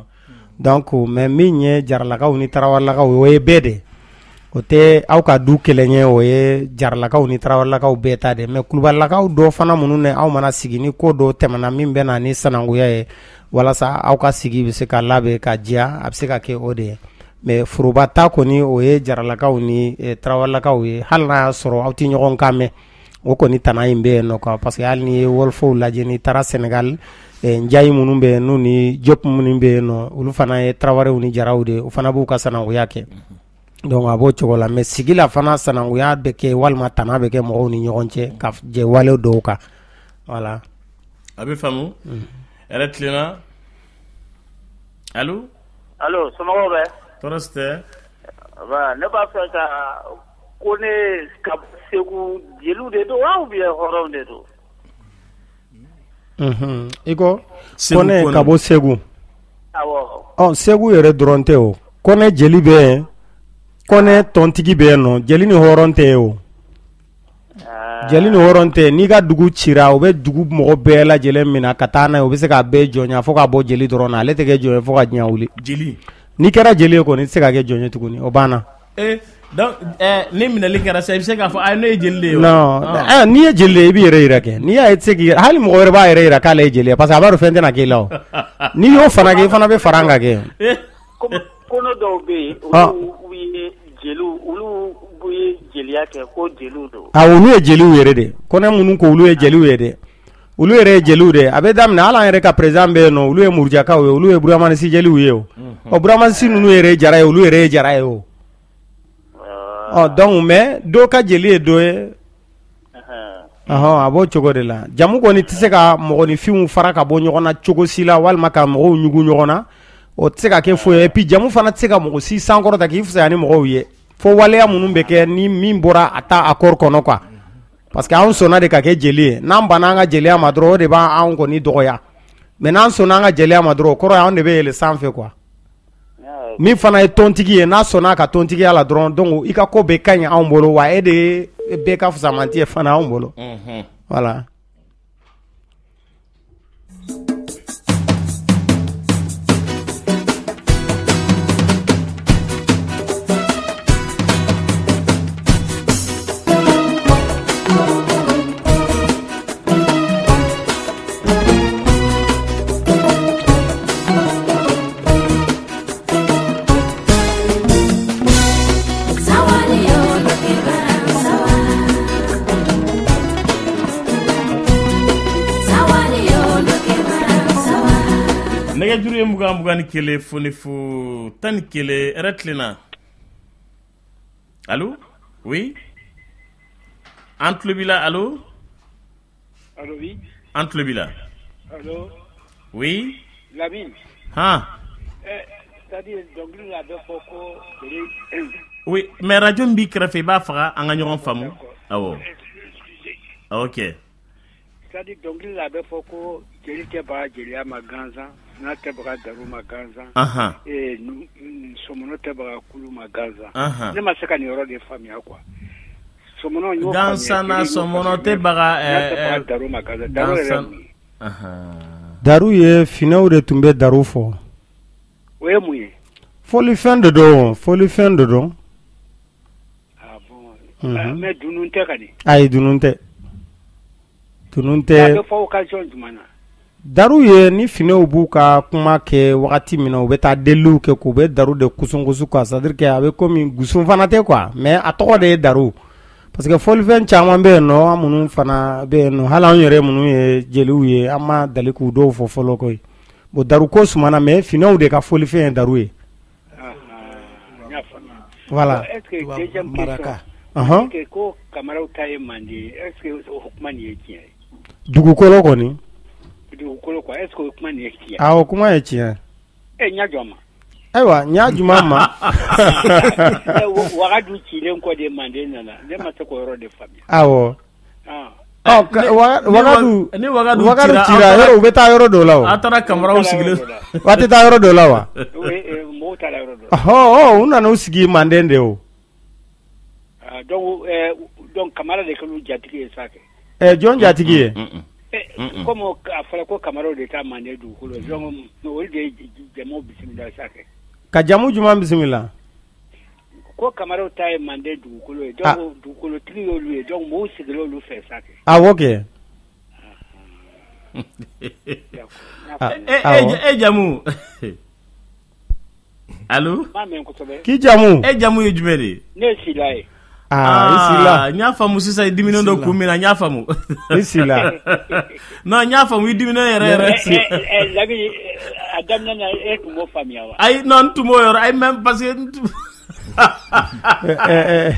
Donc mais min ye Jaralakaw ni Tarawelelakaw, o ye bɛɛ de, o tɛ aw ka du kelen ye, o ye Jaralakaw ni Tarawelelakaw bɛɛ ta de. Mais Kulubalilakaw dɔ fana minnu ni aw mana sigi ni ko dɔ tɛmɛna min bɛ na ni sanankuya ye, walasa aw ka sigi bɛ se ka labɛn ka diya, a bɛ se ka kɛ o de ye. Mais foroba ta kɔni, o ye Jaralakaw ni Tarawelelakaw ye, hali n'a y'a sɔrɔ aw tɛ ɲɔgɔn kan mɛn, o kɔni tana in bɛ yen nɔ quoi. Parce que hali n'i ye wɔlɔfɔw lajɛ, n'i taara Sénégal, Njayi minnu bɛ yen n'u ni Diop minnu bɛ yen nɔ, olu fana ye Tarawelew ni Jaraw de ye, o fana b'u ka sanankuya kɛ. Donc a b'o cogo la. Mais sigi la fana sanankuya bɛ kɛ walima tana bɛ kɛ mɔgɔw ni ɲɔgɔn cɛ ka jɛ wale dɔw kan. Voilà. A bɛ faamu. Hɛrɛ tilenna. Allo. Allo, somɔgɔw bɛ? Tɔɔrɔ si tɛ. Ne b'a fɛ ka ko ne ka Segu jeliw de don wa ou bien hɔrɔnw de don? I ko Kɔnɛ ka bɔ Segu. Awɔ. Ɔ, Segu yɛrɛ dɔrɔn tɛ o. Kɔnɛ jeli bɛ yen, Kɔnɛ tɔntigi bɛ yen nɔ, jeli ni hɔrɔn tɛ o. Jeli ni hɔrɔn tɛ. N'i ka dugu cira, u bɛ dugu mɔgɔ bɛɛ lajɛlen minɛ ka taa n'a ye, u bɛ se k'a bɛɛ jɔnya fo k'a bɔ jeli dɔrɔn na, ale tɛ kɛ jɔn ye fo ka diɲɛ wuli. Jeli. N'i kɛra jeli ye kɔni, i tɛ se ka kɛ jɔn ye tuguni, o banna. Donc ni minɛli kɛra sisan, i bɛ se k'a fɔ ayi, ne ye jeli de ye. Non, n'i ye jeli de ye, i b'i yɛrɛ yira kɛ. N'i y'a ye, i tɛ se k'i, hali mɔgɔ wɛrɛ b'a yɛrɛ yira k'ale ye jeli ye, parce que a b'a dɔn fɛn tɛna k'e la o. N'i y'o fana kɛ, i fana bɛ fara an kan kɛ. Kɔnɔ dɔw bɛ yen, olu ye jeliw, olu ye jeliya kɛ ko jeliw don. Awɔ, olu ye jeliw yɛrɛ de. Kɔnɛ minnu ko olu ye jeliw ye dɛ. Olu yɛrɛ ye jeliw de. A bɛ daminɛ hali an yɛrɛ ka président bɛ yen nɔ, olu ye murujakaw ye, olu ye Buramanisi jeliw ye o. Ɔ, Buramanisi ninnu yɛrɛ ye jara ye, olu yɛrɛ ye jara ye o. Ɔ, donc mais dɔw ka jeli ye dɔ ye. Ɔhɔn, a b'o cogo de la. Jamu kɔni tɛ se ka mɔgɔninfinw fara ka bɔ ɲɔgɔn na cogo si la, walima ka mɔgɔw ɲugu ɲɔgɔn na. O tɛ se ka kɛ foyi ye. Et puis jamu fana tɛ se ka mɔgɔ si sankɔrɔta k'i fisaya ni mɔgɔw ye. Fo waleya minnu bɛ kɛ ni min bɔra a ta accord kɔnɔ quoi. Parce que anw sɔnna de ka kɛ jeli ye. N'an banna an ka jeliya ma dɔrɔn, o de b'an kɔni dɔgɔya. Mais n'an sɔnna an ka jeliya ma dɔrɔn, o kɔrɔ ye anw de bɛ yɛlɛ sanfɛ quoi. Min fana ye tontigi ye, n'a sɔnna a ka tontigiya la dɔrɔn, donc i ka ko bɛɛ ka ɲi anw bolo, wa e de ye bɛɛ ka fusamanti ye fana anw bolo. Voilà. Nɛgɛjuru ye 20 21 00 11. Hɛrɛ tilenna. Allo, oui, an tulo b'i la. Allo. Allo, oui. An tulo b'i la. Allo. Oui. Lamine. Han. C'est-à-dire dɔnkili la, a bɛ fɔ ko jeli. Oui, mais radio min b'i kɛrɛfɛ, i b'a faga, an ka ɲɔgɔn faamu. Awɔ. Ok. C'est-à-dire dɔnkili la, a bɛ fɔ ko jeli tɛ baga jeliya ma gansan, n'a tɛ baga daru ma gansan, sɔmɔnɔ tɛ baga kulu ma gansan. Ne ma se ka nin yɔrɔ de faamuya quoi. Sɔmɔnɔ n y'o faamuya. Gansan na sɔmɔnɔ tɛ baga daru ma gansan. Daru yɛrɛ mun ye? Daru ye finɛw de tun bɛ daru fɔ. O ye mun ye? Fɔlifɛn de don, fɔlifɛn de don. Ah bon. Mais dunun tɛ ka di? Ayi, dunun tɛ. Dunun tɛ. A bɛ fɔ occasion jumɛn na? Daru ye ni finɛw b'u ka kuma kɛ wagati min na, u bɛ taa deliliw kɛ, k'u bɛ daru de kusunkusu quoi, c'est à dire que a bɛ komi gusun fana tɛ quoi, mais a tɔgɔ de ye daru. Parce que fɔlifɛn caman bɛ yen nɔ, an minnu fana bɛ yen nɔ, hali anw yɛrɛ minnu ye jeliw ye, an ma dali k'u dɔw fɔ fɔlɔ koyi. Bon, daru ko sumana, mais finɛw de ka fɔlifɛn ye daru ye. Voilà. Est-ce que deuxième question, est-ce que ko Kamaraw ta ye Manden ye, est-ce que o kuma nin ye tiɲɛ ye? Dugukolo kɔni. Dugukolo quoi, est-ce que o kuma nin ye tiɲɛ ye? Awɔ, kuma ye tiɲɛ. Ɲa jɔ ma. Ayiwa, n y'a jumɛn ma. Wagadu cilen kɔ de Manden nana, ne ma se k'o yɔrɔ de faamuya. Awɔ. Ɔ, Wagadu, ni Wagadu cira, yɔrɔ u bɛ taa yɔrɔ dɔ la o. A taara Kamaraw sigilen. Wa tɛ taa yɔrɔ dɔ la wa? Mɔgɔw taara yɔrɔ dɔ la. Ɔhɔ, u nana u sigi Manden de o. Donc Kamara de kɛra u jatigi ye sa kɛ. Jɔn jatigi ye? Comme a fɔra ko Kamaraw de taa Manden dugukolo, donc olu de ye jamu bisimila sa kɛ. Ka jamu jumɛn bisimila? Ko Kamaraw ta ye Manden dugukolo ye, donc dugukolotigi y'olu ye, donc mɔgɔw sigira olu fɛ sa kɛ. Awɔ kɛ. E jamu? Allo? K'i jamu? E jamu ye jumɛn de ye? Ne ye Sila ye. Aa, i Sila. N y'a faamu sisan, i diminen don kun min na, n y'a faamu. I Sila. Non, n y'a faamu, i diminen yɛrɛ yɛrɛ. Lamini, a daminɛ na, e tun b'o faamuya wa? Ayi, non, n tun b'o yɔrɔ, ayi, même parce que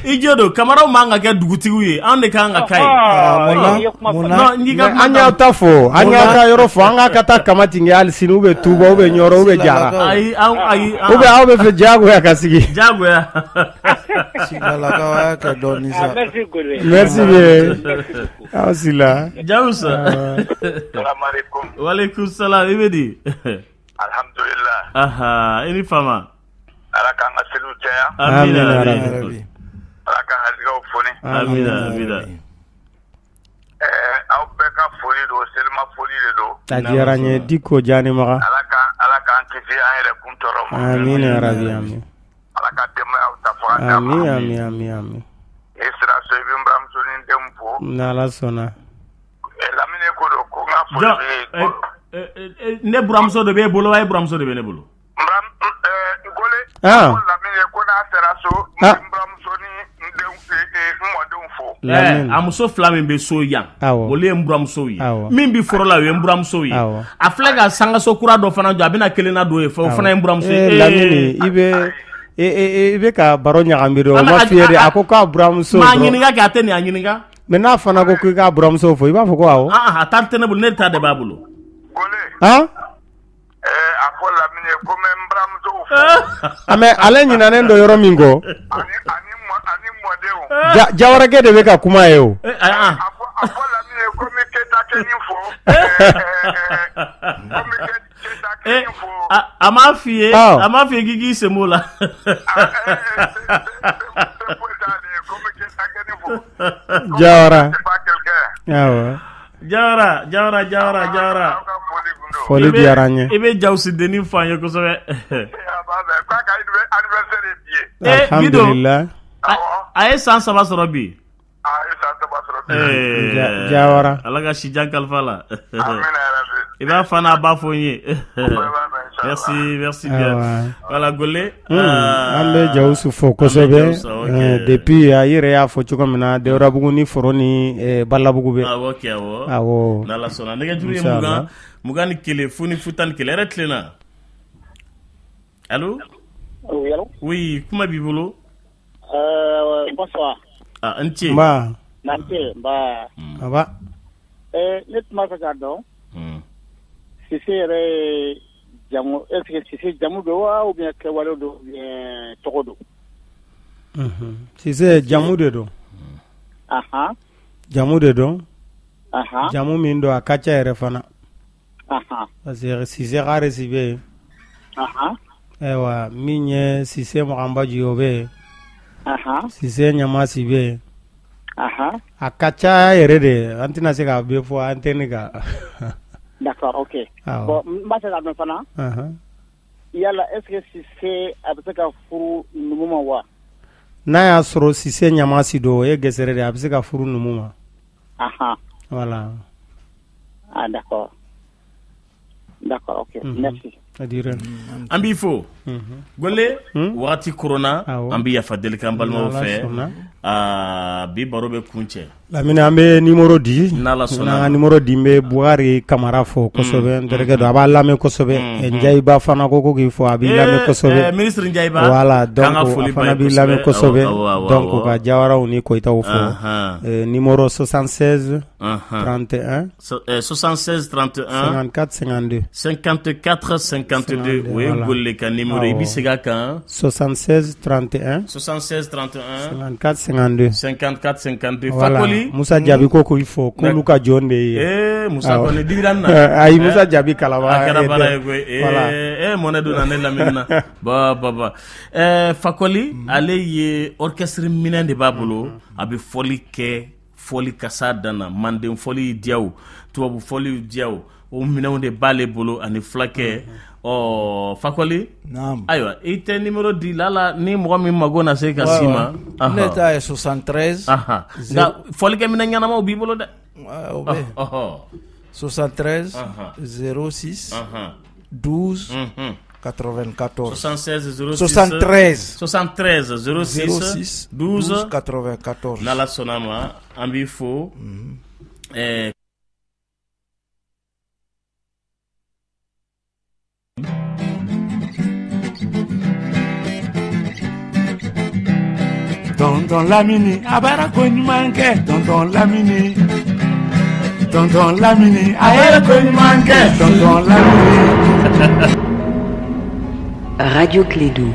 i jo don, Kamaraw man ka kɛ dugutigiw ye, anw de kan ka k'a ye. An y'aw ta fɔ, an y'aw ka yɔrɔ fɔ, an k'a ka taa Kamatinge hali sini, ou bien Tuba, ou bien Ɲɔrɔ, ou bien Jara. Ayi, ayi. Ou bien aw bɛ fɛ diyagoya ka sigi. Diyagoya. Silalakaw y'a kɛ dɔɔnin sa. Merci Gole. Merci bien. Aw Sila. Jamusa. Salaamaaleykum. Waaleykum salaam, i bɛ di? Alhamdulillah. Aha, i ni fama. Ala k'an ka seliw caya. Amina yarabi. Ala ka harijɛw foni. Amina amina. Aw bɛɛ ka foli don, selima foli de don. A diyara n ye, Diko Janimaga. Ala k'an kisi an yɛrɛ kun tɔɔrɔ ma. Amina yarabi, amin. Ala ka denbayaw ta fɔ an Ami ami ami ami. N'i sera so i bɛ n buramuso ni n denw fo. N'Ala sɔnna. Lamini ko don ko n ka foli bɛ yen. Ne buramuso de b'e bolo wa e buramuso de bɛ ne bolo? N Gole. Ko Lamini ko n'a sera so n bɛ n buramuso ni n denw n mɔdenw fo. A muso fila min bɛ so yan, olu ye n buramusow ye. Min bɛ foro la o ye n buramusow ye. A filɛ ka sangaso kura dɔ fana jɔ, a bɛna kelen na don yen fɛ, o fana ye n buramuso ye. Lamini i bɛ i bɛ ka baro ɲagami dɛ, o ma f'i ye dɛ, a ko k'a buramuso. Maa ɲininka kɛ, a tɛ nin a ɲininka. Mais n'a fana ko k'i k'a buramuso fo, i b'a fɔ ko awɔ. A ta tɛ ne bolo, ne ta de b'a bolo. Gole. Han? A fɔ Lamini ye ko n bɛ n buramusow fo. Mais ale ɲinɛnen don yɔrɔ min kɔ. Ani mɔdenw. Jawarakɛ de bɛ ka kuma ye o. A fɔ Lamini ye ko n bɛ Keyita kɛnin fo. Ko n bɛ Keyita kɛnin fo. A m'a f'i ye, a m'a f'i ye k'i k'i sen b'o la. Jawara. Awɔ. Jawara Jawara Jawara Jawara. Foli diyara n ye. I bɛ Jawusidennin fɔ an ye kosɛbɛ. K'a ka anniversaire ye bi ye. Alhamdulillah. A ye san 3 sɔrɔ bi. A ye san 3 sɔrɔ bi. Jawara. Ala ka sijan kalifa la. I b'a fa n'a ba fɔ n ye. Merci, merci bien. Voilà Gole. An bɛ Jawusu fo kosɛbɛ. Depuis a yɛrɛ y'a fɔ cogo min na, Dewurabugu ni foro ni Balabugu bɛ. Awɔ kɛ awɔ. Awɔ. N'Ala sɔnna nɛgɛjuru ye 21 0 0 11. Hɛrɛ tilenna. Allo? Oui, allo? Oui, kuma b'i bolo. Bonsoir. Ah, n ce. Nba. Nante, nba. Aba. Ne tun b'a fɛ k'a dɔn. Sise yɛrɛ ye jamu, est ce que Sise jamu don wa ou bien kɛwale don ou bien tɔgɔ don? Sise jamu de don. Ahan. Jamu de don. Ahan. Jamu min don a ka ca yɛrɛ fana. Ahan. Parce que Sise Karesi bɛ yen. Ahan. Ayiwa min ye Sise Makanbaji o bɛ yen. Ahan. Sise Ɲamasi bɛ yen. Ahan. A ka ca yɛrɛ de, an tɛna se k'a bɛɛ fɔ an tɛ ne ka. D'accord, ok. Bon, n b'a fɛ k'a dɔn fana. Yala est ce que Sise a bɛ se ka furu numu ma wa? N'a y'a sɔrɔ Sise Ɲamasi don, o ye gɛsɛrɛ de ye, a bɛ se ka furu numu ma. Ahan. Voilà. Ah d'accord. D'accord, ok. Merci. An b'i fo. Gole, wagati korona, an bɛ yafa deli k'an balimaw fɛ. Bi baro bɛ kuncɛ. Lamini an bɛ numéro di. N'Ala sɔnna. N'an ka numéro di, n bɛ Bukari Kamara fo kosɛbɛ, n terikɛ don, a b'a lamɛn kosɛbɛ. Njayiba fana ko k'i fo, a b'i lamɛn kosɛbɛ. Ministre Njayiba. Voilà, donc a fana b'i lamɛn kosɛbɛ. Donc ka Jawaraw ni Koyitaw fo. Numéro 76 31 76 31 54 52 54 52 o ye Gole ka numéro i bɛ segin a kan. 76 31 76 31 54 52 54 52. Fakoli Musa Jabi ko k'i fo, k'olu ka jɔn de ye. Musa kɔni digira n na. Ayi Musa Jabi kalaba. A kɛra baara ye koyi. Mɔnɛ donna ne lamini na. Ba ba ba. Fakoli ale ye orchestre minɛn de b'a bolo, a bɛ fɔli kɛ, fɔli kasa dan na, manden fɔli diyaw, tubabu fɔli diyaw, o minɛnw de b'ale bolo ani fulakɛ. Ɔ Fakoli. Naam. Ayiwa i tɛ numéro di lala ni mɔgɔ min mago na se ka s'i ma. Ne ta ye 73. Nka fɔlikɛminɛn ɲɛnamaw b'i bolo dɛ. O bɛ. 73 06 12 94. 76 06 73 73 06 12 94. N'Ala sɔnna ma an b'i fo. Tonton Lamini a baara ko ɲuman kɛ, tonton Lamini. Tonton Lamini a ye ko ɲuman kɛ, tonton Lamini. Radio Clédou.